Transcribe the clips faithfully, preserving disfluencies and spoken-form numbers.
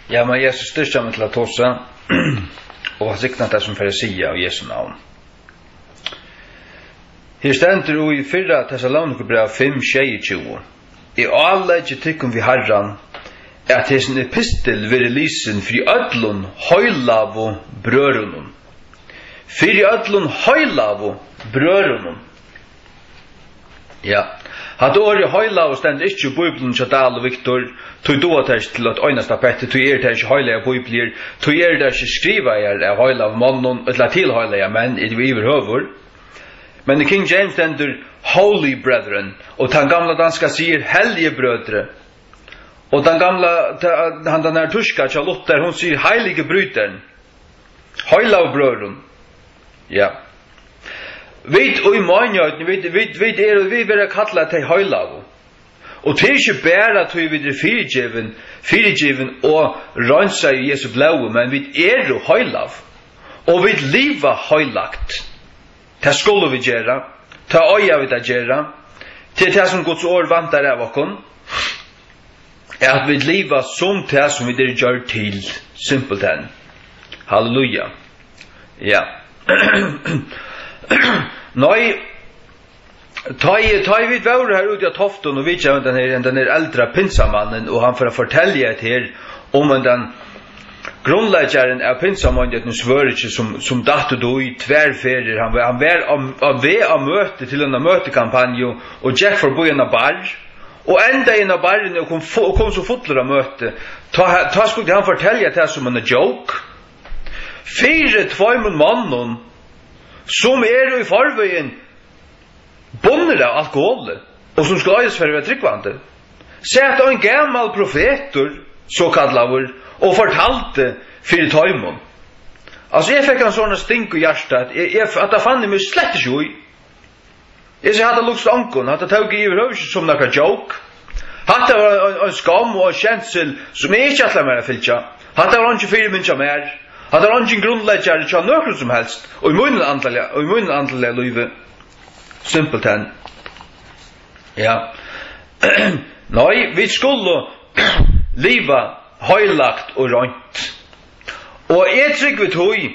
Ja, men Jesus styrkja meg til at tosa, og hann signa tað, sum fer at siga, í Jesu navn. Her stendur í fyrra Tessalonikabræv fimm sjeyogtjúgu: Eg áleggi tykkum við Harran, at hesin epistil verði lisin fyri øllum heilagu brøðrunum. Fyri øllum heilagu brøðrunum. Ja. Hatta orðið heilagur stendur ikki í Bíbliuni hjá Dahl og Victor, tí duga teir ikki til eitt einasta petti, tí eru teir ikki heilagar bíbliur, tí eru teir ikki skrivaðar av heilagum monnum, ella til heilagar menn yvirhøvur. Men í King James stendur holy brethren, og tann gamla danska sigur hellige brødre. Og tann gamla, ta-, hann, tann her týska hjá Luther, hon sigur heilige brødren. Heilagu brøðrunum. Ja. Vit í meinigheitini, vit, vit, vit eru, vit verða kallað tey heilagu. Og tað er ikki bara tí vit eru fyrigivin, fyrigivin og reinsað í Jesu blóði, men vit eru heilag. Og vit liva heilagt. Tað skulu vit gera. Tað eiga vit at gera. Tað er tað, sum Guds orð væntar av okkum. At vit liva sum tað, sum vit eru gjørd til. Simpelthen. Halleluja. Ja. Nei, tá ið, tá ið vit vóru har úti á Toftum og vitjaðu hendan her, hendan her eldra pinsamannin, og hann fer at fortelja hetta her um hendan grundleggjarin av pinsamanninum í Svøríki, sum, sum datt út í tvær ferðir. Hann var, hann var á, á veg á møti til eina møtikampanju og gekk forbí eina barr og endaði inn á barrini og kom fu-, og kom so fullur á møti. Tá, tá skuldi hann fortelja tað sum eina joke fyri tveimum monnum, sum eru í forvegin bundnir av alkoholi, og sum skulu eisini fara at vera trúgvandi. Sat ein gamal profetur, sokallaður, og fortaldi fyri teimum. Altso, eg fekk ein sovorðnan sting í hjartað, at eg, eg, hatta fann eg meg slett ikki í. Eg sigi, hatta líkist ongum, hatta tók eg yvirhøvur ikki sum nakra joke. Hatta var ein, ein, ein skomm og ein skemsel, sum eg ikki ætlaði mær at fylgja. Hatta var eingin fyrimynd hjá mær. Hatta var eingin grundleggjari hjá nøkrum sum helst, og í mínum andaliga, og í mínum andaliga lívi. Simpelthen. Ja. Nei, vit skulu liva heilagt og reint. Og eg trúgvi tí,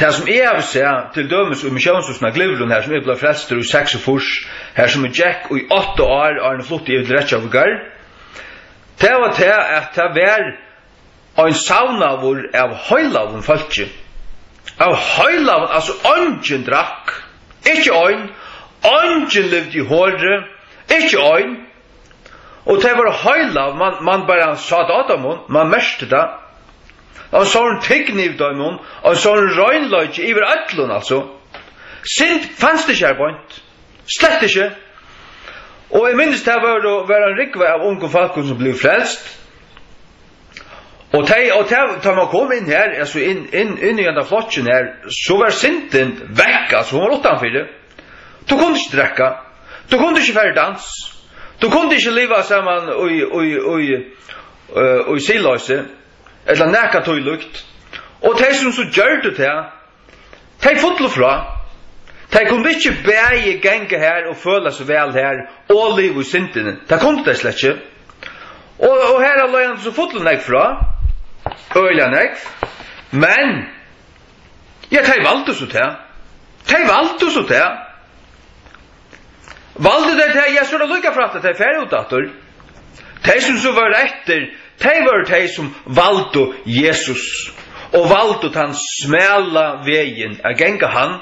tað sum eg havi sæð, til dømis í Missiónshúsinum á Glyvrum, har sum eg bleiv frelstur í seksogfýrs, har sum eg gekk í átta ár, áðrenn eg flutti yvir til Reykjavíkar, tað var tað, at tað var ein savnaður av heilagum fólki. Av heilagum, altso, eingin drakk, ikki ein, eingin livdi í hori, ikki ein. Og tey vóru heilag, man, man bara sá tað á teimum, man merkti tað. Og sovorðin tign yvir teimum, og sovorðin reinleiki yvir øllum, altso. Synd fanst ikki har beint. Slett ikki. Og eg minnist, tað var, var ein rúgva av ungum fólkum sum blivu frelst. Og tey, og tey, tá man kom inn her, altso inn, inn, inn í henda flokkin her, so var syndin vekk, altso, hon var uttanfyri. Tú kundi ikki drekka. Tú kundi ikki fara í dans. Tú kundi ikki liva saman í, í, í, eh, í siðloysi, ella nakað tílíkt. Og tey sum so gjørdu tað, tey fullu frá. Tey kundu ikki bæði ganga har og føla seg væl har og liva í syndini. Tað kundu tey slett ikki. Og, og har av leiðandi so fullu nógv frá. Øgiliga nógv. Men, ja, tey valdu so tað. Tey valdu so tað. Valdu tey tað, ja, so er tað líka frægt, at tey fara út aftur. Tey, sum so vóru eftir, tey vóru tey, sum valdu Jesus, og valdu tann smala vegin at ganga hann,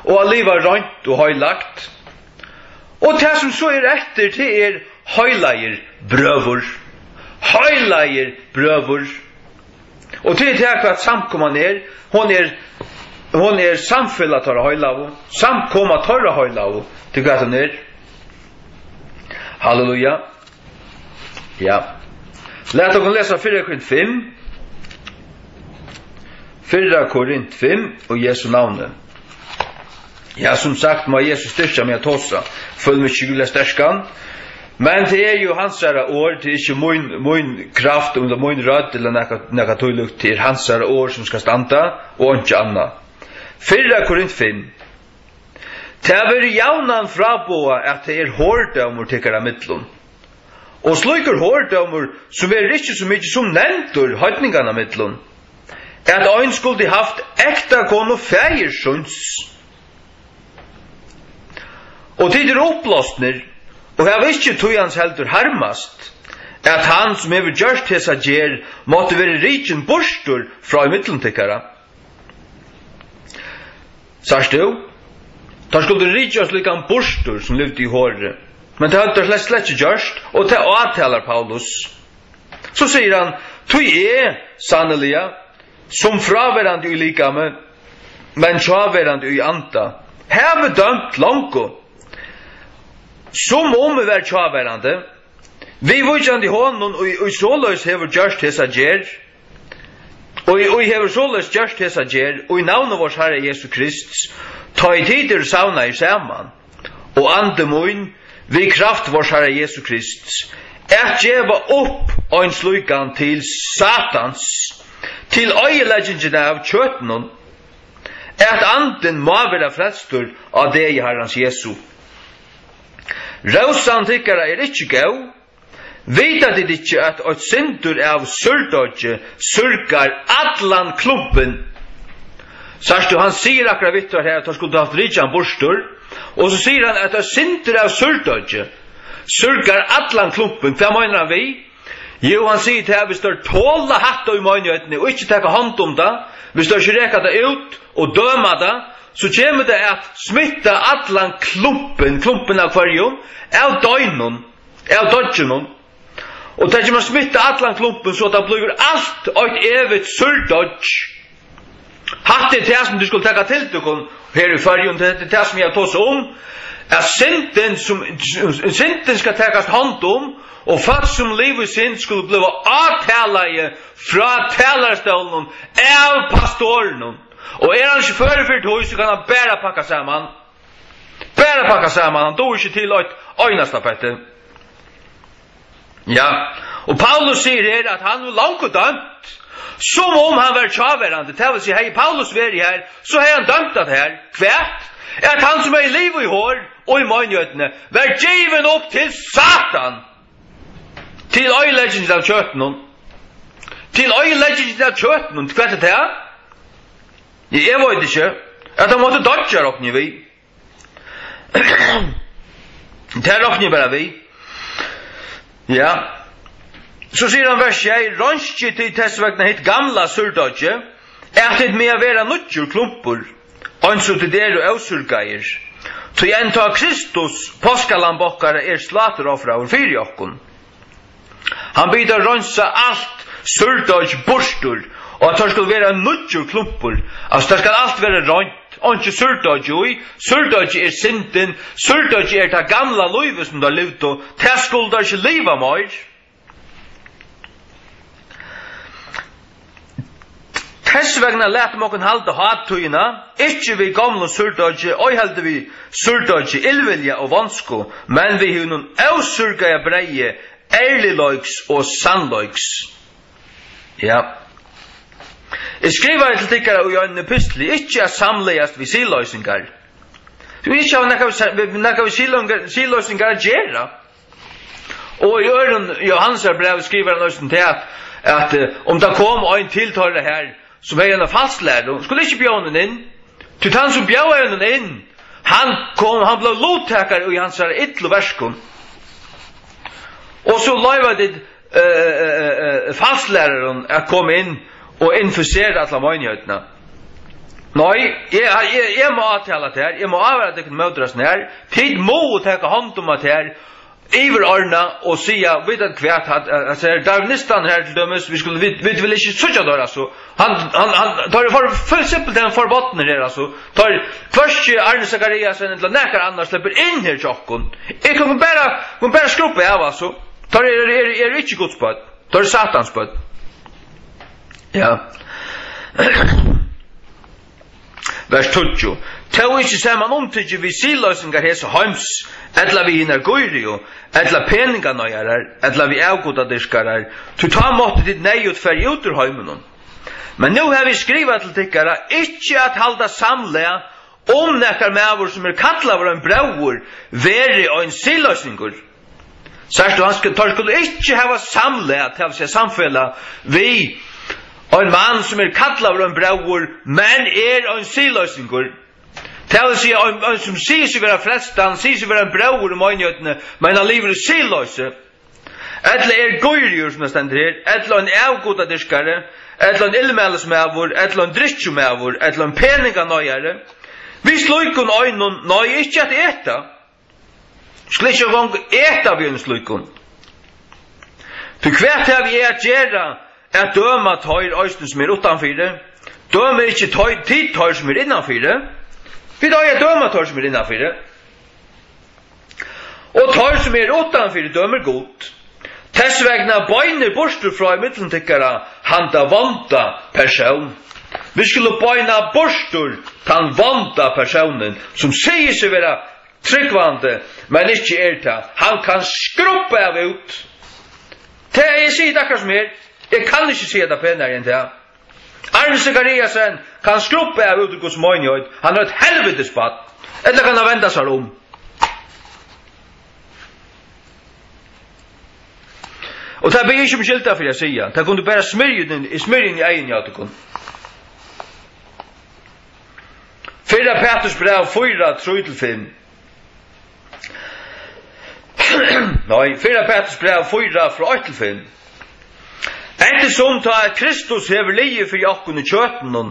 og at liva reint og heilagt. Og tað, sum so er eftir, tað er heilagir brøður. Heilagir brøður. Og tað er tað, hvat samkoman er. Hon er, hon er samfelag teirra heilagu. Samkoma teirra heilagu. Tað er hvat hon er. Halleluja. Ja. Lat okkum lesa fyrra Korint fimm. Fyrra Korint fimm, og Jesu navni. Ja, sum sagt, má Jesus styrkja meg at tosa. Føli meg ikki ríkiliga sterkan. Men tað er jú hansara orð, tað er ikki mín, mín kraft, um tað er mín rødd, ella nakað, nakað tílíkt. Tað er hansara orð, sum skal standa, og einki annað. Fyrra Korint fimm. Tað verður javnan fráboðað, at tað er hordómur tykkara millum. Og slíkur hordómur, sum verður ikki so mikið sum nevndur heidninganna millum, at ein skuldi havt ekta konu faðir síns. Og tit eru uppblásnir, og hava ikki tí hans heldur harmast, at hann, sum hevur gjørt hesa gerð, mátti verið rikin burtur frá ímillum tykkara. Sært tú? Teir skuldu rikið slíkan burtur, sum livdi í hori. Men tað høvdu teir slett, slett ikki gjørt, og tað átalar Paulus. So sigur hann: Tí eg, sanniliga, sum fráverandi í likami, men hjáverandi í anda, havi dømt longu, sum um eg var hjáverandi, viðvíkjandi honum, ið, ið soleiðis hevur gjørt hesa gerð, og ið, ið hevur soleiðis gjørt hesa gerð, í navni vors Harra Jesu Krists, tá ið tit eru savnaðir saman, og andi mín, við kraft vors Harra Jesu Krists, at geva upp ein slíkan til Satans, til oyðileggingina av kjøtinum, at andin má vera frelstur á degi Harrans Jesu. Rósan tykkara er ikki góð. Vita tit ikki, at eitt sindur av súrdeiggj súrgar allan klumpin? Sært tú, hann sigur akkurát við teir her, at teir skuldu havt rikið hann burtur. Og so sigur hann, at eitt sindur av súrdeiggj súrgar allan klumpin. Hvat meinar hann við? Jú, hann sigur tað, at viss teir tola hatta í meinigheitini og ikki taka hond um tað, viss teir ikki reka tað út og døma tað, so kemur tað at smitta allan klumpin, klumpin av hvørjum? Av deinum, av doyggjunum. Og tað kemur at smitta allan klumpin, so at tað blívur alt eitt evigt súrdoygg. Hatta er tað, sum tit skulu taka til tykkum her í Føroyum. Tað er tað, sum eg havi tosað um, at syndin, sum, syndin skal takast hond um, og fólk, sum liva í synd, skulu bliva átalaði frá talarastólinum av pastorinum. Og er hann ikki førur fyri tí, so kann hann bara pakka saman. Bara pakka saman. Hann dugir ikki til eitt einasta petti. Ja, og Paulus sigur her, at hann hevur longu dømt, sum um hann var hjáverandi. Tað vil siga, hevði Paulus verið her, so hevði hann dømt at her. Hvat? At hann, sum hevði livað í hor og í meinigheitini, var givin upp til Satan, til oyðileggingina av kjøtinum. Til oyðileggingina av kjøtinum. Hvat er tað? Ja, eg veit ikki. At hann mátti doyggja, rokni eg við. Tað rokni eg bara við. Ja. So sigur hann, vers sjey: Reinskið tit tess vegna hitt gamla súrdeiggið, at tit mega vera nýggjur klumpur, eins og tit eru ósúrgaðir. Tí enntá Kristus, páskalamb okkara, er sláturoffraður fyri okkum. Hann biður teir reinsa alt súrdoyggj burtur, og at teir skulu vera ein nýggjur klumpur. Altso, tað skal alt vera reint, einki súrdoyggj í. Súrdoyggj er syndin, súrdoyggj er tað gamla lívið, sum teir livdu. Tað skulu teir ikki liva meir. Tess vegna latum okkum halda hátíðina, ikki við gomlum súrdoyggi, ei heldur við súrdoyggi illvilja og vonsku, men við hinum ósúrgaða breyði ærligleiks og sannleiks. Ja. Eg skrivaði til tykkara í einum epistli, ikki at samlagast við siðloysingar. Tú ikki hava nakað við sa-, við, nakað við siðloysingar, siðloysingar at gera. Og í øðrum Jóhannesar brævi skrivar hann eisini tað, at, at, eh, um tað kom ein til teirra her, sum hevði eina falsklæru, skuldi ikki bjóða honum inn. Tí tann, sum bjóðaði honum inn, hann kom, hann bleiv luttakari í hansara illu verkum. Og so loyva tit, eh, eh, eh, eh, falsklærarum at koma inn og infisera alla meinighetina. Nei, eg, eg, eg má átala tær, eg má ávara tykkum móti hesum her. Tit mugu taka hond um at her, yvirordna og siga, veit tit hvat, at, at, at her, darwinistarnir her til dømis, vit skulu, vit, vit vilja ikki síggja teir, altso. Hann, hann, hann, teir eru for, for, simpelthen forbodnir her, altso. Teir, hvørki Arne Zachariasen ella nakar annar sleppur inn her hjá okkum. Eg kann bara, kann bara skrubba av, altso. Teir eru, eru, eru ikki Guds børn. Teir eru Satans børn. Ja. Vers tíggju: Tó ikki samanumtikið við siðloysingar hesa heims, ella við hinar gírigu, ella peninganeigarar, ella við avgudadyrkarar, tí tá máttu tit neyðugt farið út úr heiminum. Men nú havi eg skrivað til tykkara, ikki at halda samlag, um nakar maður, sum er kallaður ein bróðir, veri ein siðloysingur. Sært tú, hann skal, teir skulu ikki hava samlag, tað vil siga samfelag, við ein mann, sum er kallaður ein bróðir, men er ein siðloysingur. Tað vil siga, ein, ein sum sigur seg vera frelstan, sigur seg vera ein bróðir í meinigheitini, men hann livir í siðloysi. Ella er gírigur, sum tað stendur her, ella ein avgudadyrkari, ella ein illmælismaður, ella ein drykkjumaður, ella ein peninganeiðari. Við slíkum einum, nei, ikki at eta. Skulu ikki eingong eta við einum slíkum. Tí hvat havi eg at gera at døma teir eisini, sum eru uttanfyri? Dømi ikki teir, tit teir, sum eru innanfyri? Vit eiga at døma teir, sum eru innanfyri. Og teir, sum eru uttanfyri, dømir Gud. Tess vegna beinið burtur frá ímillum tykkara handa vonda persón. Vit skulu beina burtur tann vonda persónin, sum sigur seg vera trúgvandi, men ikki er tað. Hann kann skrubba av út. Tað, eg sigi tað akkurát sum er. Eg kann ikki siga tað penari enn tað. Arne Zachariasen kann skrubba av út í Guds meinigheit. Hann er eitt helvitis barn. Ella kann hann venda sær um. Og tað biði eg ikki um skylda fyri at siga. Tað kundi bara smyrja inn, smyrja inn í eyguni á tykkum. Fyrra Pæturs bræv fýra, trý til fimm. Nei, fyrra Pæturs bræv fýra, frá eitt til fimm. Eftirsum tá at Kristus hevur liðið fyri okkum í kjøtinum,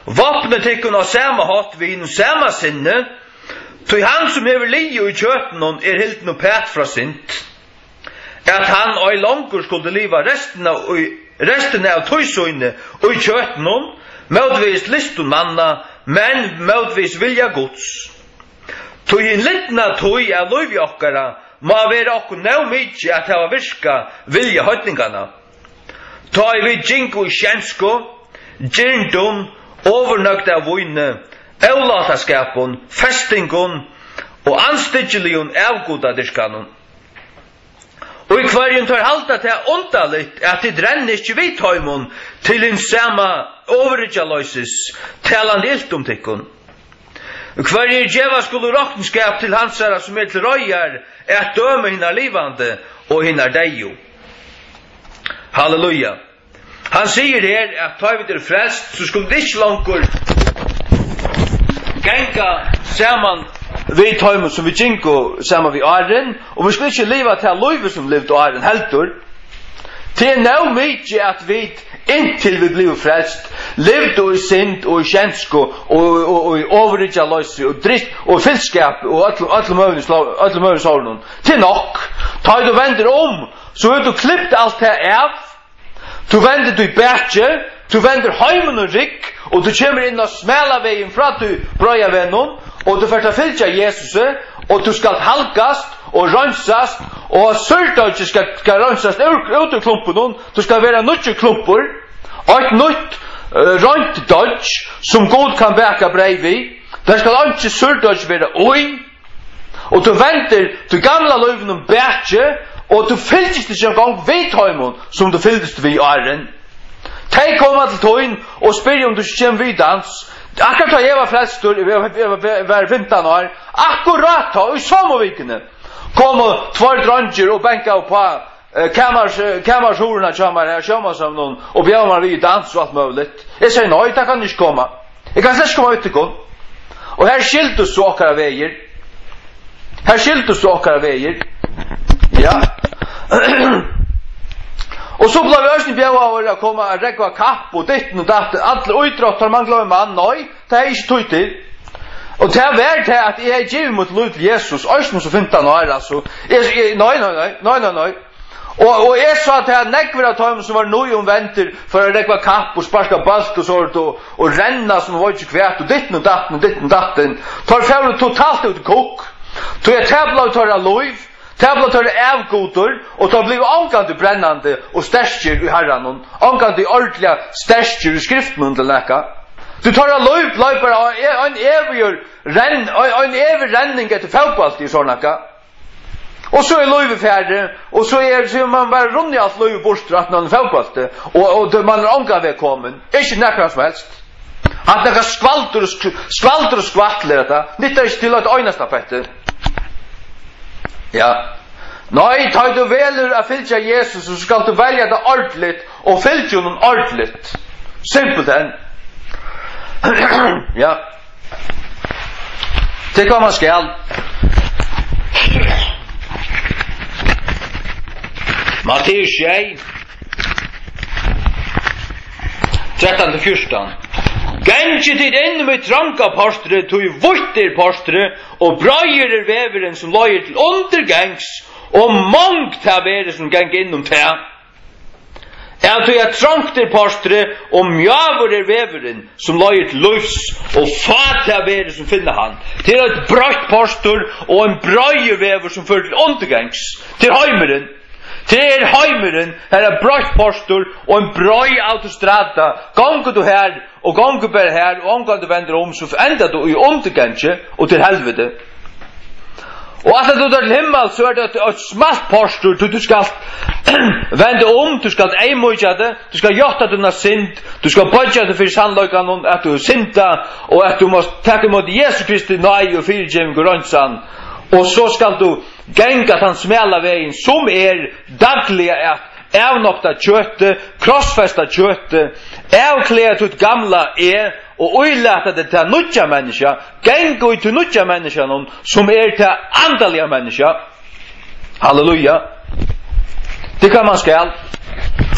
vápnið tykkum á sama hátt við hinum sama sinni, tí hann, sum hevur liðið í kjøtinum, er hildin uppat frá synd, at hann ei longur skuldi liva restina í, restina av tíð síni í kjøtinum, mótvegis lystum manna, men mótvegis vilja Guds. Tí hin lidna tíð av lívi okkara má vera okkum nóg mikið at hava virkað vilja heidninganna. Tá ið vit gingu í skjensku, girndum, ovurnøgd av víni, ólátaskapum, festingum og andstyggiligum avgudadyrkanum. Og í hvørjum teir halda tað undarligt, at tit renna ikki við teimum til hins sama ovuryggjaloysis, talandi ilt um tykkum. Hvørjir geva skulu roknskap til hansara, sum er til reiðar at døma hinar livandi og hinar deyðu. Halleluja. Hann sigur her, at tá vit eru frelst, so skulu vit ikki longur ganga saman við teimum, sum vit gingu saman við áðrenn, og vit skulu ikki liva tað lívið, sum vit livdu áðrenn heldur. Tað er nóg mikið, at vit, inntil vit blivu frelst, livdu í synd og í skjensku og, og, og í ovuryggjaloysi og drygt og fylliskapi og øllum, øllum møguligum sló-, øllum møguligum sovorðnum. Tað er nokk. Tá ið tú vendir um, so hevur tú klipt alt tað av. Tú vendir tí bakið, tú vendir heiminum rygg, og tú kemur inn á smala vegin frá tí breiða vegnum, og tú fert at fylgja Jesusi, og tú skalt halgast og reinsast, og súrdeiggið skal, skal reinsast úr, út úr klumpinum, tú skalt vera nýggjur klumpur, eitt nýtt, eh, reint deiggj, sum Gud kann baka breyð við. Tað skal einki súrdeiggj vera í. Og tú vendir tí gamla lívinum bakið, og tú fylgist ikki eingong við teimum, sum tú fylgdist við áðrenn. Tey koma til tín og spyrja, um tú ikki kemur við í dans. Akkurát tá eg var frelstur, eg var, eg var, var fimtan ár, akkurát tá, í somu vikuni, komu tveir dreingir og bankaðu upp á, eh, kamars-, eh, kamarshurðina hjá mær her, sjómanshøvnum, og bjóðu mær við í dans og alt møguligt. Eg segði, nei, tað kann ikki koma. Eg kann slett ikki koma við tykkum. Og her skildust so okkara vegir. Her skildust so okkara vegir. Ja. Og so bleiv eg eisini bjóðaður at koma at rógva kapp og ditten og datt. Allir ítróttar, man gloymir mann. Nei, tað er ikki tíð til. Og tað var tað, at eg hevði givið mítt lív til Jesus, eisini sum fimtan ár, altso. Eg, eg, nei, nei, nei, nei, nei, nei. Og, og eg sá tað, at nógvir av teimum, sum vóru nýumvendir, fóru at rógva kapp og sparka bólt og sovorðið og, og renna sum veit ikki hvat, og ditten og datten og ditten og datten. Teir fóru totalt út í kukk. Tí at tað bleiv teirra lív, tað bleiv teirra avgudur, og teir blivu ongantíð brennandi og sterkir í Harranum, ongantíð ordiliga sterkir í Skriftunum til nakað. Tí teirra lív bleiv bara ein, ein evigur renn-, ein, ein evig renning eftir fótbólti og sovorðið nakað. Og so er lívið farið, og so er, so er man bara runnið alt lívið burtur, at man er fótbólti, og, og tað, man er ongan veg komin, ikki nakran sum helst. At nakað skvaldur og sk-, skvaldur og skvatl er hetta, nyttar ikki til eitt einasta petti. Ja. Nei, tá tú velur at fylgja Jesus, so skalt tú velja tað ordiligt og fylgja honum ordiligt. Simpelthen. Ja. Tað er hvat man skal. Matteus sjey, trettan til fjúrtan. Gangið tit inn í trongda portrið, tí vítt er portrið, og breiður er vegurin, sum leiðir til undirgangs, og mong tað verður, sum ganga inn um tað. Av tí at trongt er portrið, og mjáur er vegurin, sum leiðir til lívs, og fá tað verður, sum finna hann. Tað er eitt breitt portur og ein breiður vegur, sum førir til undirgangs. Tað er heimurin. Tað er heimurin, har er breitt portur og ein breið autostrada. Gongur tú har, og gongur bara har, og ongantíð vendur um, so endar tú í undirgangi og til helviti. Og ætlar tú til himmals, so er tað eitt, eitt smalt portur, tí tú skalt venda um, tú skalt eyðmýkja teg, tú skalt játta tína synd, tú skalt boyggja teg fyri sannleikanum, at tú hevur syndað, og at tú mást taka ímóti Jesu Kristi náði og fyrigeving og reinsan, og so skalt tú ganga tann smala vegin, sum er dagliga at avnokta kjøtið, krossfesta kjøtið, avklæða títt gamla eg og ílata teg tað nýggja menniskja, ganga í tí nýggja menniskjanum, sum er tað andaliga menniskja. Halleluja. Tað er hvat man skal.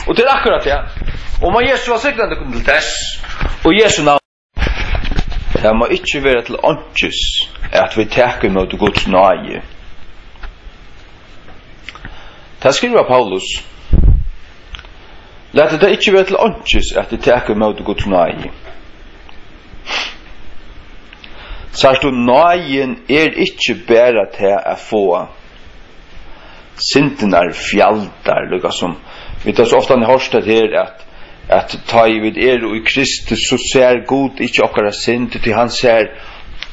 Og tað er akkurát tað. Og má Jesus vælsigna tykkum til tess. Og Jesu navn. Tað má ikki vera til einkis, at vit taka ímóti Guds náði. Tað skrivar Paulus. Latið tað ikki vera til einkis, at vit taka ímóti Guds náði. Sært tú, náðin er ikki bara tað at fáa syndirnar fjaldar, líka sum vit hava so ofta hoyrt tað her, at, at tá ið vit eru í Kristus, so sær Gud ikki okkara synd, tí hann sær,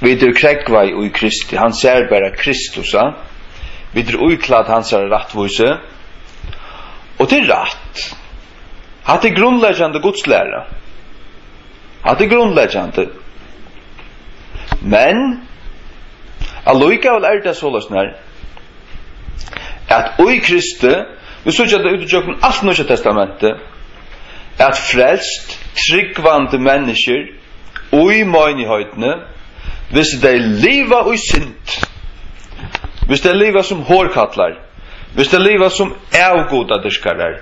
vit eru krógvaði í Kristi, hann sær bara Kristus, a? Vit eru íklædd hansara rættvísi, og tað er rætt. Hatta er grundleggjandi gudslæra. Hatta er grundleggjandi. Men allíkavæl er tað soleiðis nær, at í Kristi, vit síggja tað út ígjøgnum alt Nýggja Testamentið, at frelst, trúgvandi menniskjur í meinigheitini, hvis tey liva í synd, hvis tey liva sum hórkallar, hvis tey liva sum avgudadyrkarar,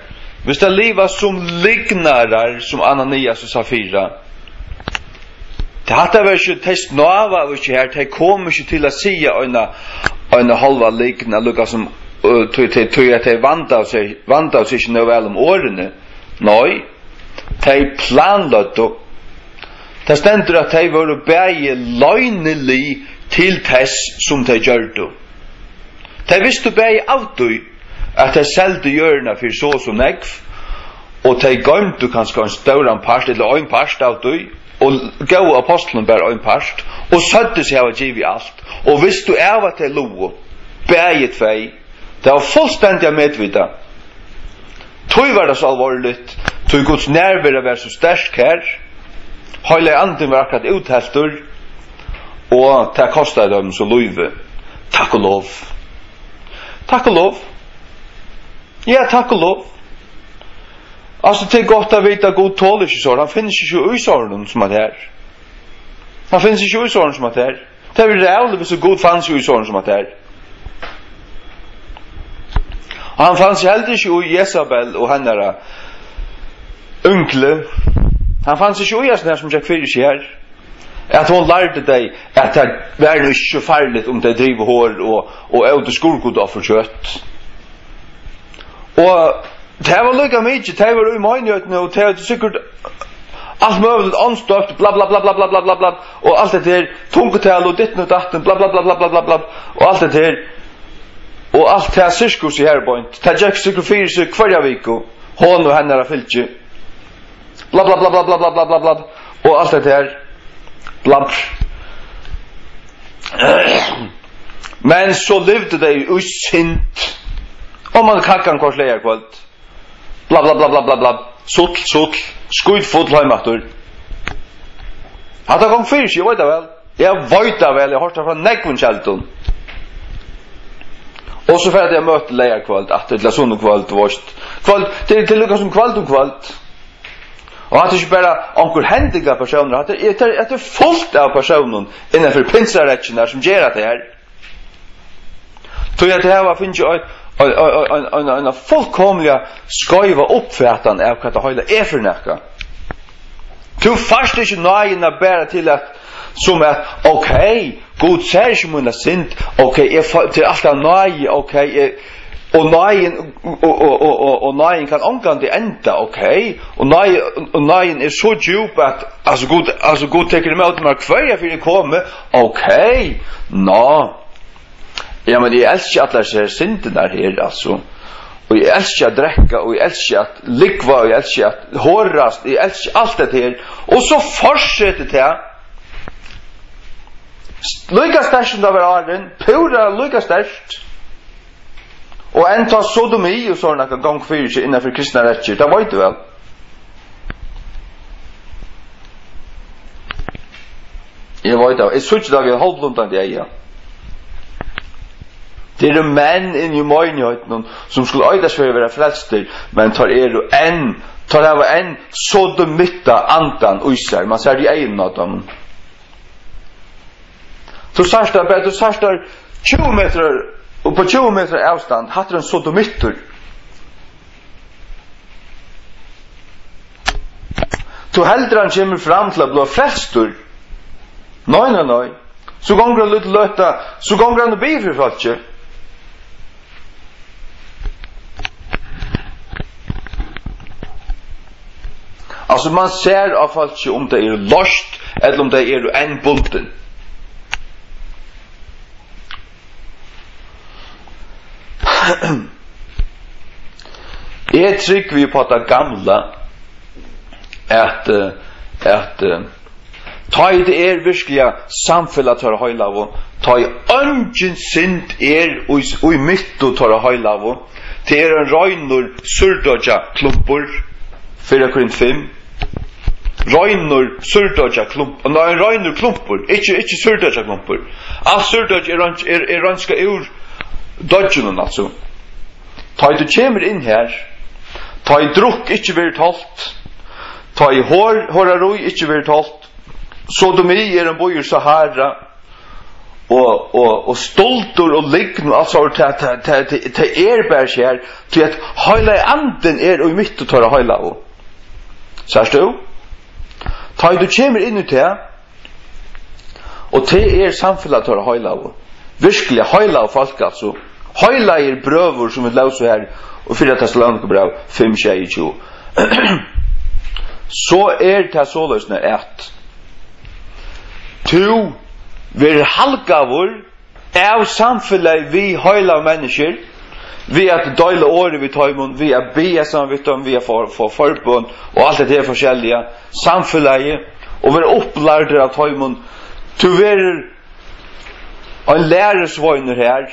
hvis tey liva sum lygnarar, sum Ananias og Safira, tað hatta var ikki, tey snávaðu ikki her, tey komu ikki til at siga eina, eina hálva lygn, at líka sum, øh, tí, tí, tí at tey vandaðu seg, vandaðu seg ikki nóg væl um orðini. Nei, tey planløgdu. Tað stendur, at tey vóru bæði loynilig til tess, sum tey gjørdu. Tey vistu bæði av tí, at tey seldu jørðina fyri so og so nógv, og tey goymdu kanska ein stóran part, ella ein part av tí, og góvu ápostlunum bara ein part, og søgdu seg hava givið alt, og vistu av, at tey lugu, bæði tvey. Tað var fullstendiga medvitað. Tí var tað so alvorligt, tí Guds nærvera var so sterk her. Heilagi Andin var akkurát útheltur, og tað kostaði teimum so lívið. Takk og lov. Takk og lov. Ja, takk og lov. Altso, tað er gott at vita, at Gud tolir ikki sorg. Hann finnur seg ikki í sorgum sum hatta her. Hann finnur seg ikki í sorgum sum hatta her. Tað er ræðuligt, hvis Gud fann seg í sorgum sum hatta her. Og hann fann seg heldur ikki í Jesabel og hennara øngli. Hann fann seg ikki í hasum her, sum gekk fyri seg her. At hon lærdi tey, at tað var nú ikki so farligt, um tey drivu hor og, og ótu skurðgudaoffur kjøt. Og tað var líka mikið, tey vóru í meinigheitini, og tey høvdu sikkurt alt møguligt andstøtt, bla, bla, bla, og alt hetta her, tungutal og ditten og datten, bla, bla, og alt hetta her. Og alt tað sirkusið her beint, tað gekk sikkurt fyri seg hvørja viku, hon og hennara fylgi. Bla, bla, bla, og alt hetta her. Bla, bla. Men so livdu tey í synd. Og man kakkan hvørt leygarkvøld. Bla, bla, bla. Sull, sull. Skítfull heim aftur. Hatta kom fyri seg, eg veit tað væl. Eg veit tað væl, eg havi hoyrt tað frá nógvum kjeldum. Og so fara tey at møta leygarkvøld, aftur til sunnukvøld, tú veist. Kvøld, tað er, tað er líka sum kvøld um kvøld. Og hatta er ikki bara onkur hending av persónar, hatta er, hatta er, hatta er fult av persónum innan fyri pinsarekkjurnar sum gera tað her. Tí at tey hava fingið ein, ein, ein fullkomliga skeiva uppfatan av hvat tað heila er fyri nakað. Tú fært ikki náðina bara til at, sum at, ok, Gud sær ikki mína synd, ok, eg fá, tað er alt av náði, ok, eg, og náðin, og, og náðin kann ongantíð enda, ok, og náði, og náðin er so djúp at, altso, Gud, altso, Gud tekur ímóti mær hvørja ferð eg komi, ok, ná. Ja, men eg elski allar hesar syndirnar her, altso. Og eg elski at drekka, og eg elski at lúgva, og eg elski at horast, eg elski alt hetta her. Og so fortsetir tað. Líka sterkt sum tað var áðrenn, púra líka sterkt. Og enntá sodomi og sovorðið nakað gongur fyri seg innan fyri kristnar rekkir, tað veit tú væl. Eg veit av, eg síggi tað við hálvblundandi eyga. Tað eru menn inni í meinigheitunum, sum skulu eita seg fyri at vera frelstir, men teir eru enn, teir hava enn sodomitta andan í sær. Man sær í eygunum á teimum. Tú sært tað bara, tú sært tað tjúgu metrar, upp á tjúgu metrar avstand, hatta er ein sodomittur. Tú heldur, hann kemur fram til at blíva frelstur? Nei, nei, nei. So gongur ein lítil løta, so gongur hann og biður fyri fólki. Altso, man sær á fólki, um tey eru loyst, ella um tey eru enn bundin. Eg trúgvi upp á tað gamla, at, eh, at, eh, tá ið tað er virkiliga samfelag teirra heilagu, tá ið eingin synd er í, í midtu teirra heilagu, tað er ein reinur súrdeiggjaklumpur, fyrra Korint fimm. Reinur súrdeiggjaklump-, nei, ein reinur klumpur, ikki, ikki súrdeiggjaklumpur. Alt súrdeiggj er reins-, er, er reinskað úr deiggjónum, altso. Tá ið tú kemur inn her, tá ið drukk ikki verður tolt, tá ið hor-, horarí ikki verður tolt, sodomi er ein býur Sahara, og, og, og stoltur og lygn og alt sovorðið, tað, tað, tað, tað, tað er bara ikki her, tí at Heilagi Andin er í midtu teirra heilagu. Sært tú? Tá ið tú kemur inn í tað, og tað er samfelag teirra heilagu, virkiliga heilagu fólk, altso, heilagir brøður, sum vit lósu her, og fyrra Tessalonikabræv fimm sjeyogtjúgu, so er tað soleiðis, at tú verður halgaður av samfelagi við heilag menniskjur, við at deila orðið við teimum, við at biðja saman við teimum, við at fáa, fáa forbøn og alt hetta her forskelliga, samfelagi, og vera upplærdur av teimum. Tú verður ein lærisveinur her.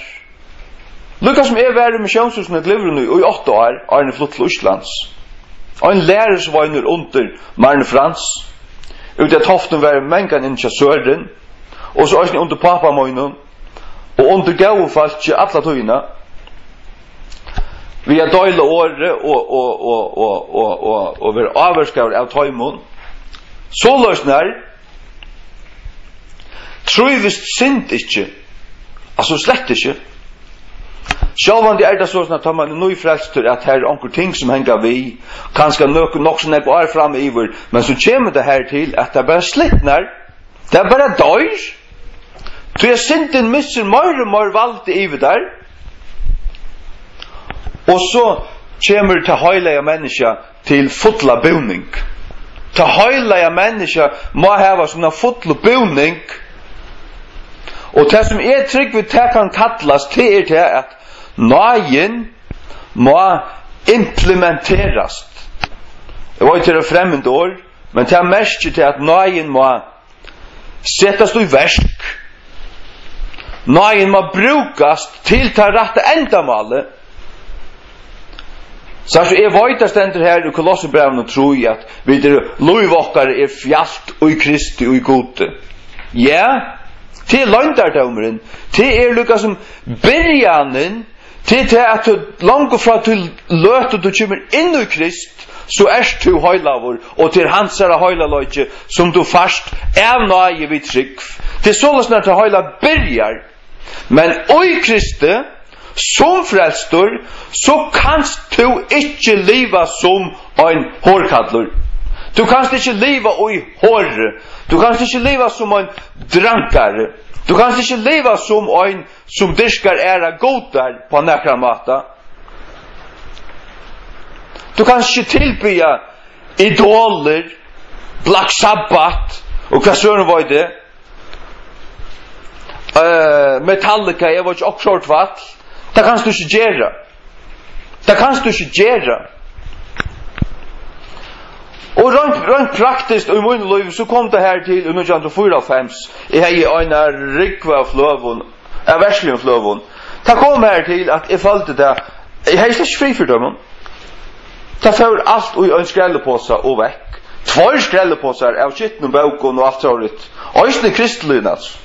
Líka sum eg var í missiónshúsinum í Glyvrum í, í átta ár, áðrenn eg flutti til Íslands. Ein lærisveinur undir Marne Frans. Úti á Toftum var eg mangan inn hjá Sørin, og so eisini undir pápa mínum, og undir góðu fólki alla tíðina. Við at deila orðið og, og, og, og vera ávirkaður av teimum. Soleiðis nær trívist synd ikki. Altso, slett ikki. Sjálvandi er tað soleiðis, at tá man er nýfrelstur, at har eru onkur ting, sum hanga við, kanska nøkur, nokk so nógv ár fram yvir, men so kemur tað har til, at tað bara slitnar, tað bara doyr, tí at syndin missir meir og meir vald yvir tær, og so kemur tað heilaga menniskja til fulla búning. Tað heilaga menniskja má hava sína fullu búning. Og tað, sum eg trúgvi, tað kann kallast, tað er tað, at náðin má implementerast. Eg veit, tað er eitt fremmant orð, men tað merkir tað, at náðin má setast í verk. Náðin má brúkast til tað rætta endamálið. Sært tú, eg veit, tað stendur har í Kolossebrævinum trý, at vit eru, lív okkara er fjalt í Kristi, í Gudi. Ja, tað er loyndardómurin. Tað er líka sum byrjanin Tað er tað, at tú, longu frá tí løtu tú kemur inn í Krist, so ert tú heilagur, og til hansara heilagleiki, sum tú fært av náði við trúgv. Tað er soleiðis, nær tað heila byrjar. Men í Kristi, sum frelstur, so kanst tú ikki liva sum ein horkallur. Tú kanst ikki liva í hori. Tú kanst ikki liva sum ein drankari. Tú kanst ikki liva sum ein sum dyrkar aðrar gudar á nakran máta. Tú kanst ikki tilbiðja idolir, Black Sabbath og hvat søren veit eg. Eh, Metallica, eg veit ikki, okkurt hvat. Tað kanst tú ikki gera. Tað kanst tú ikki gera. Og reint, reint praktiskt í mínum lívi, so kom tað her til í nítjan hundrað og fýraoghálvfems. Eg hevði eina rúgvu av fløgum, av veruligum fløgum. Tað kom her til, at eg føldi tað, eg hevði slett ikki frí fyri teimum. Tað fór alt í ein skrelliposa og vekk. Tveir skrelliposar av skitnum bókum og alt sovorðið. Eisini kristiligum, altso.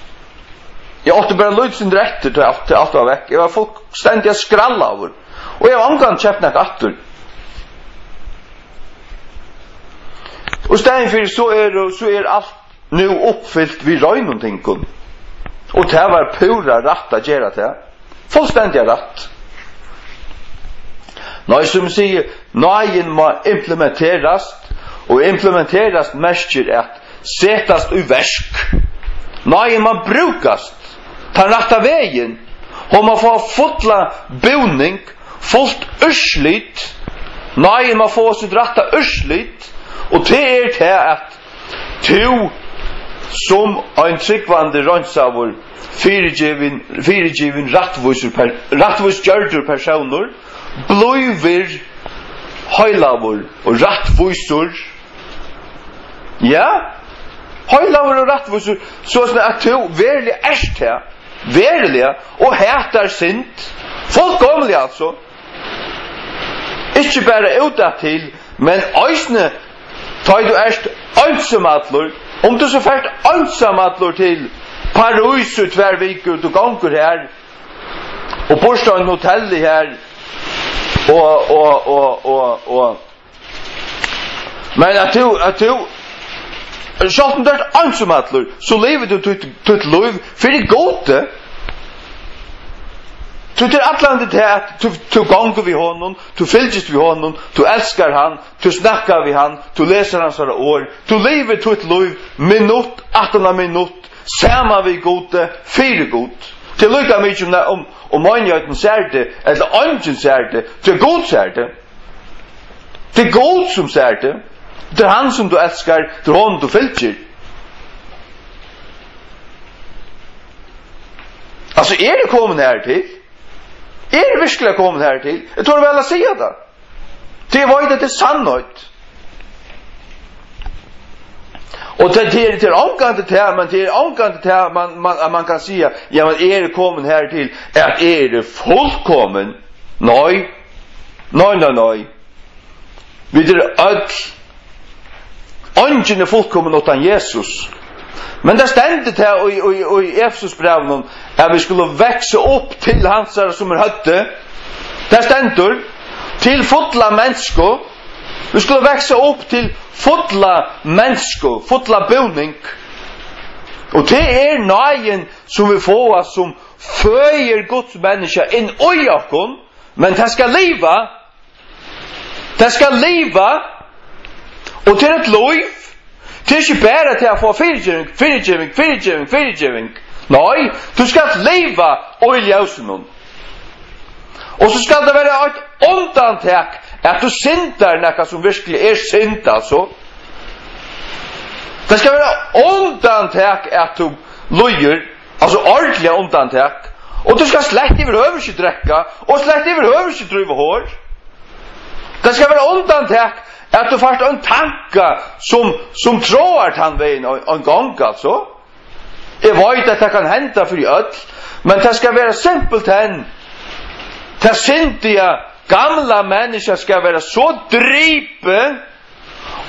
Eg átti bara lítið sindur eftir, tá alt, tá alt var vekk. Eg var fullstendiga skrallaður. Og eg havi ongantíð keypt nakað aftur. Og í staðin fyri, so er, so er alt nú uppfylt við reinum tingum. Og tað var púra rætt at gera tað. Fullstendiga rætt. Nei, sum eg sigi, náðin má implementerast, og implementerast merkir at setast í verk. Náðin má brúkast tann rætta vegin. Hon má fáa fulla búning, fult úrslit. Náðin má fáa sítt rætta úrslit, og tað er tað, at tú sum ein trúgvandi, reinsaður, fyrigivin, fyrigivin, rættvísur per-, rættvísgjørdur persónur, blívur heilagur og rættvísur. Ja, heilagur og rættvísur, so at tú veruliga ert tað, veruliga, og hatar synd, fullkomiliga, altso. Ikki bara útatil, men eisini tá ið tú ert einsamallur, um tú so fert einsamallur til París í tvær vikur, tú gongur har, og býrt á einum hotelli har, og, og, og, og, og, men at tú, at tú, sjálvt um tú ert einsamallur, so livir tú títt, títt lív fyri Gudi. Tí tað er allan tað at tú, tú gongur við honum, tú fylgist við honum, tú elskar hann, tú snakkar við hann, tú lesur hansara orð, tú livir títt lív minutt aftan á minutt, saman við Gudi, fyri Gud. Tað er líka mikið um, um, um meinigheiten sær teg, ella eingin sær teg, tí Gud sær teg. Tað er Gud, sum sær teg. Tað er hann, sum tú elskar, tað er honum, tú fylgir. Altso, eri eg komin her til? Eri eg virkuliga komin her til? Eg tori væl at siga tað. Tí eg veit, at tað er sannheit. Og tað, tað er, tað er ongantíð tað, men tað er ongantíð tað, man, man, at man kann siga, ja, men eg eri komin her til, at eg eri fullkomin. Nei. Nei, nei, nei. Vit eru øll, eingin er fullkomin uttan Jesus. Men tað stendur tað í, í, í Efesusbrævinum, at vit skulu vaksa upp til hansara, sum er høvdið. Tað stendur, til fulla mensku. Vit skulu vaksa upp til fulla mensku, fulla búning. Og tað er náðin, sum vit fáa, sum føðir Guds menniskja inn í okkum, men tað skal liva. Tað skal liva, og tað er eitt lív. Tað er ikki bara til at fáa fyrigeving, fyrigeving, fyrigeving, fyrigeving. Nei, tú skalt liva í ljósinum. Og so skal tað vera eitt undantak, at tú syndar nakað sum virkiliga er synd, altso. Tað skal vera undantak, at tú lýgur, altso ordiliga undantak. Og tú skalt slett yvirhøvur ikki drekka, og slett yvirhøvur ikki dríva hor. Tað skal vera undantak, at tú fært ein tanka, sum, sum troðar tann vegin ein, ein gong, altso. Eg veit, at tað kann henda fyri øll, men tað skal vera simpelthen, tað syndiga, gamla menniskja skal vera so dripið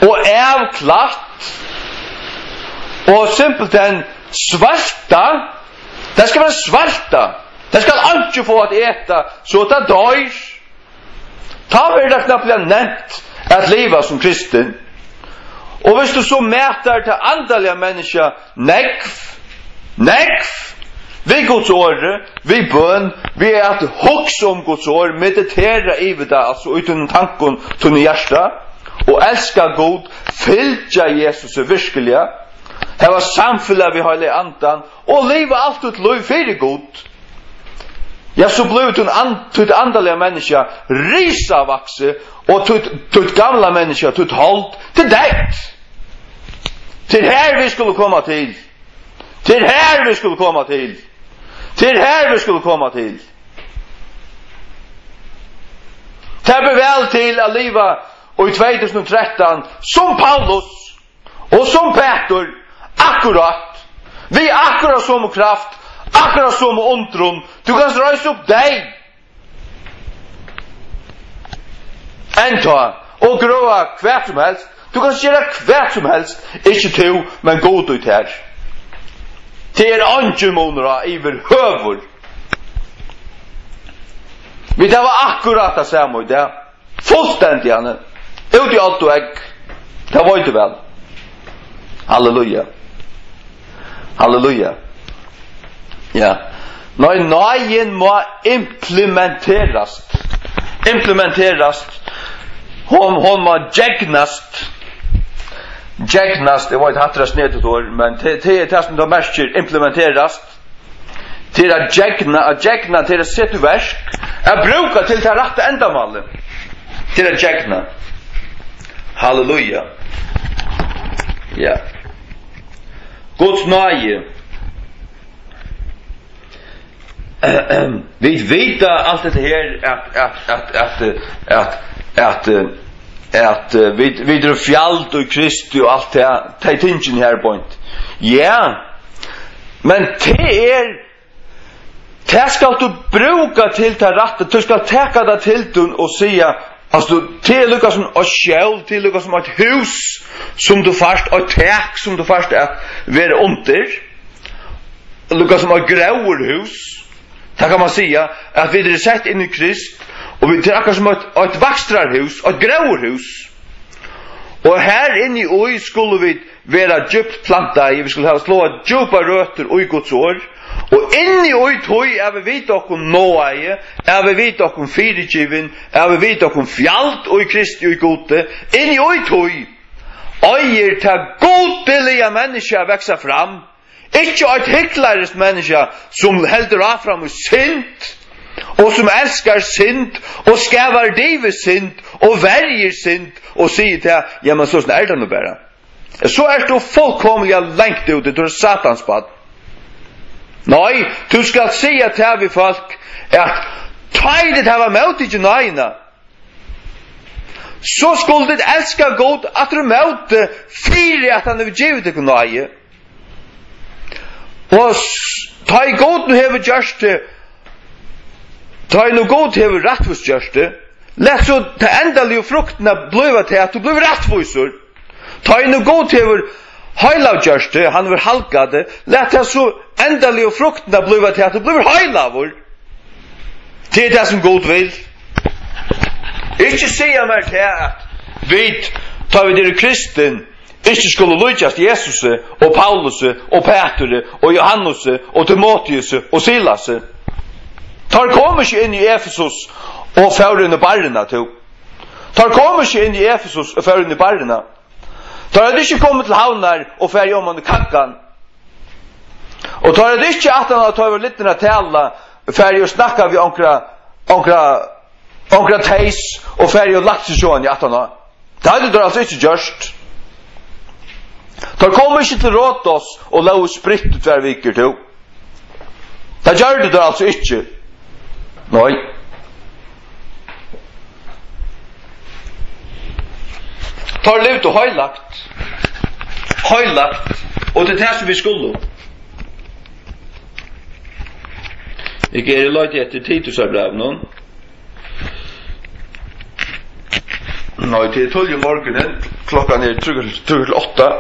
og avklætt og simpelthen svølta. Tað skal vera svølta. Tað skal einki fáa at eta, so tað doyr. Tá verður tað knappliga nemt at liva sum kristin. Og viss tú so metar tað andaliga menniskja nógv, nógv, við Guds orði, við bøn, við at hugsa um Guds orð, meditera yvir tað, altso í tínum tankum, tínum hjarta, og elska Gud, fylgja Jesusi virkiliga, hava samfelag við Heilaga Andan og liva alt títt lív fyri Gud. Ja, so blívur tín and-, títt andaliga menniskja risavaksið, og títt, títt gamla menniskja, títt hold, tað er deytt. Tað er her, vit skulu koma til. Tað er her, vit skulu koma til. Tað er her, vit skulu koma til. Tað ber væl til at liva í tvey túsund og trettan sum Paulus. Og sum Petur, akkurát, við akkurát somu kraft, akkurát somu undrum, tú kanst reisa upp deyð. Enntá, og grøða hvat sum helst, tú kanst gera hvat sum helst, ikki tú, men Gud í tær. Tað er eingin munur á yvirhøvur. Vit hava akkurát tað sama í dag. Fullstendiga, hann er úti í alt og egg. Tað veit tú væl. Halleluja. Halleluja. Ja. Nei, náðin má implementerast. Implementerast. Hon, hon má gegnast. Gegnast, eg veit, hatta er eitt snedigt orð, men tað, tað er tað, sum tað merkir, implementerast. Til at gegna, at gegna, til at seta í verk, at brúka til tað rætta endamálið. Til at gegna. Halleluja. Ja. Guds náði. Vit vita alt hetta her, at, at, at, at, at, at, at, eh, vit, vit eru fjald í Kristi og alt tað, tey tingini her beint. Ja, men tað er, tað skalt tú brúka til tað rætta, tú skalt taka tað til tín og siga, altso, tað er líka sum eitt skjól, tað er líka sum eitt hús, sum tú fært, eitt tak, sum tú fært at vera undir, líka sum eitt gróðurhús. Tað kann man siga, at vit eru sett inn í Krist, og vit, tað er akkurát sum eitt, eitt vakstrarhús, eitt gróðurhús. Og her inni í skulu vit vera djúpt plantaði, vit skulu hava sláað djúpar røtur í Guds orð. Og inni í tí, at vit vita okkum náði, at vit vita okkum fyrigivin, at vit vita okkum fjald í Kristi, í Gudi, inni í tí, eigur tað gudiliga menniskja at vaksa fram. Ikki eitt hyglarismenniskja, sum heldur áfram í synd, og sum elskar synd, og skavar dyvir synd, og verjir synd, og sigur tað, ja, men so er tað nú bara. So ert tú fullkomiliga langt úti, tú ert Satans barn. Nei, tú skalt siga tað við fólk, at tá ið tit hava móttikið náðina, so skulu tit elska Gud aftur í móti, fyri at hann hevur givið tykkum náði. Og s-, tá ið Gud nú hevur gjørt teg, tá ið nú Gud hevur rættvísgjørt teg, lat so ta endaligu fruktina blíva tað, at tú blívur rættvísur. Tá ið nú Gud hevur heilaggjørt teg, hann hevur halgað teg, lat ta so endaligu fruktina blíva tað, at tú blívur heilagur. Tað er tað, sum Gud vil. Ikki siga mær tað, at vit, tá vit eru kristin, ikki skulu líkjast Jesusi og Paulusi og Peturi og Johannusi og Timotiusi og Silasi. Teir komu ikki inn í Efesus og fóru inn í barrina, tú. Teir komu ikki inn í Efesus og fóru inn í barrina. Teir høvdu ikki komið til Havnar og farið oman í kaggan. Og teir høvdu ikki, aftan á teir vóru lidnir at tala, farið og snakkað við onkra, onkra, onkra teys og farið og lagt seg sjálvan aftan á. Tað høvdu teir altso ikki gjørt. Teir komu ikki til Rodos og lógu í spritt í tvær vikur, tú. Tað gjørdu teir altso ikki. Nei. Teir livdu heilagt. Heilagt. Og tað er tað, sum vit skulu. Eg eri leitað eftir Titusarbrævinum. Nei, tað er tíðliga um morgunin. Klokkan er trý, trý til átta.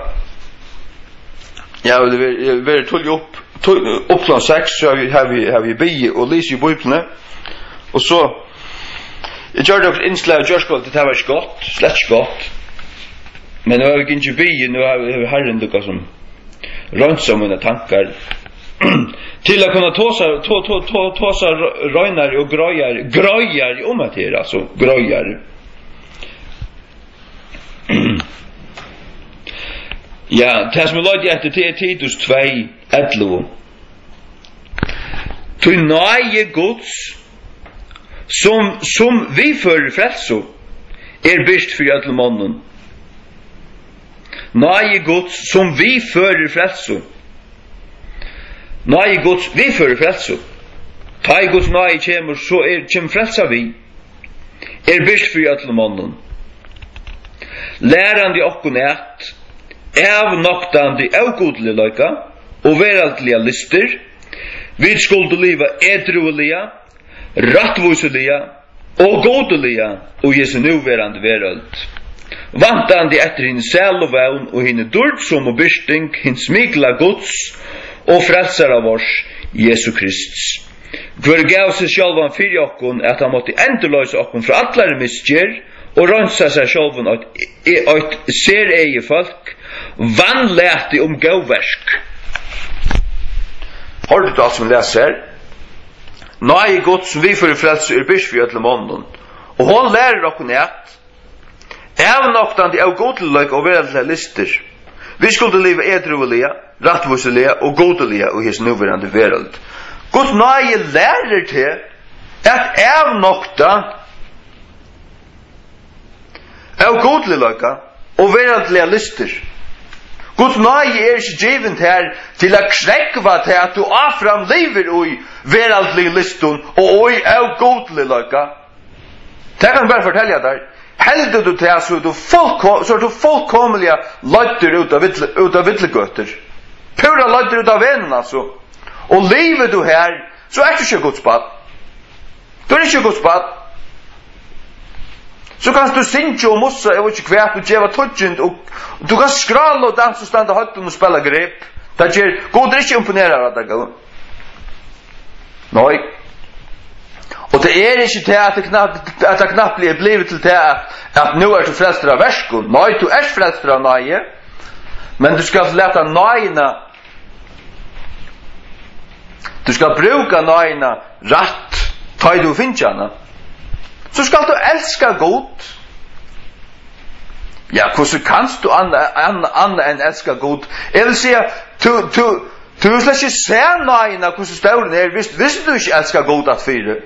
Ja, og tað er, eg verði tíðliga upp. Tó, upp klokkan seks, so havi, havi, havi eg biðið og lisið í Bíbliuni. Og so, eg gjørdi okkurt innslag í gjárkvøldið, tað var ikki gott, slett ikki gott. Men nú havi eg gingið biðið, nú havi, hevur Harrin líka sum reinsað mínar tankar. Til at kunna tosa, to-, to-, to-, tosa r-, reinari og greiðari, greiðari um hetta her, altso, greiðari. Ja, tað sum eg leiti eftir, tað er Titus tvey ellivu. Tí náði Guds, sum, sum viðførir frelsu, er birt fyri øllum monnum. Náði Guds, sum viðførir frelsu. Náði Guds viðførir frelsu. Tá ið Guds náði kemur, so er, kemur frelsa við. Er birt fyri øllum monnum, lærandi okkum at, avnoktandi ógudligleika og veraldligar lystir, vit skuldu liva edrúiliga, rættvísiliga og gudiliga í hesi núverandi verøld, væntandi eftir hini sælu vón og hini dýrdsomu birting hins mikla Guds og frelsara vors, Jesu Krists, hvør gav seg sjálvan fyri okkum, at hann mátti endurloysa okkum frá allari misgerð og reinsa sær sjálvum eitt, eitt seregið fólk, vanlatið um góðverk. Hoyrdi tú alt sum eg las her? Náði Guds, sum viðførir frelsu, er birt fyri øllum monnum, og hon lærir okkum at, avnoktandi ógudligleika og veraldligar lystir, vit skuldu liva edrúiliga, rættvísiliga og gudiliga í hesi núverandi verøld. Guds náði lærir teg at avnokta ógudligleika og veraldligar lystir. Guds náði er ikki givin tær til at krógva teg, at tú áfram livir í veraldligum lystum og í ógudligleika. Tað kann eg bara fortelja tær. Heldur tú tað, so ert tú fullko-, so ert tú fullkomiliga leiddur út á villu-, út á villigøtur. Púra leiddur út á vegnum, altso. Og livir tú her, so ert tú ikki Guds barn. Tú ert ikki Guds barn. So kanst tú syngja og mussa, eg veit ikki hvat, og geva tíggjund, og, og tú kanst skrála og dansa og standa á høvdinum og spæla grip. Tað ger, Gud er ikki imponeraður av tær, góði. Nei. Og tað er ikki tað, at tað knappliga er blivið til tað, at, at nú ert tú frelstur av verkum. Nei, tú ert frelstur av náði. Men tú skalt lata náðina, tú skalt brúka náðina rætt, tá ið tú hevur fingið hana. So skalt tú elska Gud. Ja, hvussu kanst tú anna-, anna-, annað enn elska Gud? Eg vil siga, tú, tú, tú hevur slett ikki sæð náðina, hvussu stór hon er, viss, viss tú ikki elskar Gud afturfyri.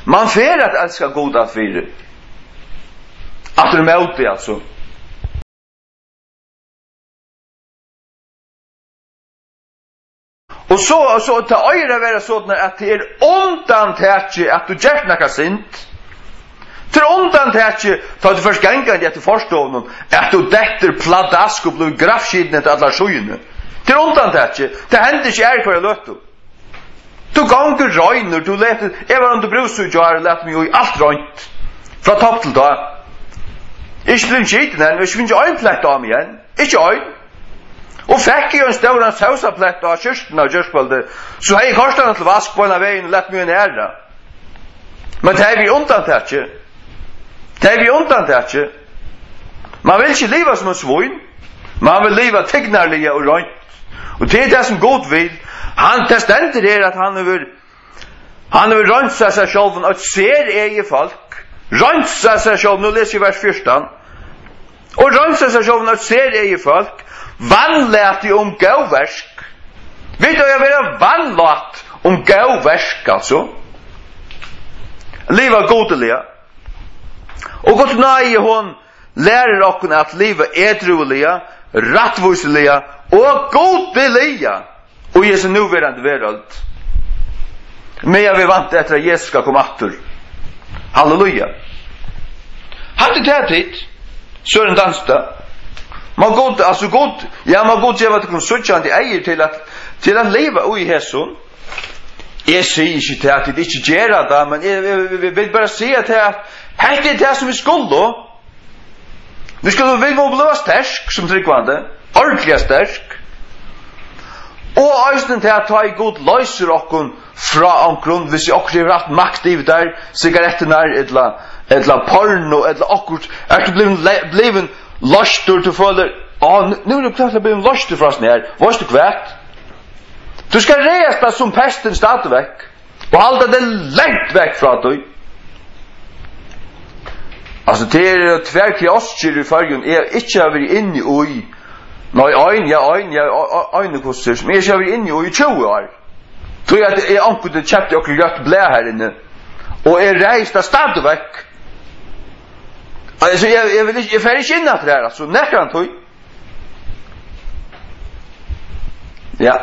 Man fer at elska Gud afturfyri. Aftur ímóti, altso. Og so, og so, tað eigur at vera soleiðis, at tað er undantikið, at tú gert nakað synd. Tað er undantikið, tá tú fert gangandi eftir forstovinum, at tú dettur pladask og blívur grafskitin eftir allar síðurnar. Tað er undantikið. Tað hendir ikki aðru hvørja løtu. Tú gongur reinur, tú letur, eg var undir brúsu í gjár og læt meg í alt reint. Frá topp til tá. Ikki blivin skitin enn, ikki fingið ein plett á meg enn. Ikki ein. Og fekk eg ein stóran sósaplett á skjúrtuna í gjárkvøldið, so hevði eg koyrt hana til vask beinanvegin og læt meg í eina aðra. Men tað er við undantikið. Tað er við undantikið. Man vil ikki liva sum eitt svín. Man vil liva tignarliga og reint. Og tað er tað, sum Gud vil. Hann, tað stendur her, at hann hevur, hann hevur reinsað sær sjálvan eitt seregið fólk. Reinsað sær sjálvan, nú lesi eg vers fjúrtan. Og reinsað sær sjálvan eitt seregið fólk, vanlatið um góðverk. Vit eiga at vera vanlát um góðverk, altso. Liva gudiliga. Og Guds náði, hon lærir okkum at liva edrúiliga, rættvísiliga og gudiliga í hesi núverandi verøld, meðan vit vænta eftir, at Jesus skal koma aftur. Halleluja. Hatta er tað, tit. Søren Danstad. Má Gud, altso Gud, ja, má Gud geva tykkum síggjandi eygu til at, til at liva í hesum. Eg sigi ikki tað, at tit ikki gera tað, men eg, eg, eg, eg vil bara siga tað, at hetta er tað, sum vit skulu. Vit skulu, vit mugu blíva sterk sum trúgvandi, ordiliga sterk. Og eisini tað, tá ið Gud loysir okkum frá onkrum, hvis eg okkurt hevur haft makt yvir tær, sigarettirnar, ella, ella porno, ella okkurt, ert tú blivin le-, blivin loystur, tú følir, á, nú, nú eri eg plutselig blivin loystur frá hesum her, veitst tú hvat? Tú skal ræðast tað sum pestin stadigvekk, og halda teg langt vekk frá tí. Altso, tað eru tvær kioskir í Føroyum, eg ikki havi verið inni í. Nei, ein, ja, ein, ja, o-, o-, ein kiosk, sum eg ikki havi verið inni í í tjúgu ár. Tí at eg onkuntíð keypti okkurt røtt blað har inni. Og eg ræðist tað stadigvekk. Altso, eg, eg vil ikki, eg fari ikki inn aftur har, altso, nakrantíð. Ja.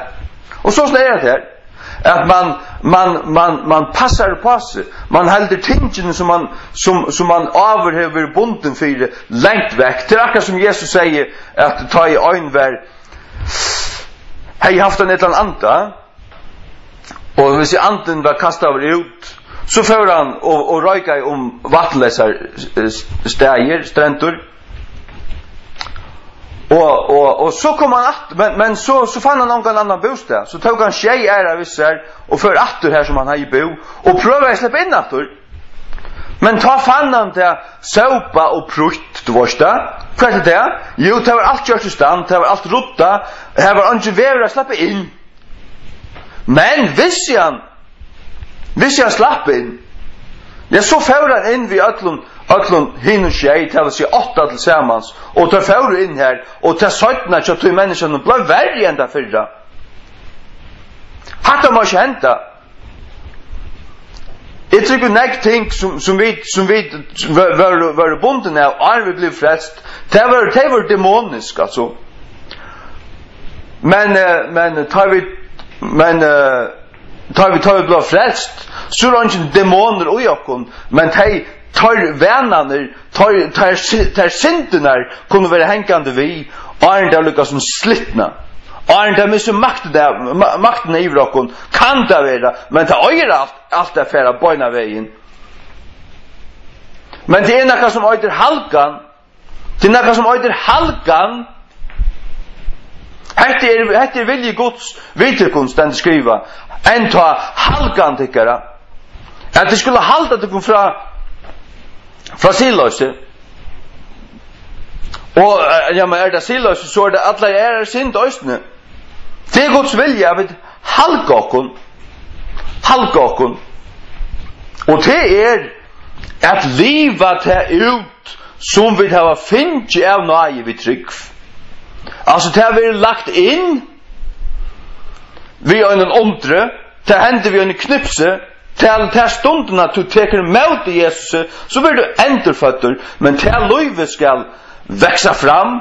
Og so er tað her, at man, man, man, man passar upp á seg. Man heldur tingini, sum man, sum, sum man áður hevur verið bundin fyri, langt vekk. Tað er akkurát sum Jesus segði, at tá ið ein var, hevði haft ein illan anda, og hvis andin var kastaður út, so fór hann og, og reikaði um vatnleysar, eh, staðir, strendur. Og, og, og so kom hann aftur, men, men so, so fann hann ongan annan bústað. So tók hann sjey aðrar við sær og fór aftur har sum hann hevði búð og prøvaði at sleppa inn aftur. Men tá fann hann tað sópað og prýtt, tú veitst tað. Hvat er tað? Jú, tað var alt gjørt í stand, tað var alt ruddað, har var eingin vegur at sleppa inn. Men vissi hann, vissi hann slapp inn, ja, so fór hann inn við øllum, øllum hinum sjey, tað vil siga átta til samans, og teir fóru inn har, og tað seinna hjá tí menniskjanum bleiv verri enn tað fyrra. Hatta má ikki henda. Eg trúgvi, nógv ting, sum, sum vit, sum vit vó-, vóru, vóru bundin av, áðrenn vit blivu frelst, tað vóru, tey vóru demonisk, altso. Men, eh, men tá vit, men, eh, tá vit, tá vit blivu frelst, so eru eingin demonir í okkum, men tey, teir vanarnir, teir, teir sy-, teir syndirnar kunnu vera hangandi við, áðrenn tað líka sum slitna. Áðrenn tað missir maktina, ma-, maktina yvir okkum, kann tað vera, men tað eigur alt, alt at fara beinan vegin. Men tað er nakað sum eitur halgan. Tað er nakað sum eitur halgan. Hetta er, hetta er vilji Guds við tykkum, stendur skrivað. Enntá halgan tykkara. At tit skulu halda tykkum frá, frá siðloysi. Og, eh, ja, men er tað siðloysi, so er tað allar aðrar synd eisini. Tað er Guds vilji, at vit halga okkum. Halga okkum. Og tað er at liva tað út, sum vit hava fingið av náði við trúgv. Altso, tað verður lagt inn við einum undri, tað hendir við einum knipsi, tað, tað stundina tú tekur móti Jesusi, so verður tú endurføddur, men tað lívið skal vaksa fram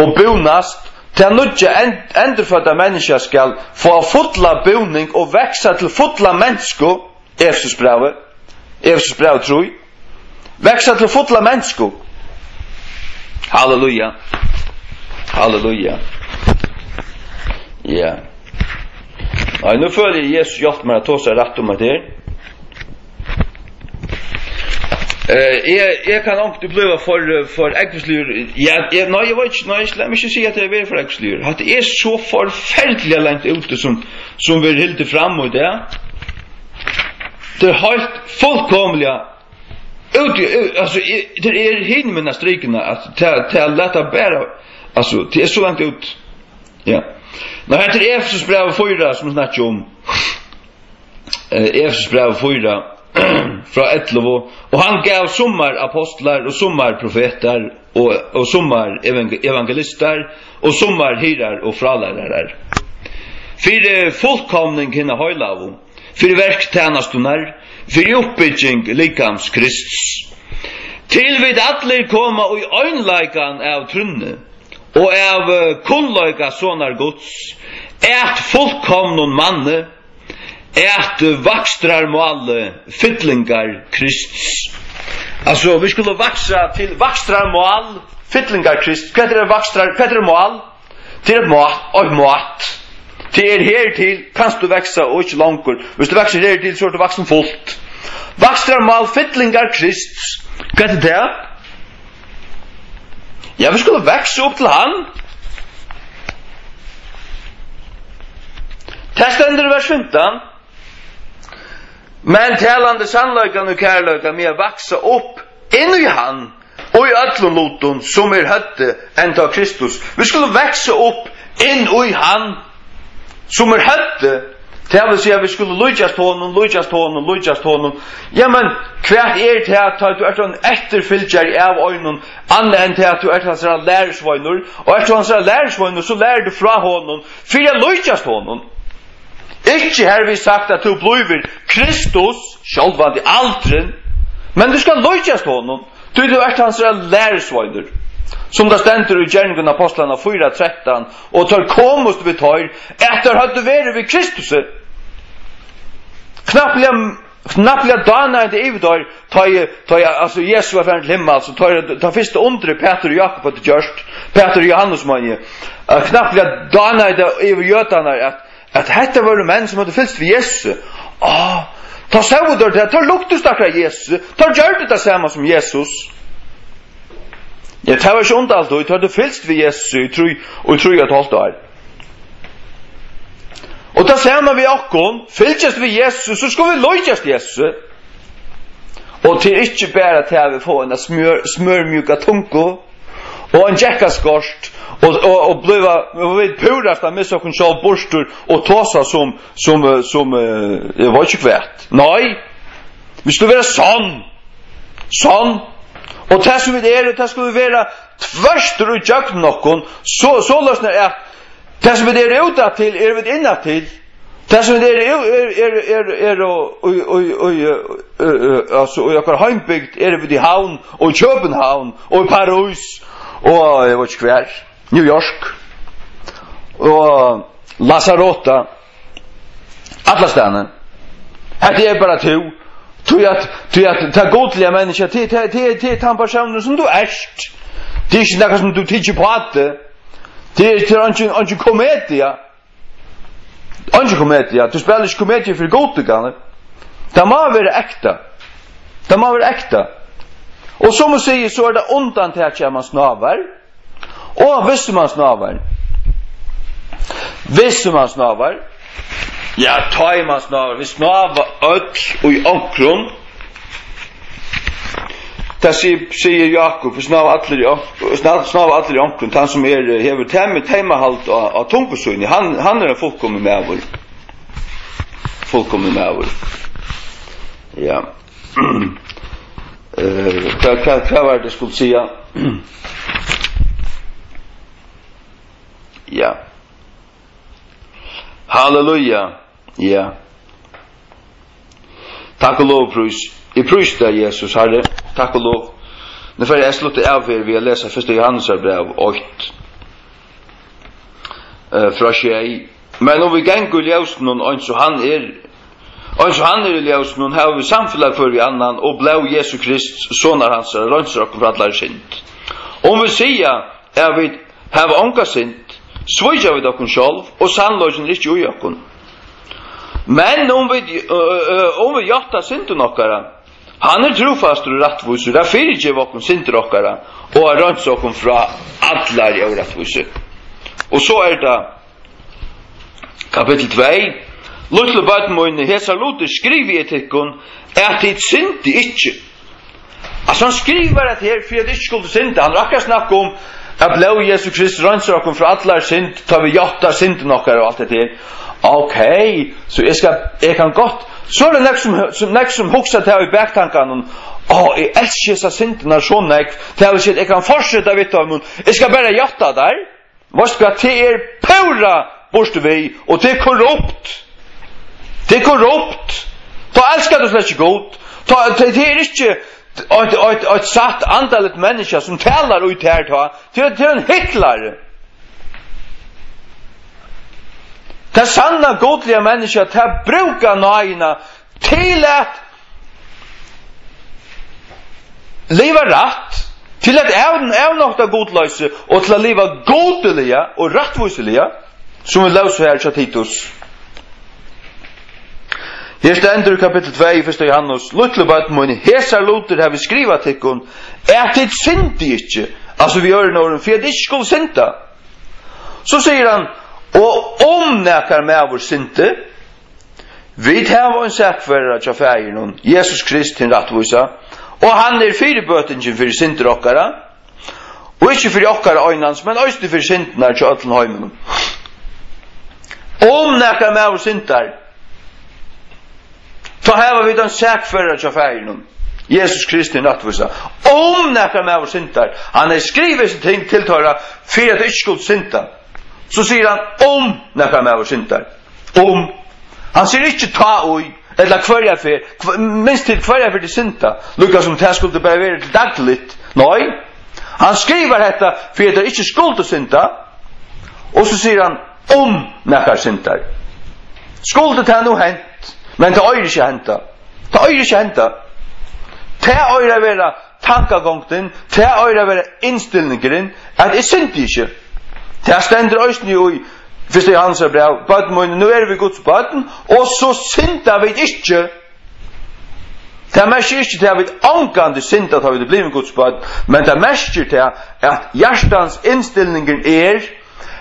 og búnast, tað nýggja end-, endurfødda menniskja skal fáa fulla búning og vaksa til fulla mensku, Efesusbrævið, Efesusbrævið trý. Vaksa til fulla mensku. Halleluja. Halleluja. Ja. Nei, nú føli eg, Jesus, hjálp mær at tosa rætt um hetta her. Eh, eg, eg kann onkuntíð blíva for, for ógvusligur. Ja, eg, nei, eg veit ikki, nei, eg skal ikki siga at eg eri for ógvusligur. Hatta er so forferdiliga langt úti, sum, sum verður hildið fram í dag. Tað er heilt fullkomiliga út, út, altso, eg, tað er hinumegin strikurnar, at tað, tað lata bara, altso, tað er so langt út. Ja. Nei, hetta er Efesusbrævið fýra, sum eg snakki um. Eh, Efesusbrævið fýra, frá ellivu. Og hann gav summar apostlar, og summar profetar, og, og summar evang-, evangelistar, og summar hirðar og frálærarar. Fyri fullkomning hinna heilagu, fyri verk tænastunnar, fyri uppbygging likams Krists. Til vit allir koma í einleikan av trúnni, og av, eh, kunnleika Sonar Guds, at fullkomnum manni, at vakstrarmáli fyllingar Krists. Altso, vit skulu vaksa til vakstrarmál fyllingar Krists. Hvat er vakstrar-, hvat er mál? Tað er eitt mát, eitt mát. Tað er her til, kanst tú vaksa og ikki longur. Viss tú vaksir her til, so ert tú vaksin fult. Vakstrarmál fyllingar Krists. Hvat er tað? Ja, vit skulu vaksa upp til hann. Tað stendur í vers fimtan. Men talandi sannleikan í kærleika, við at vaksa upp inn í hann, og í øllum lutum, sum er høvdið, enda Kristus. Vit skulu vaksa upp inn í hann, sum er høvdið. Tað vil siga, vit skulu líkjast honum, líkjast honum, líkjast honum. Ja, men hvat er tað, tá tú ert ein eftirfylgjari av einum, annað enn tað, at tú ert hansara lærisveinur? Og ert tú hansara lærisveinur, so lærir tú frá honum, fyri at líkjast honum. Ikki hervið sagt, at tú blívur Kristus, sjálvandi aldrin, men tú skalt líkjast honum, tí tú ert hansara lærisveinur. Sum tað stendur í Gerningar Ápostlanna fýra trettan, og teir komust við teir, at teir høvdu verið við Kristusi. Knappliga, knappliga dánaði tað yvir teir, tá ið, tá ið, altso, Jesus var farin til himmals, altso, tá, tá fyrsta undrið Pætur og Jákup høvdu gjørt, Pætur og Jóhannes, meini eg, at knappliga dánaði tað yvir jødarnar, at at hetta vóru menn, sum høvdu fylgst við Jesusi. Á, tá sóu teir tað, teir líktust akkurát Jesusi, teir gjørdu tað sama sum Jesus. Ja, tað var ikki undarligt, tí teir høvdu fylgst við Jesusi í trý, í trý og eitt hálvt ár. Og tað sama við okkum, fylgjast við Jesusi, so skulu vit líkjast Jesusi. Og tað er ikki bara tað, at vit fáa eina smør-, smørmjúka tungu, og ein gekkaskort, og, og, og blíva, og vit púrasta missa okkum sjálv burtur og tosa sum, sum, eh, sum, eh, eg veit ikki hvat. Nei, vit skulu vera sonn. Sonn. Og tað sum vit eru, tað skulu vit vera tvørtur í gjøgnum okkum. So, soleiðis er at tað sum vit eru útatil, eru vit innatil. Tað sum er, er, er, er, er, er og, og, og, og, eh, eh, eh, altso, í okkara heimbygd eru vit í Havn, og í København, og í París, og eg veit ikki hvar, New York, og Lanzarote, allastaðni. Hetta er bara tú. Tí at, tí at tað gudliga menniskja, tí, tí, tí, tí er tann persónurin sum tú ert. Tað er ikki nakað sum tú tykir uppá teg. Tað er, tað er eingin, eingin komedia. Eingin komedia, tú spælir ikki komediu fyri Gudi, galið. Tað má vera ekta. Tað má vera ekta. Og sum eg sigi, so er tað undantakið, at mann snávar. Og viss mann snávar. Viss mann snávar. Ja, tá ið mann snávar. Vit snáva øll í onkrum. Tað sig-, sigur Jákup, snáva allir í onk-, sná-, snáva allir í onkrum, tann sum er, hevur teymi-, teymihald á, á tungu síni, hann, hann er ein fullkomin maður. Fullkomin maður. Ja. Eh, hvat, hvat, hvat var tað, eg skuldi siga? Ja. Halleluja. Ja. Takk og lov, prís. Eg prísi tær, Jesus, Harri. Takk og lov. Nú fari eg at slutta av her við at lesa fyrsta Jóhannesar bræv eitt, eh, frá sjey. Men um vit ganga í ljósinum, eins og hann er, eins og hann er í ljósinum, hava vit samfelag hvør við annan, og blóð Jesu Krists, Sonar hansara, reinsar okkum frá allari synd. Um vit siga, at vit hava onga synd, svíkja vit okkum sjálv, og sannleikin er ikki í okkum. Men um vit, ø, ø, ø, um vit játta syndum okkara, hann er trúfastur og rættvísur at fyrigeva okkum syndir okkara og at reinsa okkum frá allari órættvísi. Og so er tað kapittul tvey: Lítlu børn míni, hesar lutir skrivi eg tykkum, at tit syndi ikki. Altso, hann skrivar hetta her fyri at ikki skuldi synda. Hann er akkurát snakka um at blóð Jesu Krists reinsar okkum frá allari synd, tá vit játta syndina okkara og alt hetta her. Ok, so eg skal, eg kann gott. So er tað nógv sum, sum, nógv sum hugsa tað í baktankanum: Á, eg elski hesar syndirnar so nógv, tað vil siga, eg kann fortseta við teimum. Eg skal bara játta tær. Veitst tú hvat, tað er púra burturvið, og tað er korrupt. Tað er korrupt. Tá elskar tú slett ikki Gud. Tá, tað, tað er ikki eitt, eitt, eitt satt andaligt menniskja sum talar í tær tá. Tað er, tað er ein hyklari. Tað sanna gudliga menniskja, tað brúkar náðina til at liva rætt, til at av-, avnokta gudloysi og til at liva gudiliga og rættvísiliga, sum vit lósu her hjá Titus. Her stendur í kapittul tvey í fyrsta Jóhannes: Lítlu børn míni, hesar lutir havi eg skrivað tykkum, at tit syndi ikki. Altso, við øðrum orðum, fyri at tit ikki skulu synda. So sigur hann: Og um nakar maður syndir, vit hava ein sakførara hjá Faðirinum, Jesus Krist, hin rættvísa, og hann er fyribøtingin fyri syndir okkara, og ikki fyri okkara einans, men eisini fyri syndirnar hjá øllum heiminum. Um nakar maður syndar, tá hava vit ein sakførara hjá Faðirinum, Jesus Krist, hin rættvísa. Um nakar maður syndar, hann hevði skrivað hesi ting til teirra, fyri at teir ikki skuldu synda. So sigur hann, um nakar maður syndar. Um. Hann sigur ikki tá í, ella hvørja ferð, hv-, minst til hvørja ferð tit synda. Líka sum tað skuldi bara verið til dagligt. Nei. Hann skrivar hetta, fyri at teir ikki skuldu synda. Og so sigur hann, um nakar syndar. Skuldi tað nú hent, men tað eigur ikki at henda. Tað eigur ikki at henda. Tað eigur at vera tankagongdin, tað eigur at vera innstillingurin, at eg syndi ikki. Tað stendur eisini í fyrsta Jóhannesar bræv, børn míni, nú eru vit Guds børn, og so synda vit ikki. Tað merkir ikki, at vit ongantíð synda, tá vit eru blivin Guds børn, men tað merkir tað, at hjartans innstillingurin er,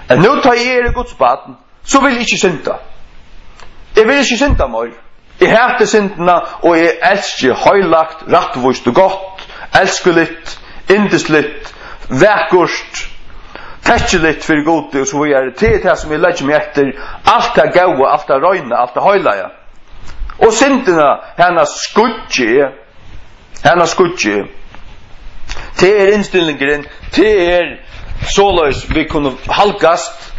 at nú tá eg eri Guds barn, so vil eg ikki synda. Eg vil ikki synda meir. Eg hati syndina, og eg elski heilagt, rættvíst og gott, elskuligt, yndisligt, vakurt, tekkiligt fyri Gudi og so víðari. Tað er tað, sum eg leggi meg eftir, alt tað góða, alt tað reina, alt tað heilaga. Og syndina, hana skýggi eg. Hana skýggi eg. Tað er innstillingurin, tað er soleiðis, vit kunnu halgast.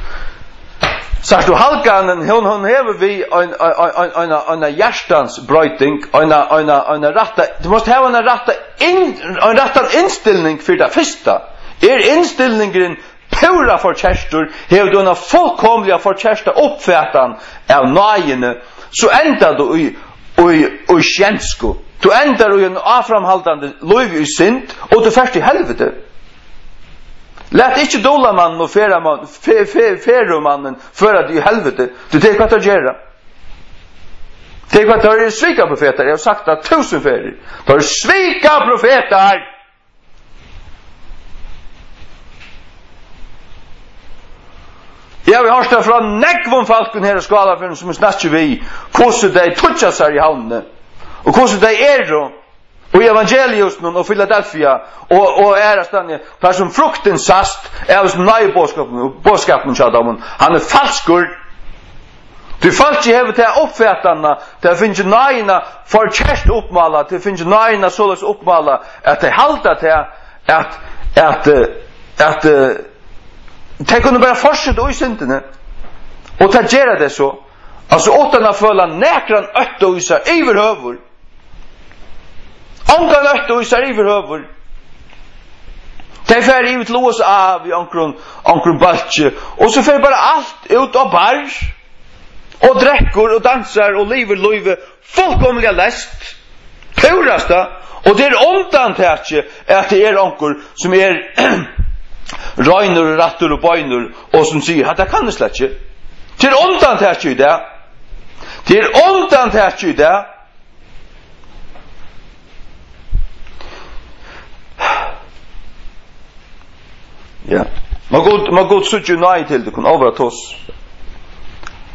Sært tú, halganin, hon, hon hevur við ein, ein, ein, ein, ein, ein hjartans broyting, ein, ein, ein rætta, tú mást hava ein rætta inn-, ein rættan innstilling fyri tað fyrsta. Er innstillingurin púra forkertur, hevur tú eina fullkomliga forkerta uppfatan av náðini, so endar tú í, í, í skjensku. Tú endar í ein áframhaldandi lív í synd, og tú fert í helviti. Lat ikki dulamannin og ferðamann-, fe-, fe-, ferðumannin føra teg í helviti. Tú, tað er hvat teir gera. Tað er hvat teir eru, svikaprofetar. Eg havi sagt tað túsund ferðir. Teir eru svikaprofetar. Eg havi hoyrt tað frá nógvum fólkum her á Skálafjørðinum, sum eg snakki við, hvussu tey toyggja sær í Havnini, og hvussu tey eru í Evangeliuhúsinum og Filadelfia og, og aðrastaðni, har sum fruktin sæst av hesum náðiboðskapinum, boðskapinum hjá teimum, hann er falskur. Tí fólkið hevur ta uppfatanina, tað hevur fingið náðina forkert uppmálað, tað hevur fingið náðina soleiðis uppmálað, at tey halda tað, at, at, eh, at, eh, tey kunnu bara fortseta í syndini, og tað gera tey so, altso uttan at føla nakran ótta í sær yvirhøvur. Ongan ótta í sær yvirhøvur. Tey fara yvir til U S A við onkrum, onkrum bólki, og so fer bara alt út á barr, og drekkur og dansar og livir lívið fullkomiliga leyst. Púrasta. Og tað er undantakið, at tað er onkur, sum er reinur og rættur og beinur, og sum sigur, hatta kann eg slett ikki. Tað er undantakið í dag. Tað er undantakið í dag. Ja. Má Gud, má Gud síggja í náði til tykkum, álvara tos.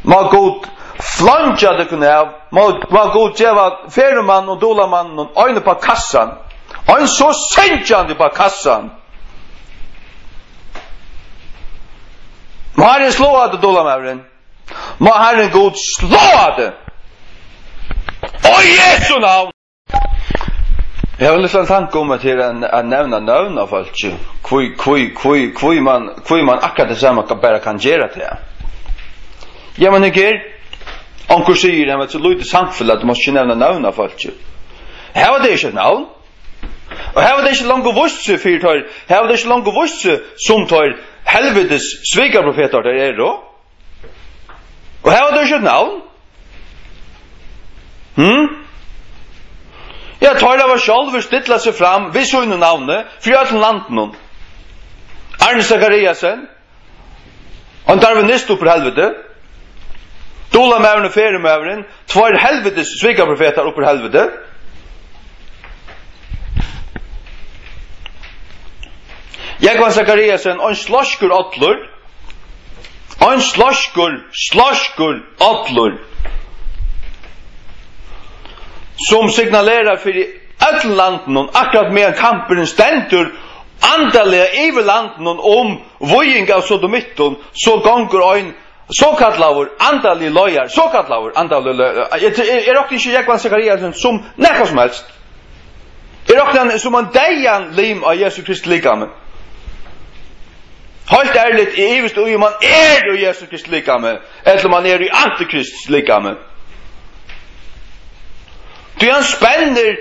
Má Gud fleingja tykkum av, má, má Gud geva ferðumann og dulamann ein upp á kassan, ein so syngjandi upp á kassan. Má Harrin sláa teg, dulamaðurin. Má Harrin Gud sláa teg. Í Jesu navn. Eg havi ein lítlan tanka um, at her at, at nevna nøvn á fólki. Hví, hví, hví, hví man, hví man akkurát tað sama ka-, bara kann gera tað. Ja, men her, onkur sigur, ja, men so lítið samfelag, tú mást ikki nevna nøvn á fólki. Hava tey ikki eitt navn? Og hava tey ikki longu víst seg fyri teir, hava tey ikki longu víst seg sum teir helvitis svikaprofetar teir eru? Og hava teir ikki eitt navn? Hm? Ja, teir hava sjálvir stillað seg fram við sínum navni fyri øllum landinum. Arne Zachariasen, ein darwinist upp úr helviti. Dulamaðurin og ferðumaðurin, tveir helvitis svikaprofetar upp úr helviti. Jógvan Zachariasen, ein sloyskur ollur. Ein sloskur, sloskur, allur, sum signalerar fyri øllum landinum, akkurát meðan kampurin stendur, andaliga yvir landinum um víging av sodomittum, so gongur ein sokallaður andaligur leiðari, sokallaður andaligur leiðari. Eg, eg, eg rokni ikki Jógvan Zachariasen sum nakað sum helst. Eg rokni hann sum ein deyðan lim á Jesu Kristi likami. Heilt ærligt, eg ivist í, um hann er í Jesu Kristi likami, ella um hann er í Antikrists likami. Tí hann spennir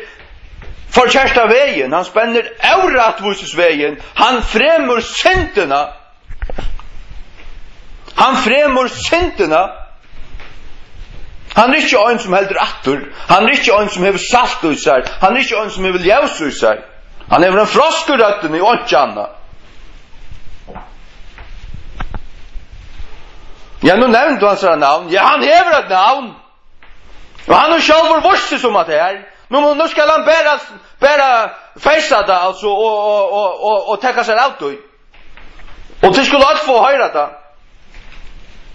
forkerta vegin, hann spennir órættvísisvegin, hann fremur syndina. Hann fremur syndina. Hann er ikki ein, sum heldur aftur. Hann er ikki ein, sum hevur salt í sær. Hann er ikki ein, sum hevur ljós í sær. Hann hevur ein frosk í røddini og einki annað. Ja, nú nevndi tú hansara navn. Ja, hann hevur eitt navn. Og hann hevur sjálvur víst seg sum at tað er. Nú, nú skal hann bara, bara feisa tað, altso, og, og, og, og, og taka sær av tí. Og tit skulu øll fáa hoyra tað.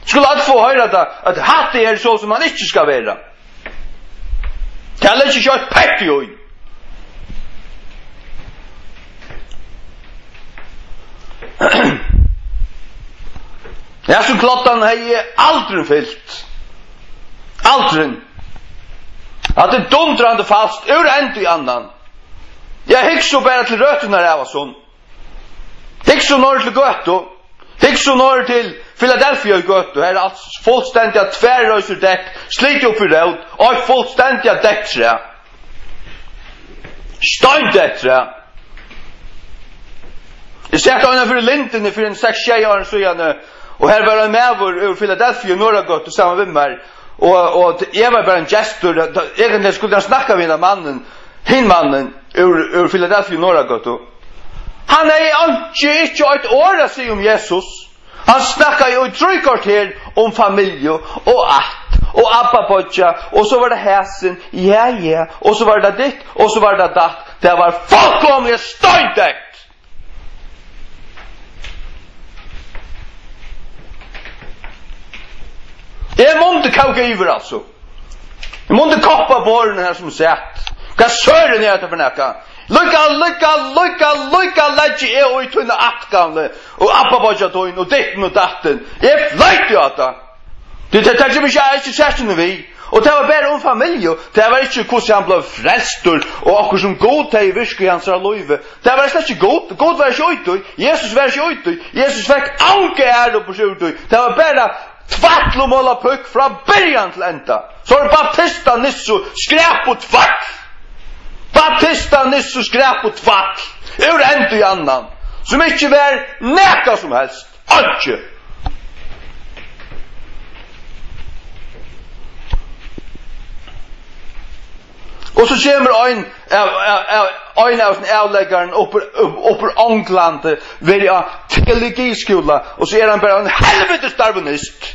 Skulu øll fáa hoyra tað, at hatta er so, sum hann ikki skal vera. Tað leggi eg ikki eitt petti í. Hasum kloddanum hevði eg aldrin fylgt. Aldrin. Hatta er dundrandi falskt, úr enda í annan. Ja, hygg so bara til røturnar av hasum. Hygg so norður til Gøtu. Hygg so norður til Filadelfia í Gøtu. Her er alt fullstendiga tvær reisur dekk, slitið upp í rót, og eitt fullstendiga dekktræ. Steindekktræ. Eg sat eina fyri lindini fyri ein seks, sjey árum síðani, og her var ein maður úr Filadelfia í Norðragøtu saman við mær, og, og eg var bara ein gestur. Tá, eigentliga skuldi hann snakka við henda mannin, hin mannin úr, úr Filadelfia í Norðragøtu. Hann hevði einki, ikki eitt orð at siga um Jesus. Hann snakkaði í trý korter um familju og ætt og abbabeiggja, og so var tað hasin, ja, ja, og so var tað ditt, og so var tað datt. Tað var fullkomiliga steindeytt. Eg mundi kóka yvir, altso. Eg mundi koppa borðini her sum sat. Hvat søren er hetta fyri nakað? Líka, líka, líka, líka leggi eg í tína ætt, gamli, og abbabeiggja tín og dittin og dattin. Eg fleiti á tað. Tí tað, tað kemur ikki, ikki serstøðuni við. Og tað var bara um familju. Tað var ikki, hvussu hann bleiv frelstur, og okkurt sum Gud hevði virkað í hansara lívi. Tað var slett ikki Gud. Gud var ikki í tí. Jesus var ikki í tí. Jesus fekk onga æru burtur úr tí. Tað var bara tvætl og málapúkk frá byrjan til enda. So er Baptista Nissu skræp og tvætl. Baptista Nissu skræp og tvætl. Úr enda í annan. Sum ikki var nakað sum helst. Einki. Og so kemur ein av, av, av, ein av sínum avleggarum upp, upp, upp úr Onglandi, verið á teologiskúla, og so er hann bara ein helvitis darwinist.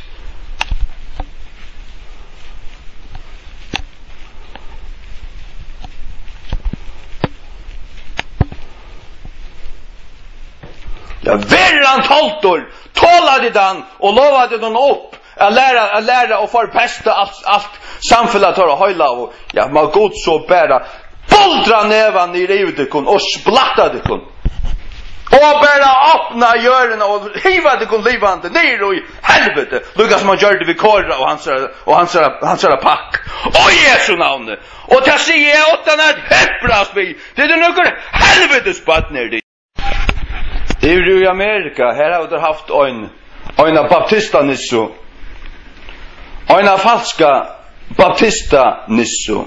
Ja, verður hann toltur, tola tit hann og lova tit honum upp at læra, at læra og forpesta alt, alt samfelag teirra heilagu. Ja, má Gud so bara buldra nevan niður yvir tykkum og splatta tykkum. Og bara opna jørðina og hiva tykkum livandi niður í helviti. Líka sum hann gjørdi við Kora og hansara, og hansara, hansara pakk. Og í Jesu navni. Og tað sigi eg uttan at heprast við. Tað er nøkur helvitis børn, eru tit. Yvir í Amerika, her hava teir havt ein, eina baptistanissu, eina falska baptistanissu,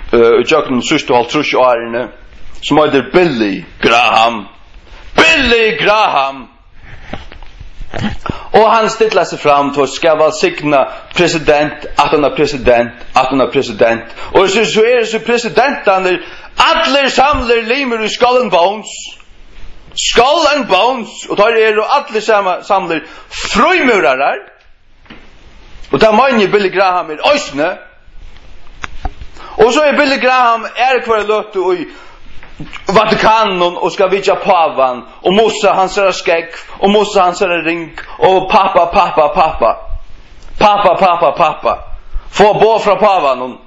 eh, í gjøgnum síðstu hálvtrýss árini, sum eitur Billy Graham. Billy Graham! Og hann stillar seg fram, tú veist, skal vælsigna president, aftan á president, aftan á president. Og so, so eru so presidentarnir allir samlir limir í Skull and Bones. Skull and Bones, og teir eru allir sama, samlir frímúrarar. Og tað meini eg Billy Graham er eisini. Og so er Billy Graham aðru hvørja løtu í Vatikaninum og skal vitja pávan og mussa hansara skógv og mussa hansara ring og pappa, pappa, pappa. Pappa, pappa, pappa. Fáa boð frá pávanum.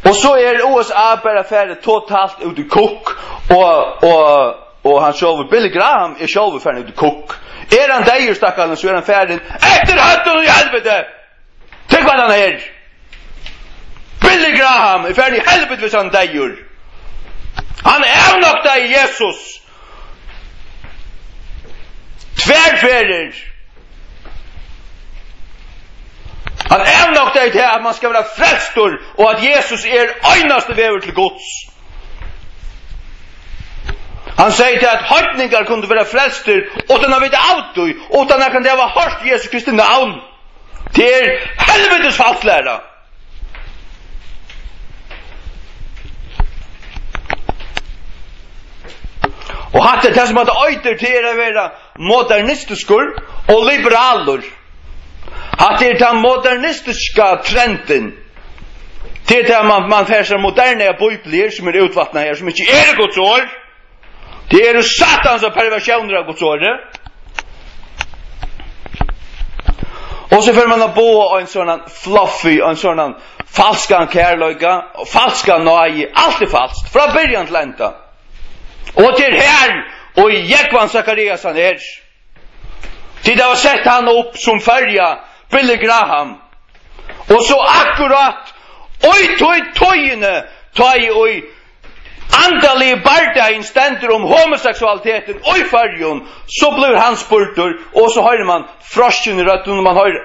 Og so er U S A bara farið totalt út í kukk, og, og, og hann sjálvur, Billy Graham, er sjálvur farin út í kukk. Er hann deyður, stakkarin, so er hann farin eftir høvdinum í helviti. Trúgv, at hann er. Billy Graham er farin í helviti, hvis hann er deyður. Hann avnoktaði Jesus. Tvær ferðir. Hann avnoktaði til, at man skal vera frelstur, og at Jesus er einasti vegur til Guds. Hann segði til, at heidningar kundu vera frelstir, uttan at vita av tí, uttan at kunna hava hoyrt Jesu Kristi navn. Tað er helvitis falsklæra. Og hatta er tað, sum hatta eitur, tað er at vera modernistiskur og liberalur. Hatta er tann modernistiska trendin. Tað er tað, man, man fær sær modernar bíbliur, sum eru útvatnaðar, sum ikki eru Guds orð. Tað eru Satans og perversjónir av Guds orði. Og so fer man at boða ein sånn fluffy, ein sånn falskan kærleika, falska náði, alt er falskt, frá byrjan til enda. Og tað er her, og Jógvan Zachariasen er. Tit hava sett hann upp sum Føroya Billy Graham. Og so akkurát í tí tíðini, tá ið í andaligi bardagin stendur um homoseksualitetin í Føroyum, so blívur hann spurdur, og so hoyrir man froskin í røddini, man hoyrir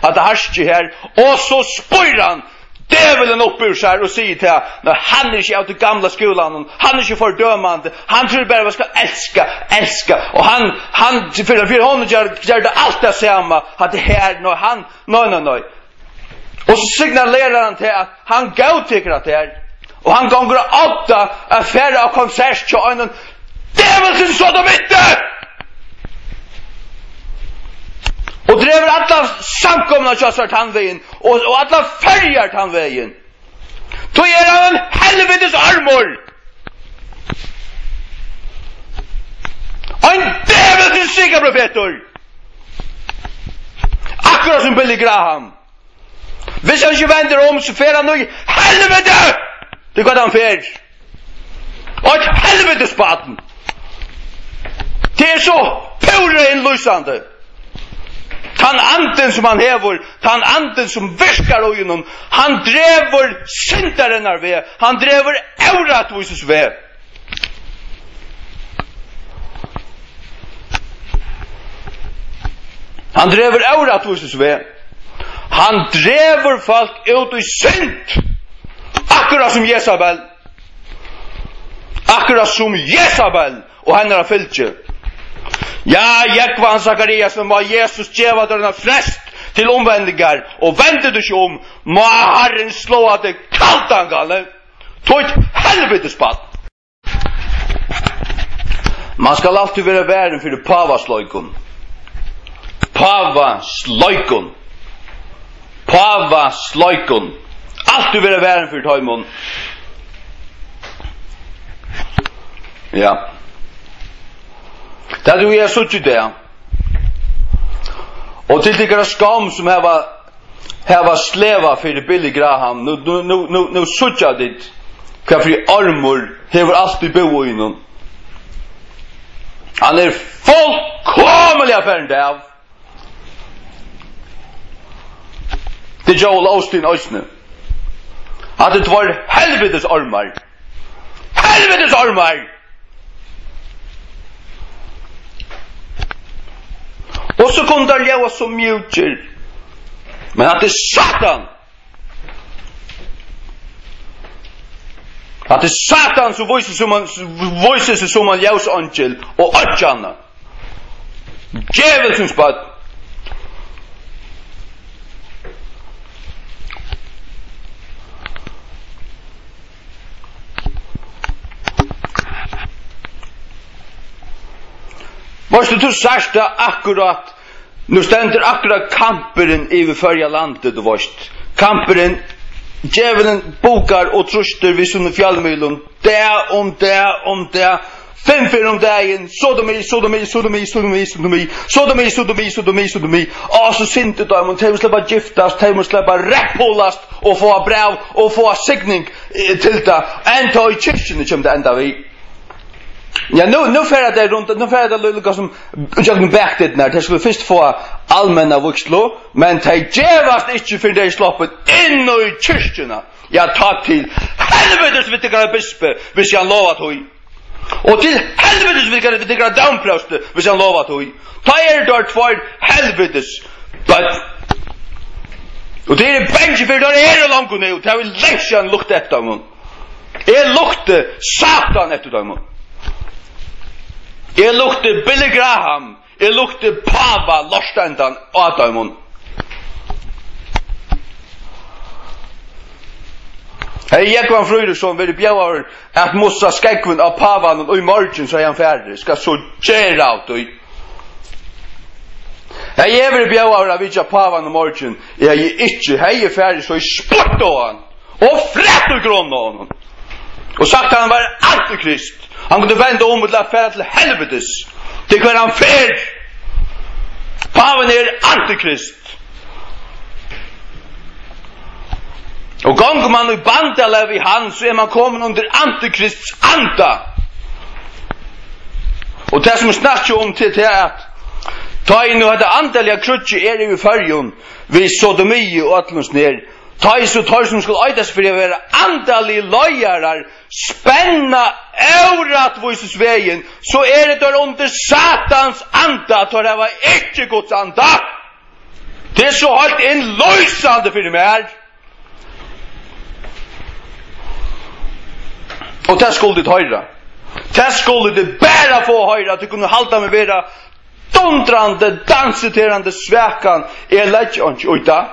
hatta harkið her, og so spýr hann djevulin upp úr sær og sigur til hann, nei, hann er ikki av tí gamla skúlanum, hann er ikki fordømandi, hann trýr bara, man skal elska, elska, og hann, hann, fyri, fyri honum ger, ger tað alt tað sama, hatta her, nei, hann, nei, nei, nei. Og so signalerar hann til, at hann góðtekur hatta her, og hann gongur á odda at fara á konsert hjá einum djevulsins sodomitti! Og dregur alla samkomuna hjá sær tann vegin, og, og allar Føroyar tann vegin. Tí er hann ein helvitis ormur. Ein djevulsins sikaprofetur. Akkurát sum Billy Graham. Hvis hann ikki vendir um, so fer hann í helviti! Tað er hvat hann fer. Eitt helvitis barn. Tað er so púra innlýsandi. Tann andin, sum hann hevur, tann andin, sum virkar í honum, hann dregur syndarinnar veg, hann dregur órættvísis veg. Hann dregur órættvísis veg. Hann dregur fólk út í synd. Akkurát sum Jesabel. Akkurát sum Jesabel og hennara fylgi. Ja, Jógvan Zachariasen, má Jesus geva tær eina frest til umvendingar, og vendir tú ikki um, má Harrin sláa teg kaldan, galli. Tú ert helvitis barn. Man skal altíð vera varin fyri pávasleikum. Pávasleikum. Pávasleikum. Altíð vera varin fyri teimum. Ja. Tað er jú, eg síggi tað. Og til tykkara skomm, sum hava hava slevað fyri Billy Graham. Nú, nú, nú, nú, nú síggja tit, hvat fyri ormur hevur altíð búð í honum. Hann er fullkomiliga farin av. Tað er Joel Osteen eisini. Hatta eru tveir helvitis ormar. Helvitis ormar! Og so kunnu teir ljóða so mjúkir. Men hatta er Satan! Hatta er Satan, sum vísir seg sum ein, vísir seg sum ein ljóseingil og einki annað. Djevulsins barn. Veitst tú, tú sært tað akkurát. Nú stendur akkurát kampurin yvir Føroya landi, tú veitst. Kampurin Djevulin bukar og trýstir við sínum fjølmiðlum, dag um dag um dag, fimm ferðir um dagin, sodomi, sodomi, sodomi, sodomi, sodomi, sodomi, sodomi, sodomi, sodomi. Á, so synd í teimum, tey mugu sleppa at giftast, tey mugu sleppa at reyðpúlast og fáa bræv og fáa signing, eh, til tað. Enntá í kirkjuni kemur tað enda við. Ja, nú, nú fara tey runt, nú fara tey líka sum gjøgnum bakdyrnar. Tey skulu fyrst fáa almenna vígslu, men tey gevast ikki, fyrr tey eru sloppin inn í kirkjuna. Ja, tá til helvitis við tykkara bispi, hvis hann lovar tí. Og til helvitis við tykkara, við tykkara dómprøsti, hvis hann lovar tí. Tá eru teir tveir helvitis børn. Og tað eri eg bangin fyri, teir eru longu nú, tað havi eg langt síðan luktað eftir teimum. Eg lukti Satan eftir teimum. Eg lukti Billy Graham. Eg lukti páva lortendan á teimum. Hevði Jógvan Fríðriksson verið bjóðaður at mussa skógvin á pávanum í morgin, so hevði hann farið. Skal so gera av tí. Hevði eg verið bjóðaður at vitja pávan í morgin, eg hevði ikki, hevði eg farið, so eg spýtt á hann og frætt í grunn á honum og sagt, hann var antikrist. Hann kundi venda um og til at fara til helvitis. Tað er hvar hann fer. Pávin er antikrist. Og gongur mann í bandalag við hann, so er mann komin undir antikrists anda. Og tað sum eg snakki um til tað, at tá ið nú hetta andaliga kríggið er í Føroyum, við sodomi og øllum sum er, tá ið so teir sum skulu eita seg fyri at vera andaligir leiðarar spenna órættvísisvegin, so eru teir undir Satans anda, teir hava ikki Guds anda. Tað er so heilt innlýsandi fyri mær. Og tað skulu tit hoyra. Tað skulu tit bara fáa hoyra, at tit kunnu halda meg vera dundrandi, dansiterandi svakan. Eg leggi einki í tað.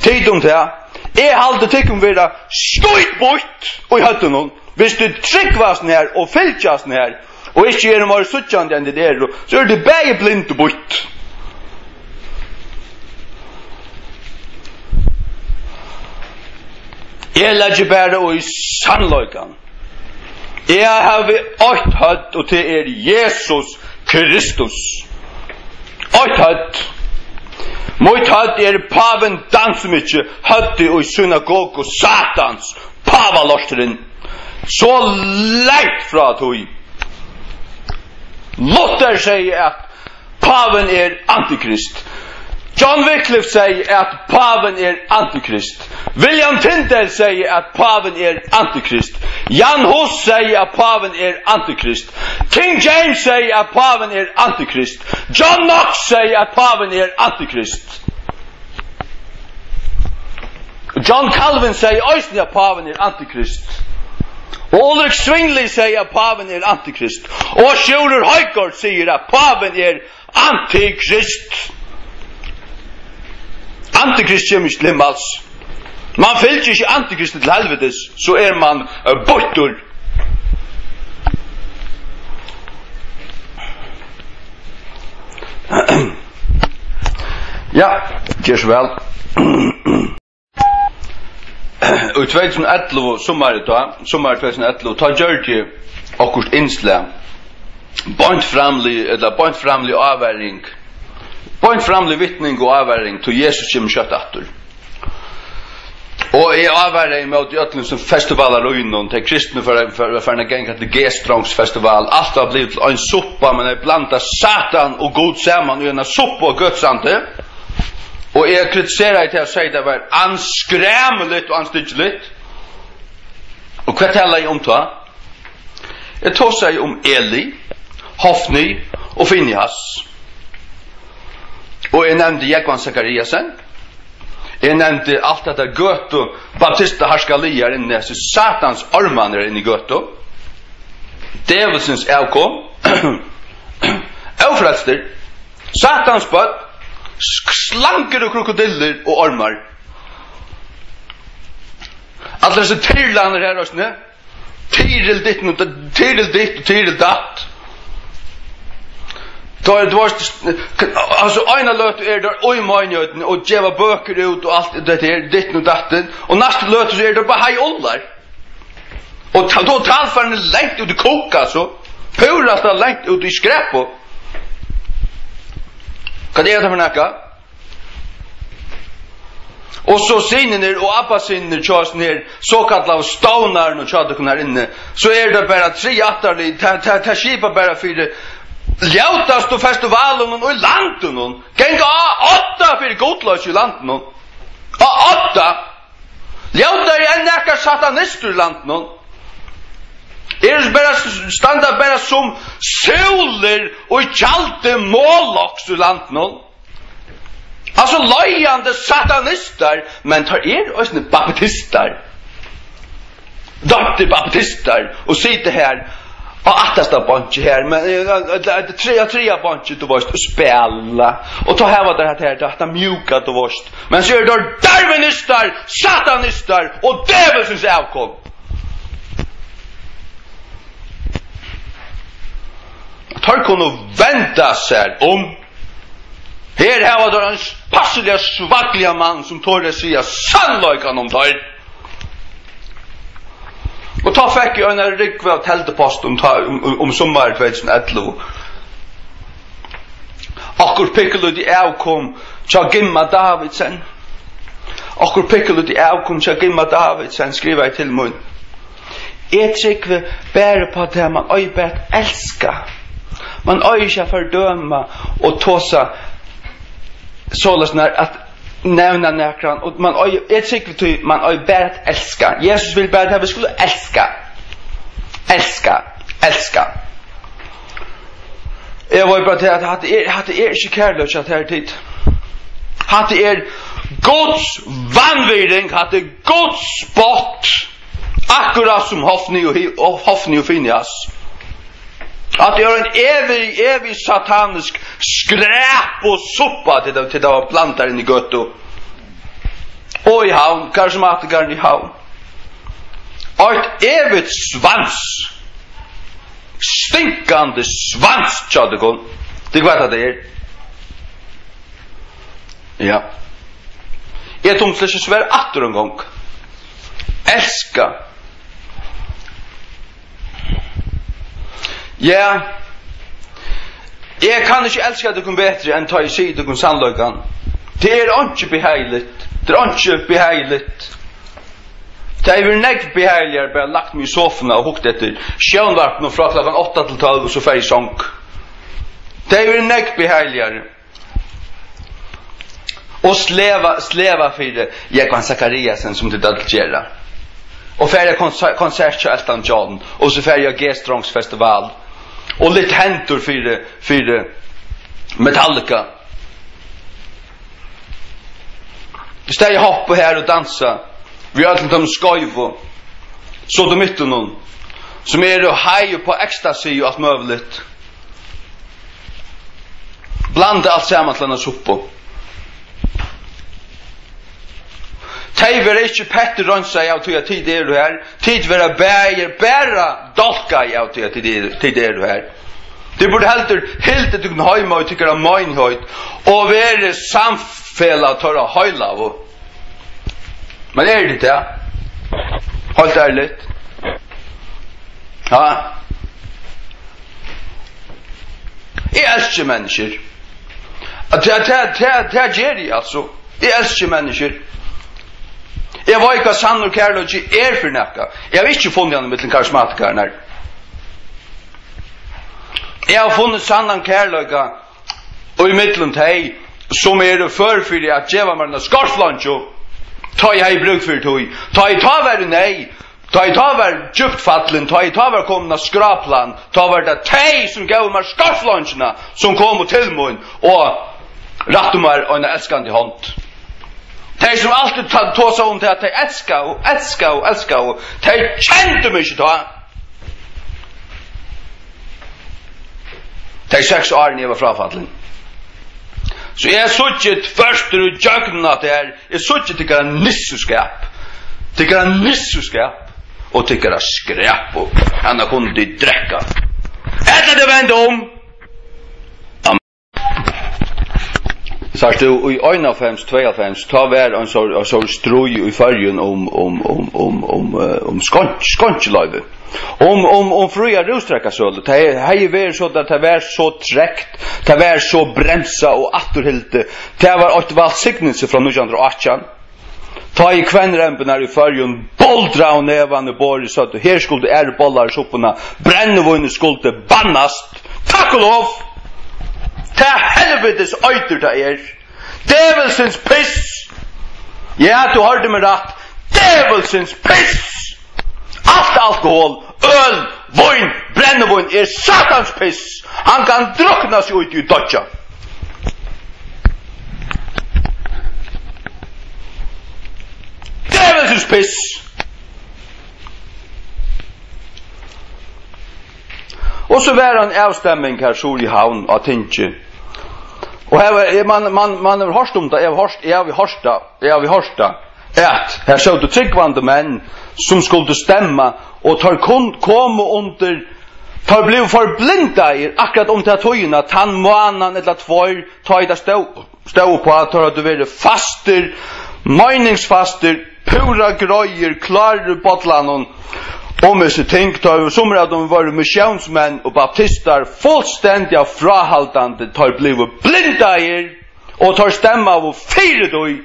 Tit um tað. Eg haldi tykkum vera skítbýtt í høvdinum. Hvis tit trúgvast nær og fylgjast nær, og ikki eru meira síggjandi enn tit eru, so eru tit bæði blind og býtt. Eg leggi bara í sannleikan. Eg havi eitt høvd, og tað er Jesus Kristus. Eitt høvd. Mítt høvd er pávin Dansmikki, høvdið í synagogu Satans, pávalorturin. So langt frá tí. Luther segði, at pávin er antikrist. John Wycliffe segði, at pávin er antikrist. William Tyndale segði, at pávin er antikrist. Jan Hus segði, at pávin er antikrist. King James segði, at pávin er antikrist. John Knox segði, at pávin er antikrist. John Calvin segði eisini, at pávin er antikrist. Og Ulrich Zwingli segði, at pávin er antikrist. Og Sjúrður Højgaard sigur, at pávin er antikrist. Antikrist kemur ikki til himmals. Mann fylgir ikki antikristi til helvitis, so er mann, eh, býttur. Ja, ger so væl. Í tvey túsund og ellivu, summarið tá, summarið tvey túsund og ellivu, tá gjørdi eg okkurt innslag. Beint framlig, ella beint framlig ávaring. Beint framlig vitning og ávaring, tí Jesus kemur skjótt aftur. Og eg ávaraði móti øllum sum festivalarínum, tey kristnu fóru, fóru, fóru at ganga til G-Strongs festival. Alt var blivið til ein suppa, men eg blanda Satan og Gud saman í eina suppu á Gøtusandi. Og eg kritiseraði tað og segði, tað var anskræmiligt og anstyggiligt. Og hvat talaði eg um tá? Eg tosaði um Eli, Hofni og Finehas. Og eg nevndi Jógvan Zachariasen. Eg nevndi alt hetta Gøtu, baptista harskaliðið inni, hesir satans ormarnir inni í Gøtu. Djevulsins avkom. Ófrelstir. Satans børn. Sk-, slangur og krokodillur og ormar. Allar hesar tyrlarnar her, eisini. Tyril ditt, tyril ditt og tyril datt. Tá er, tú veist, altso, eina løtu eru teir í meinigheitini og geva bøkur út og alt dette her, ditten og datten, og næstu løtu so eru teir bara heiðullar. Og ta-, totalt farin langt út í kuk, altso. Púrasta langt út í skræpu. Hvat er hetta fyri nakað? Og so synirnir og abbasynirnir hjá hesum her sokallaðu stovnarunum hjá tykkum her inni, so er tað bara triðja ættarlið, tað, tað, tað skipar bara fyri ljótastu festivalunum í landinum, ganga á odda fyri gudloysi í landinum, á odda, ljótari enn nakar satanistur í landinum, eru bara, standa bara sum súlur í tjaldi Moloks í landinum. Altso, leiðandi satanistar, men teir eru eisini baptistar. Døptir baptistar og sita her á aftasta bonki her, men, eh, eh, eh, triðja, triðja bonki, tú veist, og spæla. Og tá hava teir hatta her, hatta mjúka, tú veist. Men so eru teir darwinistar, satanistar og djevulsins avkom. Teir kunnu venda sær um. Her hava teir ein passiliga svakliga mann, sum torir at siga sannleikan um teir. Og tá fekk eg eina rúgvu av teldupostum tá um, um, um summarið tvey túsund og ellivu. Okkurt pikkulítið avkom hjá Gimma Davidsen. Okkurt pikkulítið avkom hjá Gimma Davidsen skrivaði til mín: Eg trúgvi bara upp á tað, man eigur bara at elska. Man eigur ikki at fordøma og tosa soleiðis nær at nevna nakran, og man eigur, eg trúgvi tí, man eigur bara at elska. Jesus vil bara at vit skulu elska. Elska, elska. Eg veit bara til at hatta er, hatta er ikki kærleiki, hatta her, tit. Hatta er Guds vanvirðing, hatta er Guds spott. Akkurát sum Hofni og Hi-, og Hofni og Finias. At tað er ein evig, evig satanisk skræp og suppa, tit hava, tit hava blandað inn í gøtu. Og í Havn, karismatikarin í Havn. Eitt evigt svans. Stinkandi svans, hjá tykkum. Tit vita, hvat tað er. Ja. Eg tími slett ikki at svara aftur ein gong. Elska. Ja. Eg kann ikki elska tykkum betri enn tá eg sigi tykkum sannleikan. Tað er einki behagligt. Tað er einki behagligt. Tað hevði verið nógv behagligari bara lagt meg í sofuna og hugt eftir sjónvarpinum frá klokkan átta til tólv og so farið í song. Tað hevði verið nógv behagligari. Og sleva, sleva fyri Jógvan Zachariasen, sum tit øll gera. Og fara á konser-, konsert hjá Elton John, og so fara á G-Strongs Festival. Og lyfta hendur fyri, fyri Metallica. Í staðin hoppa her og dansa við øllum teimum skeivu sodomittunum, sum eru high upp á ecstasy og alt møguligt. Blanda alt saman til eina suppu. Tey verða ikki pettir reinsaði av tí at tit eru har. Tit verða bæði bara dálkaði av tí at tit eru, tit eru har. Tit burdu heldur hildið tykkum heima í tykkara meinigheit og verið samfelag teirra heilagu. Men eru tit tað? Heilt ærligt. Ha? Eg elski menniskjur. At tað, tað, tað, tað geri eg, altso. Eg elski menniskjur. Eg veit, hvat sannur kærleiki er fyri nakað. Eg havi ikki funnið hann ímillum karismatikararnar. Eg havi funnið sannan kærleika ímillum tey, sum eru før fyri at geva mær eina skortfleingu, tá eg hevði brúk fyri tí, tá eg tá var í neyð, tá eg tá var djúpt fallin, tá eg tá var komin á skráplan, tá var tað tey, sum góvu mær skortfleinguna, sum komu til mín og rættu mær eina elskandi hond. Tey, sum altíð ta-, tosaðu um tað, at tey elskaðu, elskaðu, elskaðu, tey kendu meg ikki tá. Tey seks árini eg var fráfallin. So eg síggi tvørtur ígjøgnum at tað her, eg síggi tykkara nissuskap. Tykkara nissuskap og tykkara skræpu. Hana kunnu tit drekka. Ella tey venda um. Sært tú, í einoghálvfems, tveyoghálvfems, tá var ein so, ein so stríð í Føroyum um, um, um, um, um, eh, um skeinki-, skeinkiloyvi. Um, um, um fría rúsdrekkasølu. Tað he-, hevði verið so, at tað var so trekt, tað var so bremsað og afturhildið. Tað var eitt vælsignilsi frá nítjan hundrað og átjan. Tá ið kvenremburnar í Føroyum boldraðu nevan í borðið, søgdu: "Her skuldu aðrir bollar í suppuna, brennivínið skuldi bannast." Takk og lov! Tað helvitis eitur tað er. Djevulsins piss! Ja, tú hoyrdi meg rætt. Djevulsins piss! Alt alkohol, øl, vín, brennivín er satans piss. Hann kann drukna seg út í doyggja. Djevulsins piss. Og so var ein avstemming her suður í Havn á tingi. Og her var, eg, man, man, man hevur hoyrt um tað, eg havi hoyrt, eg havi hoyrt tað, eg havi hoyrt tað, at her sótu trúgvandi menn, sum skuldu stemma, og teir kun-, komu undir, teir blivu forblindaðir akkurát um ta tíðina, tann mánaðan ella tveir, tá ið tað stóð, stóð upp á, at teir høvdu verið fastir, meiningsfastir, púra greiðir, klárir í bollanum um hesi ting. Teir, summir av teimum vóru missiónsmenn og baptistar, fullstendiga fráhaldandi, teir blivu blindaðir, og teir stemmaðu fyri tí,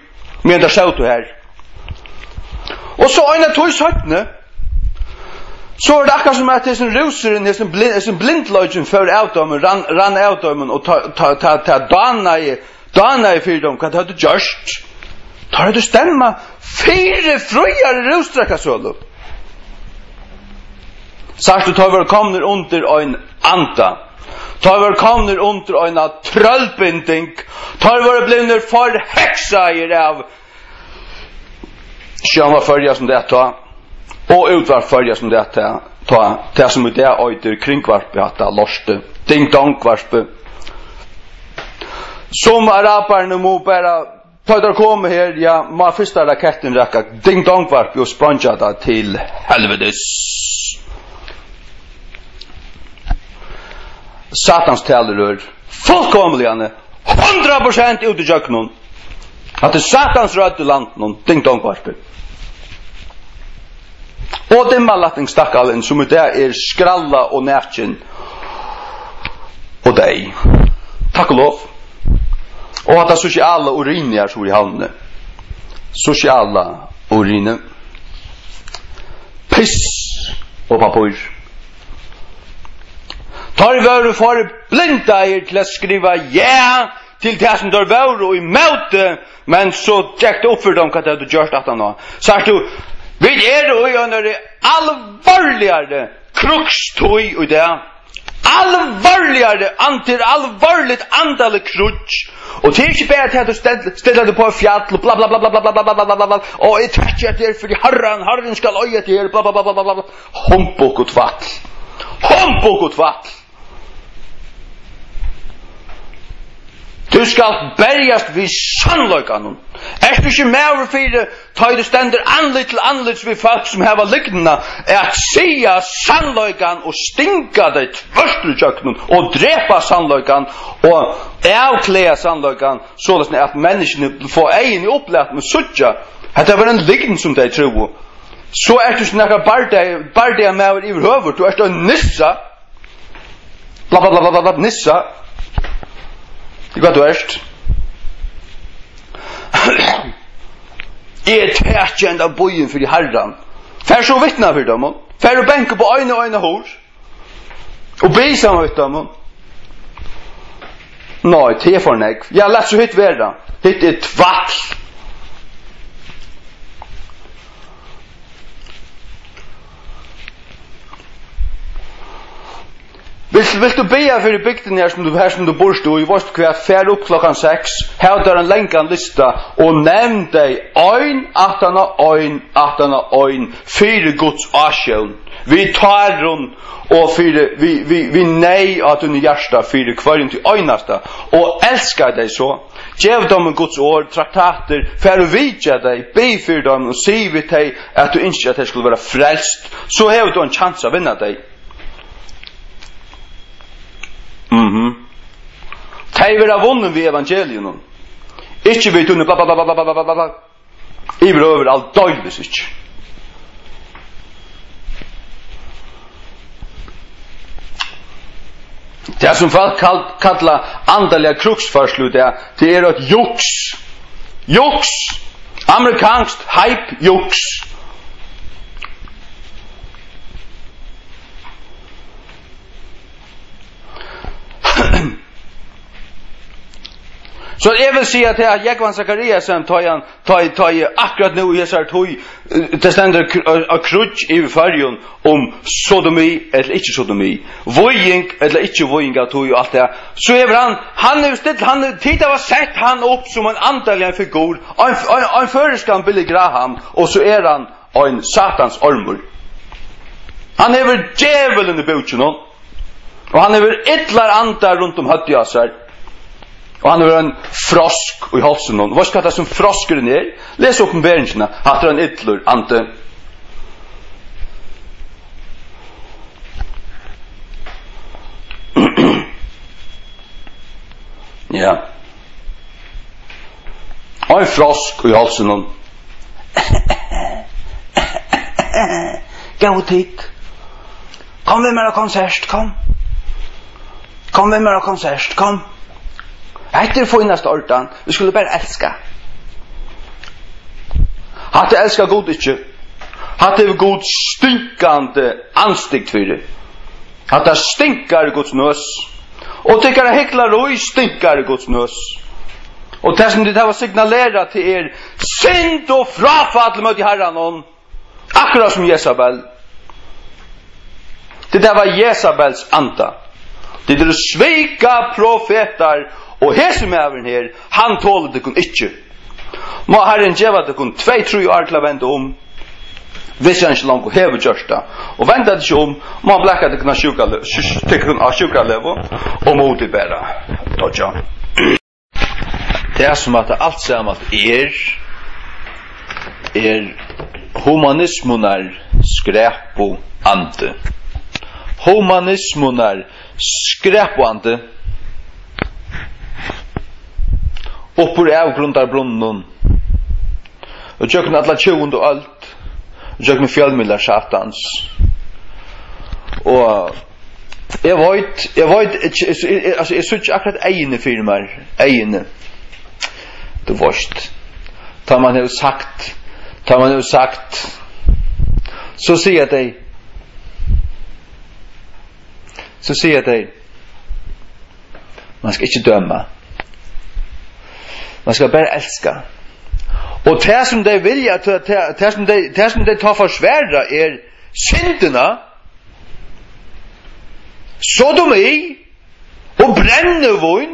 meðan teir sótu her. Og so eina tíð seinni, so er tað akkurát sum at hesin rúsurin, hesin blin-, hesin blindleikin fór av teimum, rann, rann av teimum, og tá, tá, tá, tá dánaði, dánaði fyri teimum, hvat teir høvdu gjørt. Teir høvdu stemmað fyri fríari rúsdrekkasølu. Sært tú, teir vóru komnir undir ein anda. Teir vóru komnir undir eina trøllbinding. Teir vóru blivnir forheksaðir av Sjónvarp Føroya sum tað tá, og Útvarp Føroya sum tað tá, tá, tað sum í dag eitur Kringvarpið, hatta lortið, Ding Dong Varpið. Sum arabarnir mugu bara, tá teir koma her, ja, má fyrsta rakettin rakka Ding Dong Varpið og spreingja tað til helvitis. Satans talurør, fullkomiliga, hundrað prosent út ígjøgnum. Hatta er Satans rødd í landinum, Ding Dong Varpið. Og Dimmalættingstakkalin, sum í dag er skrallað og nakin og deyð. Takk og lov. Og hatta sosiala urinið her suður í Havnini. Sosiala urinið. Piss og pappír. Teir vóru forblindaðir til at skriva ja til tað, sum teir vóru ímóti, men so gekk tað upp fyri teimum, hvat teir høvdu gjørt aftaná. Sært tú, vit eru í einari alvorligari krígstíð í dag. Alvorligari andi, alvorligt andaligt kríggj. Og tað er ikki bara tað, at tú stell-, stillar teg upp á eitt fjall og bla, bla, bla, og eg takki at tað er fyri Harran, Harrin skal eiga teg her, bla, bla, bla. Humbug og tvætl. Humbug og tvætl. Tú skalt berjast við sannleikanum. Ert tú ikki maður fyri, tá ið tú stendur andlit til andlits við fólk, sum hava lygnina, at siga sannleikan og stinga tey tvørtur ígjøgnum og drepa sannleikan og avklæða sannleikan, soleiðis at menniskjuni fáa eyguni upplatin og síggja, hetta var ein lygn, sum tey trúðu. So ert tú ikki nakar bardagi-, bardagamaður yvirhøvur, tú ert ein nissa. Bla, bla, bla, bla, bla, bla, nissa. Tað er hvat tú ert. Eg taki henda býin fyri Harran. Far so og vitna fyri teimum. Far og banka upp á eina og eina hurð. Og bið saman við teimum. Nei, tað er for nógv. Ja, lat so hitt vera. Hitt er tvætl. Vilt, vilt tú biðja fyri bygdini her, sum tú, her sum tú býrt í, veitst tú hvat, far upp klokkan seks, hav tær ein langan lista og nevn tey ein aftan á ein aftan á ein fyri Guds ásjón, við tárum og fyri, við, við, við neyð á tínum hjarta fyri hvørjum tí einasta, og elska tey so. Gev teimum Guds orð, traktatir, far og vitja tey, bið fyri teimum og sig við tey, at tú ynskir, at tey skulu vera frelst. So hevur tú ein kjans at vinna tey. Mhm. Tey verða vunnin við evangeliinum. Ikki við tíni bla, bla, bla. Yvirhøvur aldeilis ikki. Tað, sum fólk kall-, kalla andaliga krígsførslu í dag, tað er eitt juks. Juks! Amerikanskt hype-juks. So eg vil siga til, at Jógvan Zachariasen, tá ið hann, tá ið, tá ið akkurát nú í hesari tíð, eh, tað stendur kr-, á, á kríggj yvir Føroyum um sodomi ella ikki sodomi, víging ella ikki víging av tí og alt tað, so hevur hann, hann hevur still-, hann hevur, tit hava sett hann upp sum ein andaligan figur, ein, ein, ein føroyskan Billy Graham, og so er hann ein satans ormur. Hann hevur djevulin í búkinum, og hann hevur illar andar runt um høvdið á sær, og hann hevur ein frosk í hálsinum. Veitst tú, hvat tað sum froskurin er? Les Opinberingina. Hatta er ein illur andi. Ja. Ein frosk í hálsinum. Góðu tit. Kom við mær á konsert, kom. Kom við mær á konsert, kom. Hetta er fínasta ordan. Vit skulu bara elska. Hatta elskar Gud ikki. Hatta hevur Gud stinkandi andstygd fyri. Hatta stinkar í Guds nøs. Og tykkara hyklarí stinkar í Guds nøs. Og tað, sum tit hava signalerað, tað er synd og fráfall móti Harranum. Akkurát sum Jesabel. Tit hava Jesabels anda. Tit eru svika profetar, og hesin maðurin her, hann tolir tykkum ikki. Má Harrin geva tykkum tvey, trý ár til at venda um, viss hann ikki longu hevur gjørt tað. Og venda tykkum um, má hann blaka tykkum á sjúkrale-, sj-, tykkum á sjúkralegu, og mutið bara doyggja. Tað, sum at alt saman er, er humanismunar skræpuandi. Humanismunar skræpuandi. Upp úr avgrundarbrunninum. Og gjøgnum alla tjúgundu øld. Gjøgnum fjølmiðlar Satans. Og eg veit, eg veit, eg, eg, eg, altso, eg síggi akkurát eyguni fyri mær, eyguni. Tú veitst, tá man hevur sagt, tá man hevur sagt, so siga tey, so siga tey, Man skal ikki døma. Man skal bara elska. Og tað, sum tey vilja, tað, tað, tað, sum tey, tað, sum tey tá forsvara, er syndina, sodomi og brennivín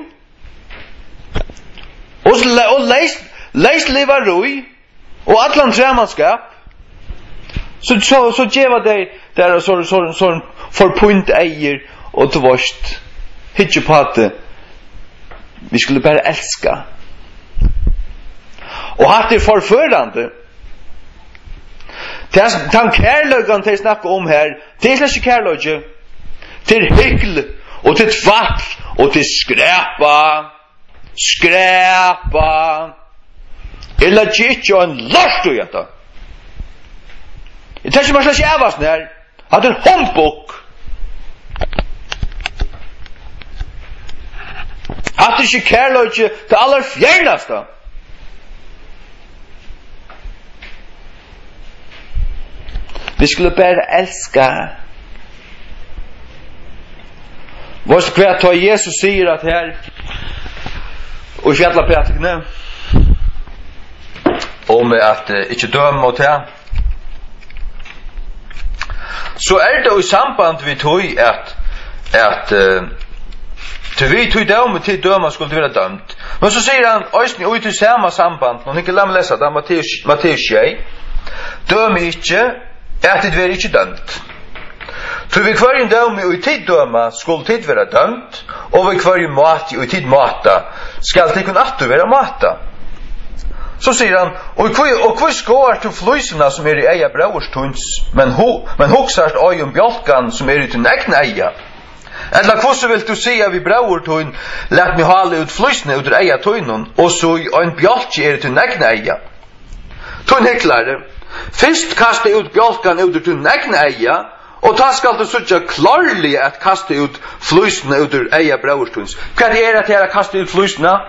og sle-, og leys-, leyslivarí. Og allan træmanskap, so, so, so geva tey tær so, so, so forpínt eygu, og tú veitst, hyggja upp á teg. Vit skulu bara elska. Og hatta er forførandi. Tað, tann kærleikan, tey snakka um her, tað er slett ikki kærleiki. Tað er hykl, og tað er tvætl, og tað er skræpa. Skræpa. Eg leggi ikki ein lort í hetta. Eg taki mær slett ikki av hasum her. Hatta er humbug. Hatta er ikki kærleiki, tað allarfjernasta. Vit skulu bara elska. Veitst tú hvat, tá Jesus sigur at her í fjallaprædikuni um at, eh, ikki døma og tað, so er tað í samband við tí at, at, eh, tí við tí dómi tit døma, skulu tit vera dømd. Men so sigur hann eisini í tí sama sambandinum, og hygg, lat meg lesa tað, Matteus, Matteus sjey: Dømið ikki, at tit verða ikki dømd. Tí við hvørjum dómi, ið tit døma, skulu tit verða dømd, og við hvørjum máti, ið tit máta, skal tykkum aftur verða mátað. So sigur hann: Og hví, og hví skoðar tú flísina, sum er í eyga bróðurs tíns, men hu-, men hugsar ikki um bjálkan, sum er í tínum egna eyga? Ella hvussu vilt tú siga við bróður tín: Lat meg hála út flísina út úr eyga tínum, og síg, ein bjálki er í tínum egna eyga? Tín hyklari, fyrst kasta út bjálkan út úr tínum egna eyga, og tá skalt tú síggja klárliga at kasta út flísina út úr eyga bróður tíns. Hvat er at, er at kasta út flísina?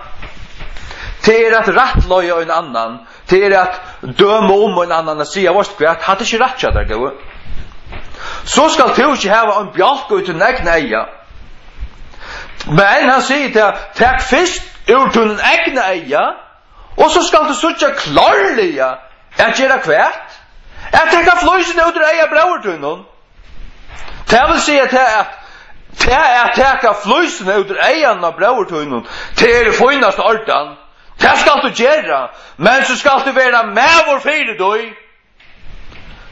Tað er at rættleiða ein annan. Tað er at døma um ein annan, at siga: Veitst tú hvat, hatta er ikki rætt hjá tær, góði. So skalt tú ikki hava ein bjálka í tínum egna eyga. Men hann sigur tað: Tak fyrst úr tínum egna eyga, og so skalt tú síggja klárliga at gera hvat? At taka flísina út úr eyga bróður tínum. Tað vil siga tað at, tað at taka flísina út úr eyganum á bróður tínum, tað er í fínasta ordan. Tað skalt tú gera, men so skalt tú vera maður fyri tí.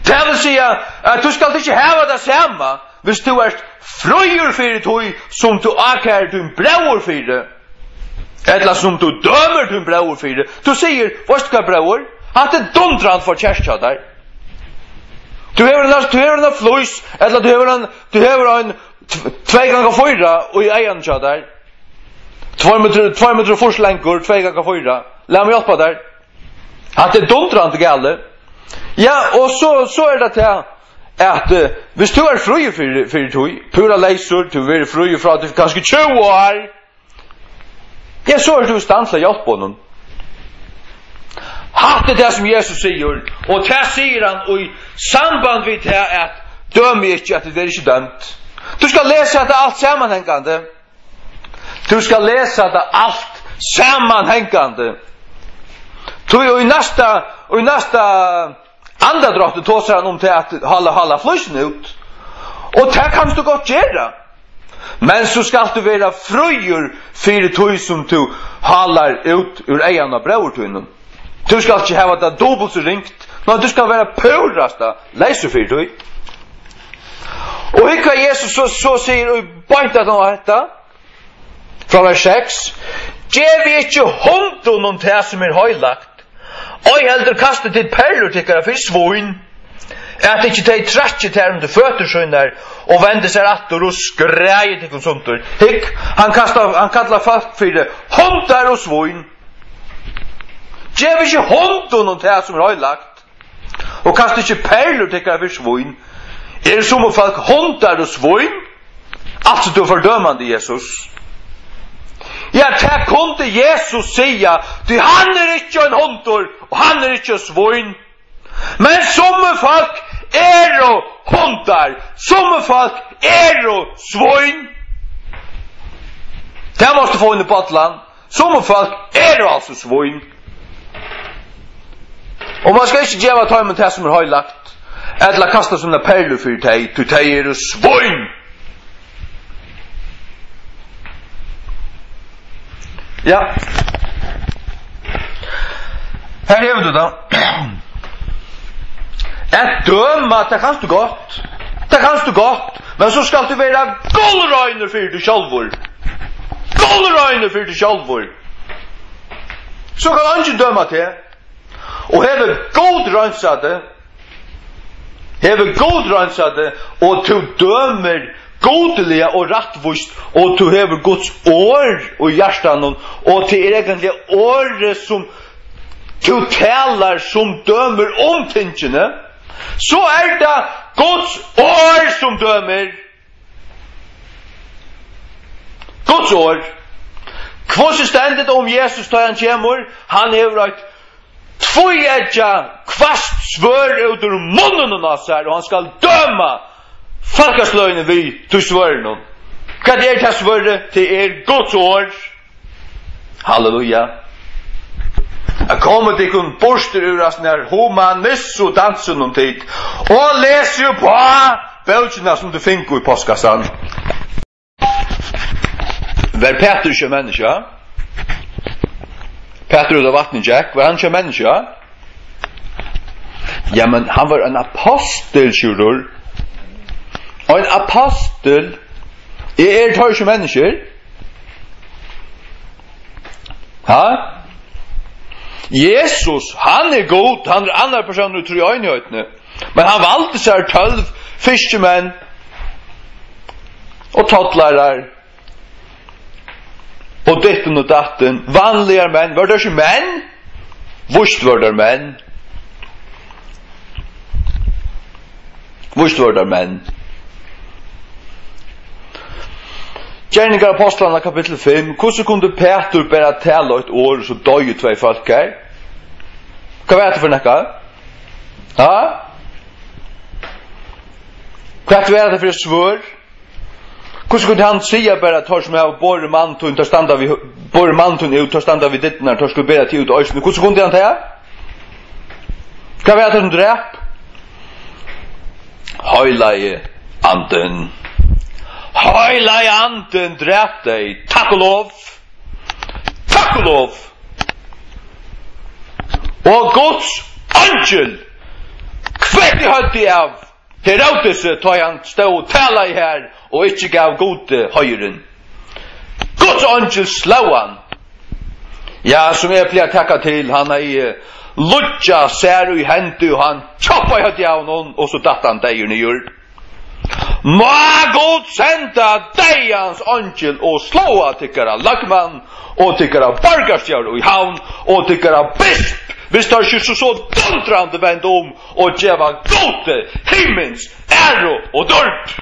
Tað vil siga at tú skalt ikki hava tað sama, hvis tú ert fríur fyri tí, sum tú ákærir tín bróður fyri, ella sum tú dømir tín bróður fyri. Tú sigur: Veitst tú hvat, bróður? Hatta er dundrandi forkert hjá tær. Tú hevur eina, tú hevur eina flís, ella tú hevur ein, tú hevur ein tv-, tvey ganga fýra í eyganum hjá tær. Tveir metrar, tveir metrar og fýrs langur, tvey ganga fýra. Lat meg hjálpa tær. Hatta er dundrandi galið. Ja, og so, so er tað tað at, eh, hvis tú ert fríur fyri, fyri tí, púra leysur, tú verður fríur frá tí kanska tjúgu ár, ja, so ert tú í stand til at hjálpa honum. Hatta er tað, sum Jesus sigur, og tað sigur hann í samband við tað at: Døm ikki, at tit verða ikki dømd. Tú skalt lesa hetta alt samanhangandi. Tú skalt lesa hetta alt samanhangandi. Tí í næsta, í næsta andadrátti tosar hann um tað at hála, hála flísina út. Og tað kanst tú gott gera. Men so skalt tú vera fríur fyri tí, sum tú hálar út úr eyganum á bróður tínum. Tú skalt ikki hava tað dupult so ringt. Nei, tú skalt vera púrasta leysur fyri tí. Og hygg, hvat Jesus so, so sigur í beint aftan á hetta. Frá vers seks: Gevið ikki hundunum tað, sum er heilagt, ei heldur kastið tit perlur tykkara fyri svín, at ikki tey trakki tær undir føtur sínar og vendi sær aftur og skræði tykkum sundur. Hygg, hann kastar, hann kallar fólk fyri hundar og svín. Gevið ikki hundunum tað, sum er heilagt, og kastið ikki perlur tykkara fyri svín. Eru summi fólk hundar og svín? Altso, tú ert fordømandi, Jesus. Ja, tað kundi Jesus siga, tí hann er ikki ein hundur, og hann er ikki eitt svín. Men summi fólk eru hundar, summi fólk eru svín. Tað mást tú fáa inn í bollan. Summi fólk eru altso svín. Og mann skal ikki geva teimum tað, sum er heilagt, ella kasta sínar perlur fyri tey, tí tey eru svín. Ja. Her hevur tú tað. At døma, tað kanst tú gott. Tað kanst tú gott. Men so skalt tú vera gulreinur fyri teg sjálvur. Gulreinur fyri teg sjálvur. So kann eingin døma teg. Og hevur Gud reinsað teg, hevur Gud reinsað teg, og tú dømir gudliga og rættvíst, og tú hevur Guds orð í hjartanum, og tað er eigentliga orðið, sum tú talar, sum dømir um tingini, so er tað Guds orð, sum dømir. Guds orð. Hvussu stendur tað um Jesus, tá hann kemur? Hann hevur eitt tvíeggjað, hvasst svørð út úr munninum á sær, og hann skal døma fólkasløgini við tí svørðinum. Hvat er tað svørðið? Tað er Guds orð. Halleluja. At koma tykkum burtur úr hasum her humanissu dansinum, tit, og lesið upp á bókina, sum tit fingu í postkassan. Var Pætur ikki ein menniskja? Pætur út á vatnið gekk, var hann ikki ein menniskja? Ja, men hann var ein apostul, Sjúrður. Ein apostul. Er, eru teir ikki menniskjur? Ha? Jesus, hann er Gud, hann er annar persónur í tríeinigheitina. Men hann valdi sær tólv fiskimenn. og tollarar og dittin og dattin. Vanligar menn. Vóru teir ikki menn? Víst vóru teir menn. Víst vóru teir menn. Gerningar Ápostlanna, kapittul fimm. Hvussu kundi Pætur bara tala eitt orð, so doyðu tvey fólk her? Hvat var hetta fyri nakað? Ha? Hvat var hetta fyri svørð? Hvussu kundi hann siga bara, at teir sum hava borið mann tín, teir standa við, borið mann tín út, teir standa við dyrnar, teir skulu bera teg út eisini? Hvussu kundi hann tað? Hvat var tað sum drap? Heilagi Andin. Heilagi Andin drap tey. Takk og lov. Takk og lov. Og Guds eingil kveikti høvdið av Heródesi, tá ið hann stóð og talaði her og ikki gav Gudi heiðurin. Guds eingil sló hann. Ja, sum eg plagi at taka til, hann hevði lýggjað sær í hendi, og hann kjoppaði høvdið av honum, og so datt hann deyður niður. Má Gud senda deyðans eingil og sláa tykkara løgmann og tykkara borgarstjóra í Havn og tykkara bisp, hvis teir ikki so, so dundrandi venda um og geva Gudi himmins æru og dýrd.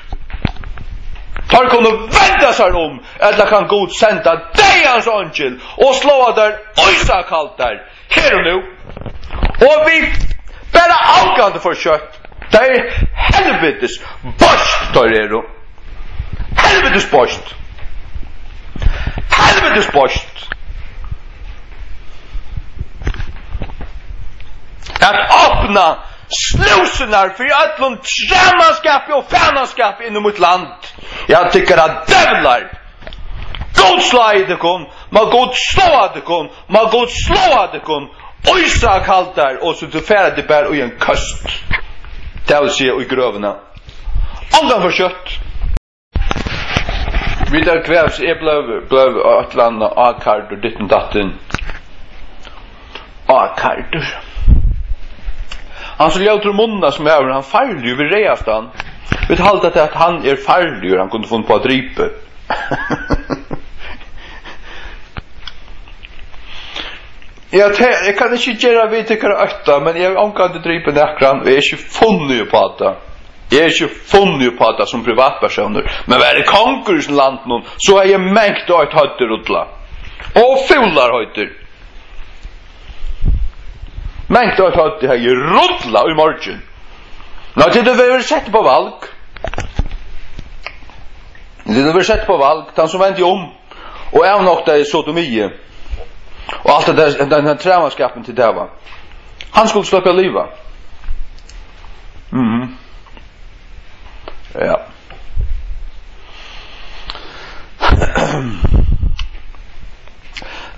Teir kunnu venda sær um, ella kann Gud senda deyðans eingil og sláa teir ísakaldar her og nú. Og vit bara angandi for skjótt. Tað er helvitis beist, teir eru. Helvitis beist. Helvitis beist. At opna slúsurnar fyri øllum træmanskapi og fanaskapi inn í mítt land. Ja, tykkara djevlar. Gud slái tykkum, má Gud sláa tykkum, má Gud sláa tykkum, ísakaldar, og so tú fara teg bara í ein køst. Tað vil siga í grøvina. Ongan for skjótt. Vit eru hvar, so eg bleiv, bleiv eitt ella annað ákærdur, dittin dattin. Ákærdur. Hann so ljótur í munnin, sum maður, hann farligur, vit ræðast hann. Vit halda, at hann er farligur, hann kundi funnið upp á at drepa. Ja, te-, eg kann ikki gera við tykkara ótta, men eg havi ongantíð dripið nakran, og eg havi ikki funnið upp á tað. Eg havi ikki funnið upp á tað sum privatpersónur. Men var eg kongur í hesum landinum, so hevði eg mangt eitt høvd rullað. Og fúlarhøvd. Mangt eitt høvd hevði rullað í morgin. Nei, tit hava verið sett upp á val. Tit hava verið sett upp á val, tann sum vendi um og avnoktaði sodomi og alt det der, den, den træmanskapen til djevlar. Hann skuldi sleppa at liva. Mhm. Ja.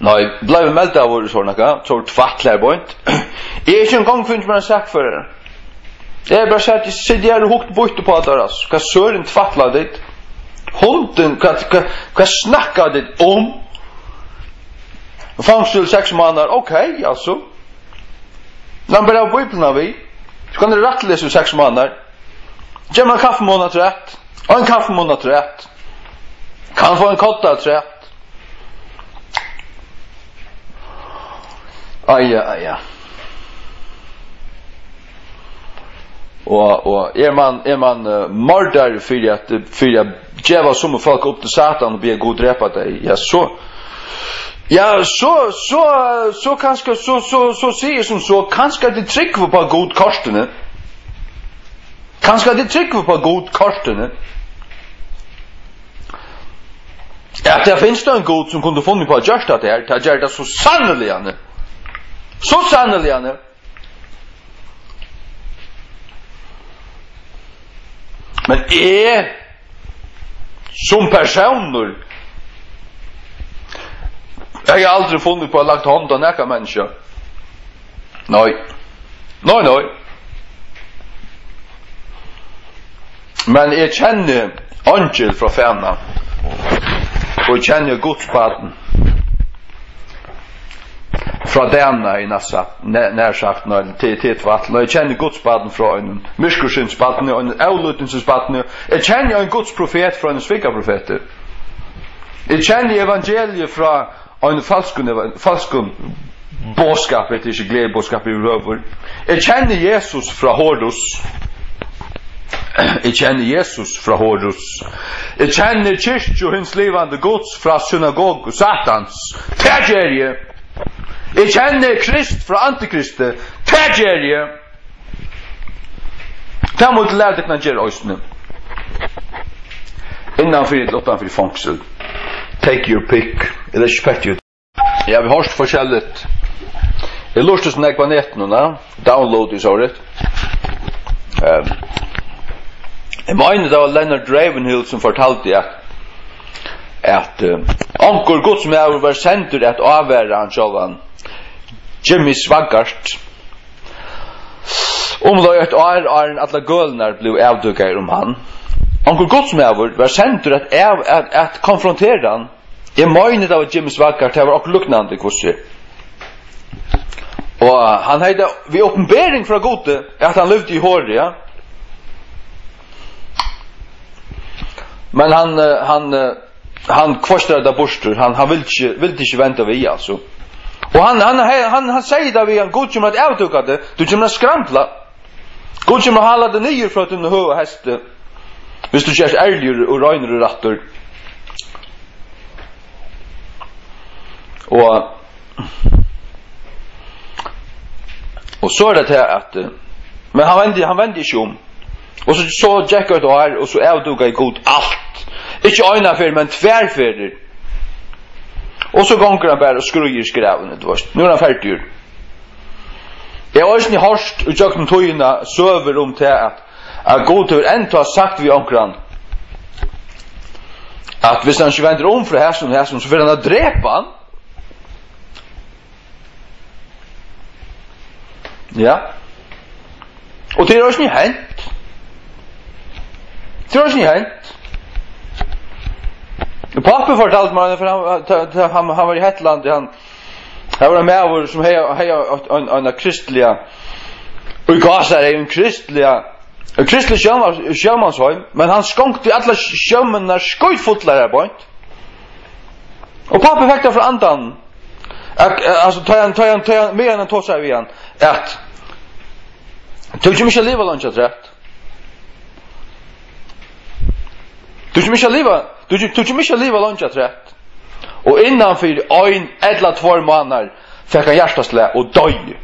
Nei, bleiv meldaður í sovorðið nakað, so tvætlar beint. Eg eri ikki eingong fingið mær ein sakførara. Eg eri bara sett, eg siti her og hugt býtt upp á tær, altso. Hvat søren tvætla tit? Hundin, hvat, hvat, hvat snakka tit um? Fongsul seks mánaðar, ok, altso. Lat bara hava Bíbliuna við. So kann eg rættlesa í seks mánaðar. Gev mær ein kaffimunn afturat. Og ein kaffimunn afturat. Kann fáa ein kodda afturat. Ai, ja, ai, ja. Og, og er man, er man, eh, mordari fyri at, fyri at geva summi fólk upp til Satan og biðja Gud drepa tey, ja, so, ja, so, so, so kanska, so, so, so sigi eg sum so, kanska tit trúgva upp á Gud kortini. Kanska tit trúgva upp á Gud kortini. At tað finst ein Gud sum kundi funnið upp á at gjørt hatta her, tað ger tað so sanniliga. So sanniliga. Men eg, sum persónur, eg havi aldri funnið upp á at lagt hond á nakað menniskja. Nei. Nei, nei. Men eg kenni eingil frá Fana. Og eg kenni Guds barn. frá Dana í Nassat, nær, nær sagt, nei, til, til Tvætl. Og eg kenni Guds barn frá einum myrkursynsbarni og einum avlýtingsbarni. Eg kenni ein Guds profet frá einum svikaprofeti. Eg kenni evangeliið frá ein falskum, falskum boðskap, hetta er ikki gleðiboðskap yvirhøvur. Eg kenni Jesus frá Horus. Eg kenni Jesus frá Horus. Eg kenni kirkju hins livandi Guds frá synagogu Satans. Tað geri eg. Eg kenni Krist frá antikristi. Tað geri eg. Tað mugu tit læra tykkum at gera eisini. Innan fyri ella uttan fyri fongsul. Take your pick. Ella ikki petti út. Ja, vit hoyrt forskelligt. Eg lurti so nógv á netinum, na? Download is alright. Ehm, eg meini, tað var Leonard Ravenhill, sum fortaldi, at, at, eh, onkur gudsmaður var sendur at ávara hann sjálvan, Jimmy Swaggart. Umleið eitt ár, áðrenn allar gølnar blivu avdúkaðar um hann. Onkur gudsmaður var sendur at av-, at, at konfrontera hann. Eg meini, tað var Jimmy Swaggart, tað var okkurt líknandi, hvussu er. Og hann hevði tað við opinbering frá Gudi, at hann livdi í Horus, ja. Men hann, eh, hann, eh, hann kveistaði tað burtur. Hann, hann vildi ikki, vildi ikki venda við, altso. Og hann, hann, hann, hann, hann segði tað við hann: Gud kemur at avdúka teg, tú kemur at skrambla. Gud kemur at hala teg niður frá tínum høga hesti, viss tú gerst ærligur og reinur og rættur. Og, og so er tað tað at, eh, men hann vendi, hann vendi ikki um. Og so, so gekk eitt ár, og so avdúkaði Gud alt. Ikki eina ferð, men tvær ferðir. Og so gongur hann bara og skríður í skræðuni, tú veist. Nú er hann ferdigur. Eg havi eisini hoyrt í gjøgnum tíðina søgur um tað, at, at Gud hevur enntá sagt við onkran, at viss hann ikki vendir um frá hasum og hasum, so fer hann at drepa hann. Ja. Og tað er eisini hent. Tað er eisini hent. Pápi fortaldi mær, for hann, ta-, ta-, hann, hann var í Hetlandi, hann, har var ein maður, sum hevði, hevði ein, ein, ein kristliga, í gásareyðum kristliga, ein kristlig sjómanns-, sjómannsheim, men hann skonkti allar sjómenninar skítfullar har beint. Og pápi fekk tað frá andanum. At, eh, altso, tá hann, tá hann, tá hann, meðan hann tosaði við hann, at tú kemur ikki at liva leingi afturat. Tú kemur ikki at liva, tú, tú kemur ikki at liva leingi afturat. Og innan fyri ein ella tveir mánaðar fekk hann hjartaslag og doyði.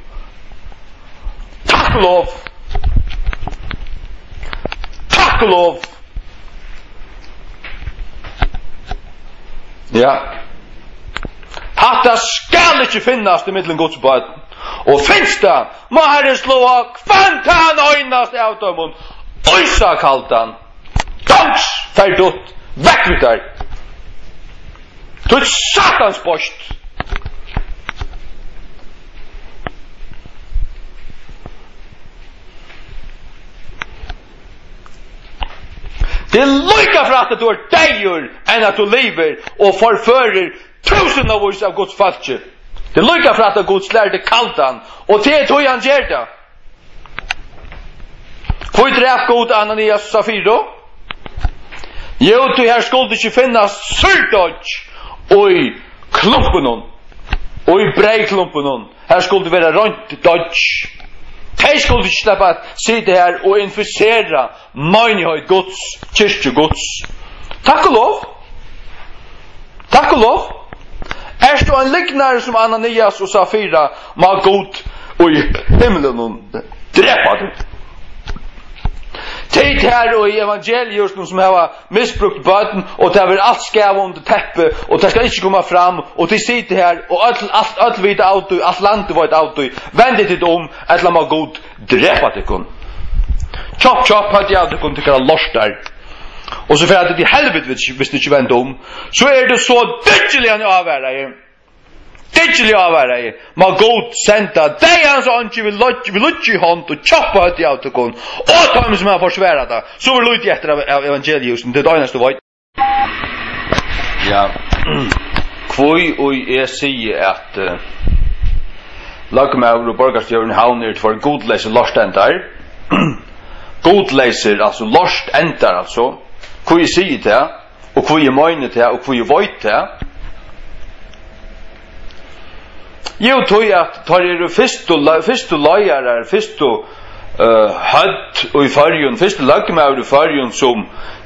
Takk og lov. Takk og lov. Ja. Hatta skal ikki finnast ímillum Guds børn. Og finst tað, má Harrin sláa hvønn tann einasta av teimum ísakaldan. Dongs, ferdigt, vekk við tær. Tú ert satans beist. Tað er líka frægt, at tú ert deyður, enn at tú livir og forførir túsundavís av Guds fólki. Tað er líka frægt, at Gud slær teg kaldan, og tað er tí, hann ger tað. Hví drap Gud Ananias og Safira? Jú, tí har skuldi ikki finnast súrdeiggj í klumpinum, í breyðklumpinum. Har skuldi vera reint deiggj. Tey skuldu ikki sleppa at sita har og infisera meinigheit Guds, kirkju Guds. Takk og lov. Takk og lov. Ert tú ein lygnari sum Ananias og Safira, má Gud í himlinum drepa teg. Tit her og í evangeliustum sum hava misbrúkt børn, og tað verður alt skavað undir teppi, og tað skal ikki koma fram, og tit sita her, og øll, alt, øll vita av tí, alt landið veit av tí. Vendið tit um, ella má Gud drepa tykkum. Chop, chop, høvdið av tykkum, tykkara lortar. Og so fara tit til helvit, hvis, hvis tit ikki venda um. So eru tit so dyggiliga ávarðaðir. Dyggiliga ávarðaðir. Má Gud senda deyðans eingil við loggi, við loggi í hond og choppa høvdið av tykkum. Og teimum, sum hava forsvarað tað. So verður lítið eftir av, av evangeliustum. Tað er tað einasta, veit. Ja. Hví eg sigi at, eh, Løgmaður og borgarstjórin í Havn eru tveir gudleysir lortendar. Gudleysir, altso lortendar, altso. Hví eg sigi tað, og hví eg meini tað, og hví eg veit tað. Jú, tí at teir eru fyrstu le-, fyrstu leiðarar, fyrstu, eh, høvd í Føroyum, fyrstu løgmaður í Føroyum, sum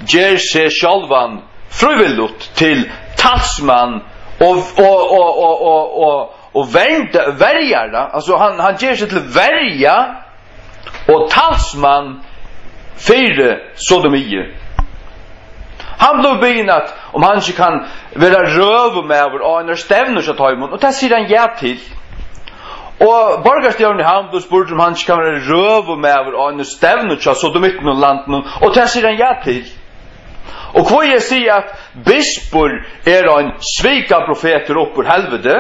ger seg sjálvan frívilligt til talsmann og, og, og vernd-, verjara, altso hann, hann ger seg til verja og talsmann fyri sodomi. Hann blívur biðin at, um hann ikki kann vera røðumaður á einari stevnu hjá teimum, og tað sigur hann ja til. Og borgarstjórin í Havn blívur spurdur, um hann ikki kann vera røðumaður á einari stevnu hjá sodomittunum í landinum, og tað sigur hann ja til. Og hví eg sigi at bispur er ein svikaprofetur upp úr helviti,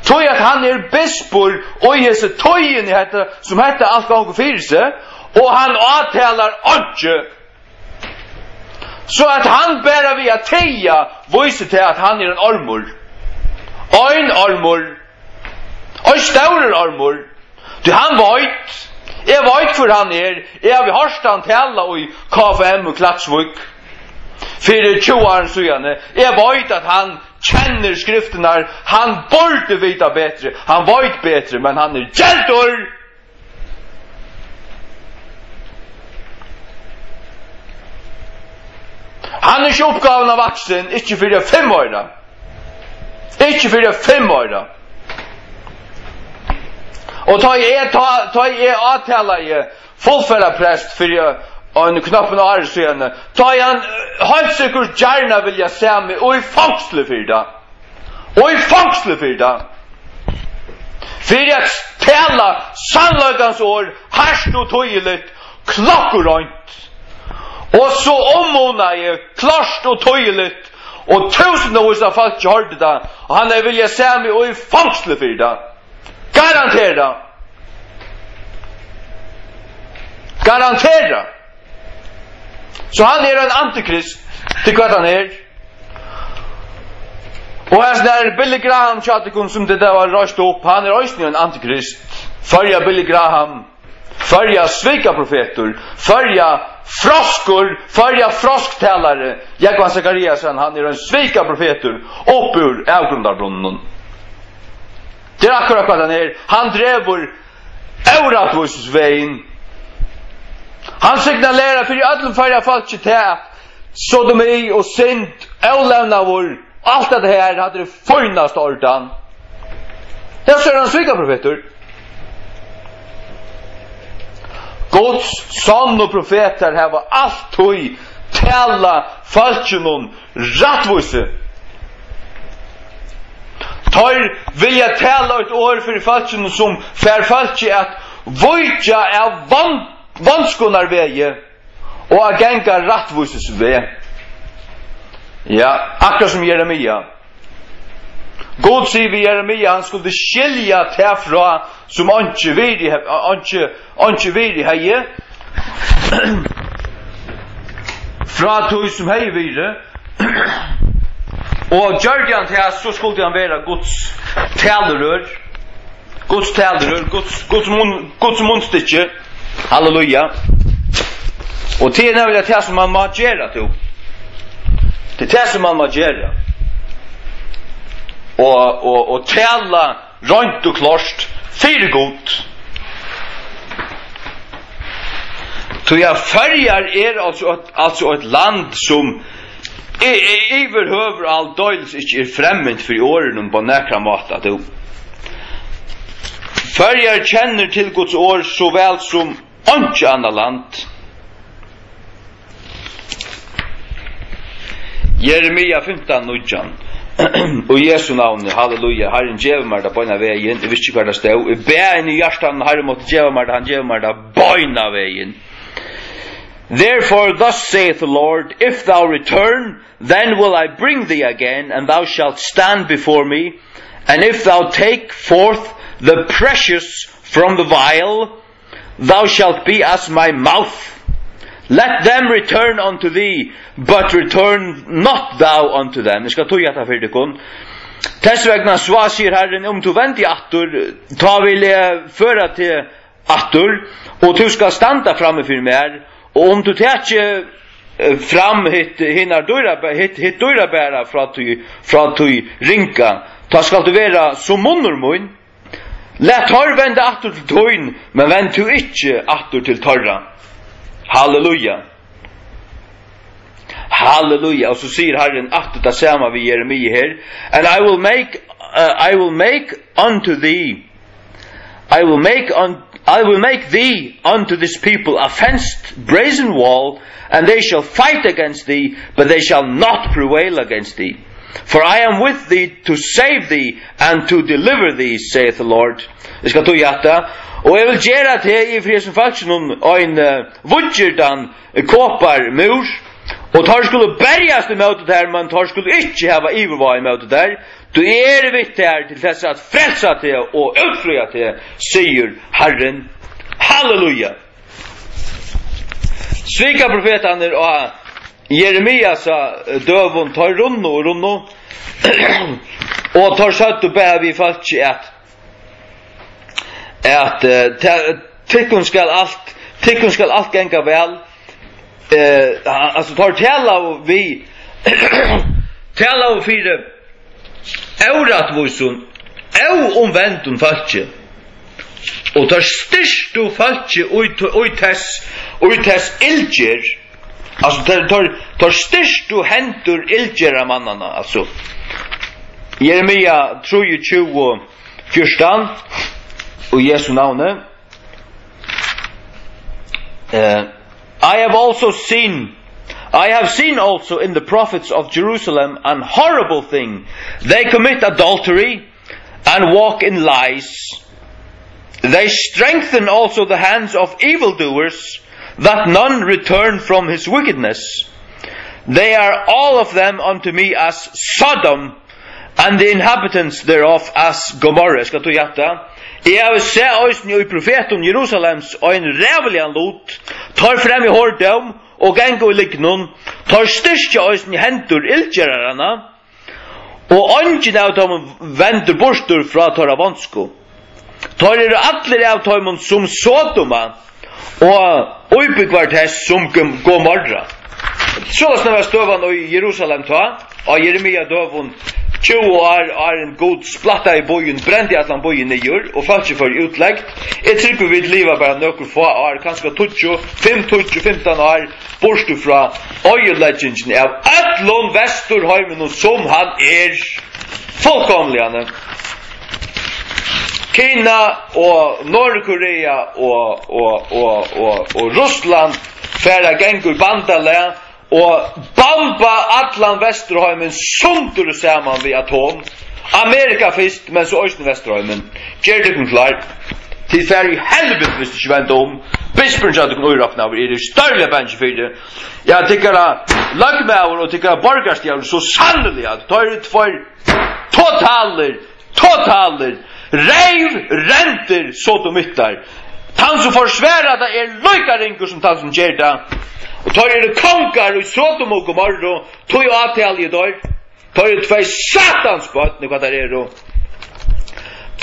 tí at hann er bispur í hesi tíðini, hetta, sum hetta alt gongur fyri seg, og hann átalar einki. So at hann bara við at tiga vísir til, at hann er ein ormur. Ein ormur. Ein stórur ormur. Tí hann veit, eg veit, hvør hann er. Eg havi hoyrt hann tala í K F M í Klaksvík fyri tjúgu árum síðani. Eg veit, at hann kennir skriftirnar. Hann burdi vita betri. Hann veit betri, men hann er geldur. Hann er ikki uppgávuna vaksin, ikki fyri fimm oyra. Ikki fyri fimm oyra. Og tá eg, tá, tá eg átalaði fullferðarprest fyri ein knøppum ári síðani, tá eg hann, eh, heilt sikkurt gjarna vilja sæð meg í fongsli fyri tað. Og í fongsli fyri tað. Fyri at tala sannleikans orð, hart og týðiligt, klokkureint. Og so ummunaði klárt og týðiligt, og túsundavís av fólki hoyrdu tað, og hann hevði viljað sæð meg í fongsli fyri tað. Garantera. Garantera. So hann er ein antikrist, til hvat hann er. Og hesin der Billy Graham hjá tykkum, sum tit hava reist upp, hann er eisini ein antikrist. Føroya Billy Graham, Føroya svikaprofetur, Føroya froskur, Føroya frosktalari. Jógvan Zachariasen, hann er ein svikaprofetur upp úr avgrundarbrunninum. Tað er akkurát hvat hann er. Hann dregur órættvísisvegin. Hann signalerar fyri øllum Føroya fólki tað, at sodomi og synd, ólevnaður, alt hetta her, hatta er í fínasta ordan. Ja, so er hann svikaprofetur. Guds sonnu profetar hava altíð talað fólkinum rættvísi. Teir vilja tala eitt orð fyri fólkinum, sum fær fólki at víkja av von-, vonskunarvegi og at ganga rættvísisveg. Ja, akkurát sum Jeremia. Gud sigur við Jeremia, hann skuldi skilja tað frá, sum einki virði he-, einki, einki virði hevði, frá tí, sum hevði virði, og gjørdi hann tað, so skuldi hann vera Guds talurør. Guds talurør, Guds, Guds mun-, Guds munnstykki. Halleluja. Og tað er nevniliga tað, sum man má gera, tú. Tað er tað, sum man má gera. Og, og, og tala reint og klárt fyri Gud. Tí at Føroyar er altso eitt, altso eitt land, sum y-, y-, yvirhøvur aldeilis ikki er fremmant fyri orðinum á nakran máta, tú. Føroyar kennir til Guds orð so væl sum einki annað land. Jeremia fimtan nítjan. Í Jesu navni, halleluja. Herren gevur mær tað beinan vegin. Eg visti ikki, hvar tað stóð. Eg bað inn í hjartanum, Herren mátti geva mær tað. Hann gevur mær tað beinan vegin. Therefore, thus saith the Lord, if thou return, then will I bring thee again, and thou shalt stand before me. And if thou take forth the precious from the vial, thou shalt be as my mouth. Let them return unto thee, but return not thou unto them. Eg skal týða hetta fyri tykkum. Tess vegna, so sigur Harrin, um tú vendir aftur, tá vil eg føra teg aftur, og tú skalt standa frammi fyri mær, og um tú takir, eh, fram hitt, hinar dýraba-, hitt, hitt dýrabara frá tí, frá tí ringa, tá skalt tú vera sum munnur mín. Lat teir venda aftur til tín, men vend tú ikki aftur til teirra. Halleluja. Halleluja. Og so sigur Harrin aftur tað sama við Jeremia her. And I will make, uh, I will make unto thee, I will make un-, I will make thee unto this people a fenced brazen wall, and they shall fight against thee, but they shall not prevail against thee. For I am with thee to save thee and to deliver thee, saith the Lord. Eg skal týða hatta. Og eg vil gera teg yvir hesum fólkinum ein, eh, víðgirdan, eh, koparmúr, og teir skulu berjast ímóti tær, men teir skulu ikki hava yvirvág ímóti tær, tí eg eri við tær til tess at frelsa teg og útfría teg, sigur Harrin. Halleluja! Svikaprofetarnir á Jeremiasa døgum, teir runnu og runnu, og teir søgdu bara við fólkið at, at, eh, ta-, tykkum skal alt, tykkum skal alt ganga væl. Eh, altso, teir talaðu við, talaðu fyri órættvísum, óumvendum fólki. Og teir styrktu fólki í t-, í tess, í tess illgerð. Altso, teir, teir, teir styrktu hendur illgerðarmannanna, altso. Jeremia trýogtjúgu fjúrtan, í Jesu navni. Eh, I have also seen, I have seen also in the prophets of Jerusalem an horrible thing. They commit adultery and walk in lies. They strengthen also the hands of evildoers, that none return from his wickedness. They are all of them unto me as Sodom, and the inhabitants thereof as Gomorrah. Eg skal týða hatta. Eg havi sæð eisini í profetum Jerusalems ein ræðuligan lut. Teir fremja hordóm og ganga í lygnum. Teir styrkja eisini hendur illgeraranna. Og eingin av teimum vendir burtur frá teirra vonsku. Teir eru allir av teimum sum Sodoma, og íbúgvar tess sum Gom-, Gomorra. Soleiðis var støðan í Jerusalem tá, á Jeremia døgum, tjúgu ár, áðrenn Gud splattaði býin, brendi allan býin niður, og fólkið fór í útlegd. Eg trúgvi, vit liva bara nøkur fá ár, kanska tíggju, fimm, tíggju, fimtan ár, burtur frá oyðileggingini av øllum Vesturheiminum, sum hann er fullkomliga. Kina og Norðurkorea og, og, og, og, og Russland fara at ganga í bandalag og bomba allan Vesturheimin sundur og saman við atom. Amerika fyrst, men so eisini Vesturheimin. Ger tykkum klár. Tit fara í helviti, viss tit ikki venda um. Bispurin hjá tykkum, íroknaður, eri stórliga bangin fyri. Ja, tykkara løgmaður og tykkara borgarstjóri, so sanniliga, teir eru tveir totalir, totalir, reyvrendir sodomittar. Tann sum forsvarar tað er líka ringur sum tann sum ger tað. Og teir eru kongar í Sodom og Gomorru, tí átali eg teir. Teir eru tvey satans børn, hvat teir eru.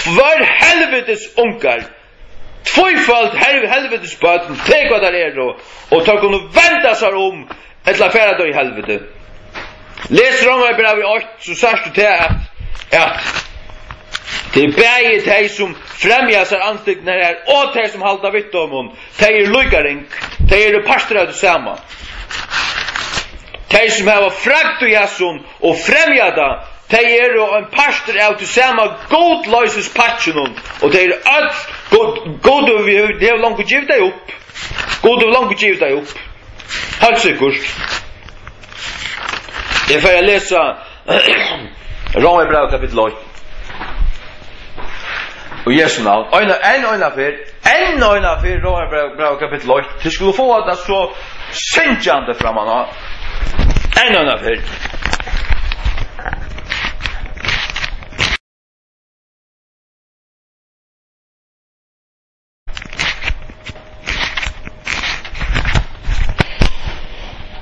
Tveir helvitis ungar. Tvíføld hel-, helvitis børn, tað er hvat teir eru. Og teir kunnu venda sær um, ella fara teir í helviti. Les Rómbrævið eitt, so sært tú tað, at, at tað er bæði tey, sum fremja hesar andstygdirnar her, og tey, sum halda við teimum. Tey eru líka ring. Tey eru partur av tí sama. Tey, sum hava fragd í hesum og fremja tað, tey eru ein partur av tí sama gudloysispakkinum, og tey eru øll, Gud, Gud hevur, hevur longu givið tey upp. Gud hevur longu givið tey upp. Heilt sikkurt. Eg fari at lesa Rómbrævið kapittul eitt. Og Jesu navn. Eina, enn eina ferð, enn eina ferð, Rómbrævið kapittul eitt. Tit skulu fáa tað so syngjandi framan á. Enn eina ferð.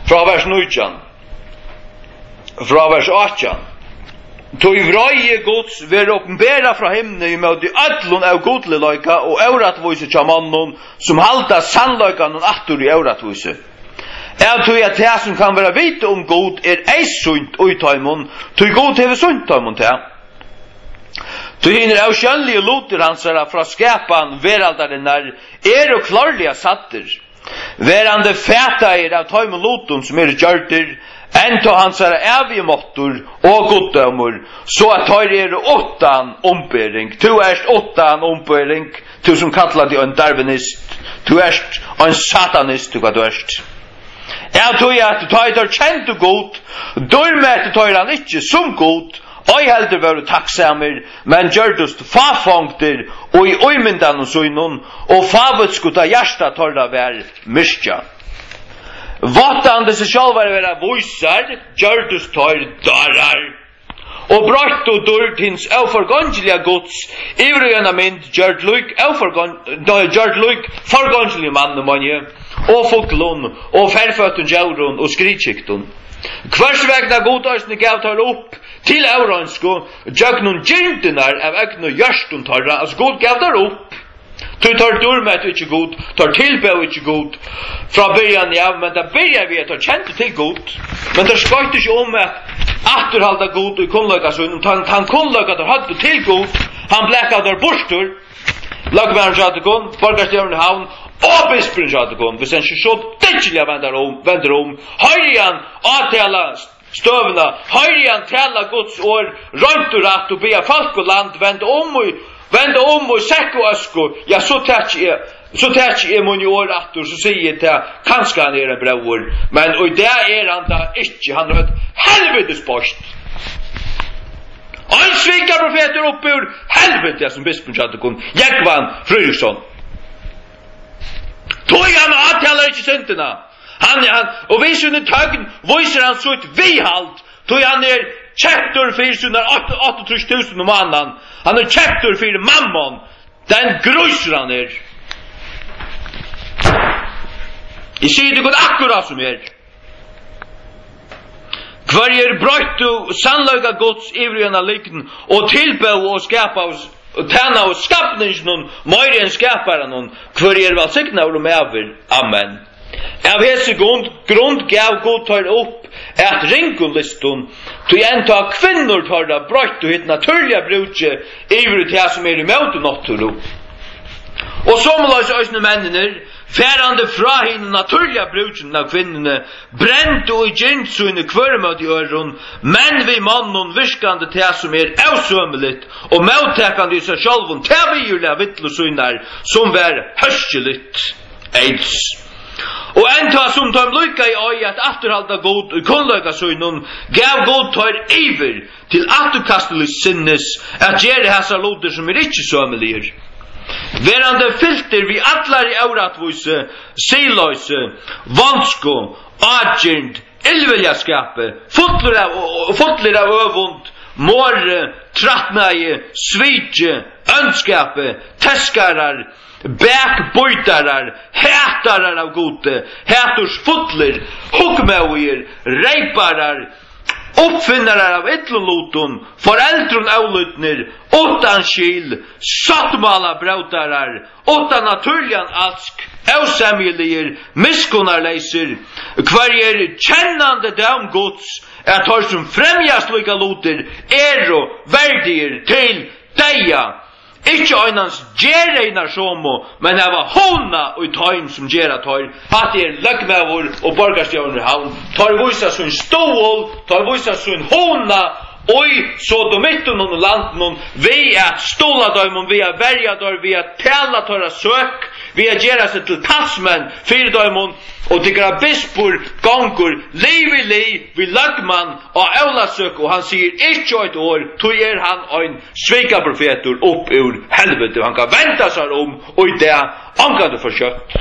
Frá vers nítjan. Frá vers átjan. Tí vreiði Guds verður opinberað frá himni ímóti øllum ógudligleika og órættvísi hjá monnum, sum halda sannleikanum aftur í órættvísi. Av tí at tað, sum kann vera vitað um Gud, er eyðsýnt í teimum, tí Gud hevur sýnt teimum tað. Tí hinir ósjónligu lutir hansara frá skapan veraldarinnar eru klárliga sæddir, verandi fataðir av teimum lutum, sum eru gjørdir, enntá hansara ævigi máttur og guddómur, so at teir eru uttan umbering. Tú ert uttan umbering, tú sum kallar teg ein darwinist, tú ert ein satanist, tú hvat tú ert. Av tí at tá ið teir kendu Gud, dýrmættu teir hann ikki sum Gud, ei heldur vóru takksamir, men gjørdust fáfongdir í ímyndanum sínum, og fávitskuta hjarta teirra var myrkjað. Váttandi seg sjálvar vera vísar, gjørdust teir dárar, og broyttu dýrd hins óforgongiliga Guds yvir í eina mynd, gjørd lík óforgon-, gjørd lík forgongiligum manni, meini eg, og fuglum, og ferføttum djórum, og skriðkyktum. Hvørs vegna Gud eisini gav teir upp til óreinsku gjøgnum girndirnar av egnu hjørtum teirra, altso, Gud gav teir upp. Tí teir dýrmættu ikki Gud, teir tilbóðu ikki Gud frá byrjan av, men tað byrjaði við, at teir kendu til Gud, men teir skoyttu ikki um at afturhalda Gud í kunnleika sínum. Tann, tann kunnleika, teir høvdu til Gud, hann blakaðu teir burtur. Løgmaðurin hjá tykkum, borgarstjórin í Havn og bispurin hjá tykkum, viss hann ikki so dyggiliga vendar um, vendir um, hoyri hann átala støðuna, hoyri hann tala Guds orð reint og rætt og biðja fólk og land venda um í, venda um í sekk og øsku, ja, so taki eg, so taki eg míni orð aftur, so sigi eg tað, kanska hann er ein bróðir, men í dag er hann tað ikki, hann er eitt helvitis beist. Ein svikaprofetur uppi úr helviti, sum bispurin hjá tykkum, Jógvan Fríðriksson. Tí hann átalar ikki syndina. Hann, hann, og við síni tøgn vísir hann sítt viðhald, tí hann er keyptur fyri sínar átta, áttaogtrýss túsund um mánaðin. Hann er keyptur fyri mammon. Den grísur hann er. Eg sigi tykkum akkurát sum er. Hvørjir broyttu sannleika Guds yvir í eina lygn og tilbóðu og skapaðu og tænaðu skapninginum meiri enn skaparanum, hvør er vælsignaður og maður. Amen. Av hesi grund, grund gav Gud teir upp at ringum lystum, tí enntá kvinnur teirra broyttu hitt natúrliga brúkið yvir í tað, sum er ímóti náttúru. Og somuleiðis eisini menninir, farandi frá hinum natúrliga brúkinum av kvinnuni, brendu í girnd síni hvør móti øðrum, menn við monnum, virkandi tað, sum er ósømiligt, og móttakandi í sær sjálvum tað viðurlag villu sínar, sum var hóskiligt. Eins. Og enntá sum teim líkaði ei at afturhalda Gud í kunnleika sínum, gav Gud teir yvir til afturkastiligt sinnis at gera hasar lutir, sum eru ikki sømiligir, verandi fyltir við allari órættvísi, siðloysi, vonsku, ágirnd, illviljaskapi, fullir av, fullir av øvund, morði, trætnaði, sviki, óndskapi, teskarar, bakbítarar, hatarar av Gudi, hatursfullir, hugmóðigir, reyparar, uppfinnarar av illum lutum, foreldrum ólýdnir, uttan skil, sáttmálabrótarar, uttan natúrligan alsk, ósemjuligir, miskunnarleysir, hvørjir kennandi dóm Guds, at teir, sum fremja slíkar lutir, eru verdigir til deyða, ikki einans gera hinar somu, men hava hugna í teim, sum gera teir. Hatta er løgmaður og borgarstjórin í Havn. Teir vísa sín stuðul, teir vísa sín hugna í sodomittunum og landinum við at stuðla teimum, við at verja teir, við at tala teirra søk, við at gera seg til talsmenn fyri teimum, og tykkara bispur gongur lið við lið við løgmann á Ólavsøku, og hann sigur ikki eitt orð, tí er hann ein svikaprofetur upp úr helviti, og hann kann venda sær um í dag, ongantíð for skjótt.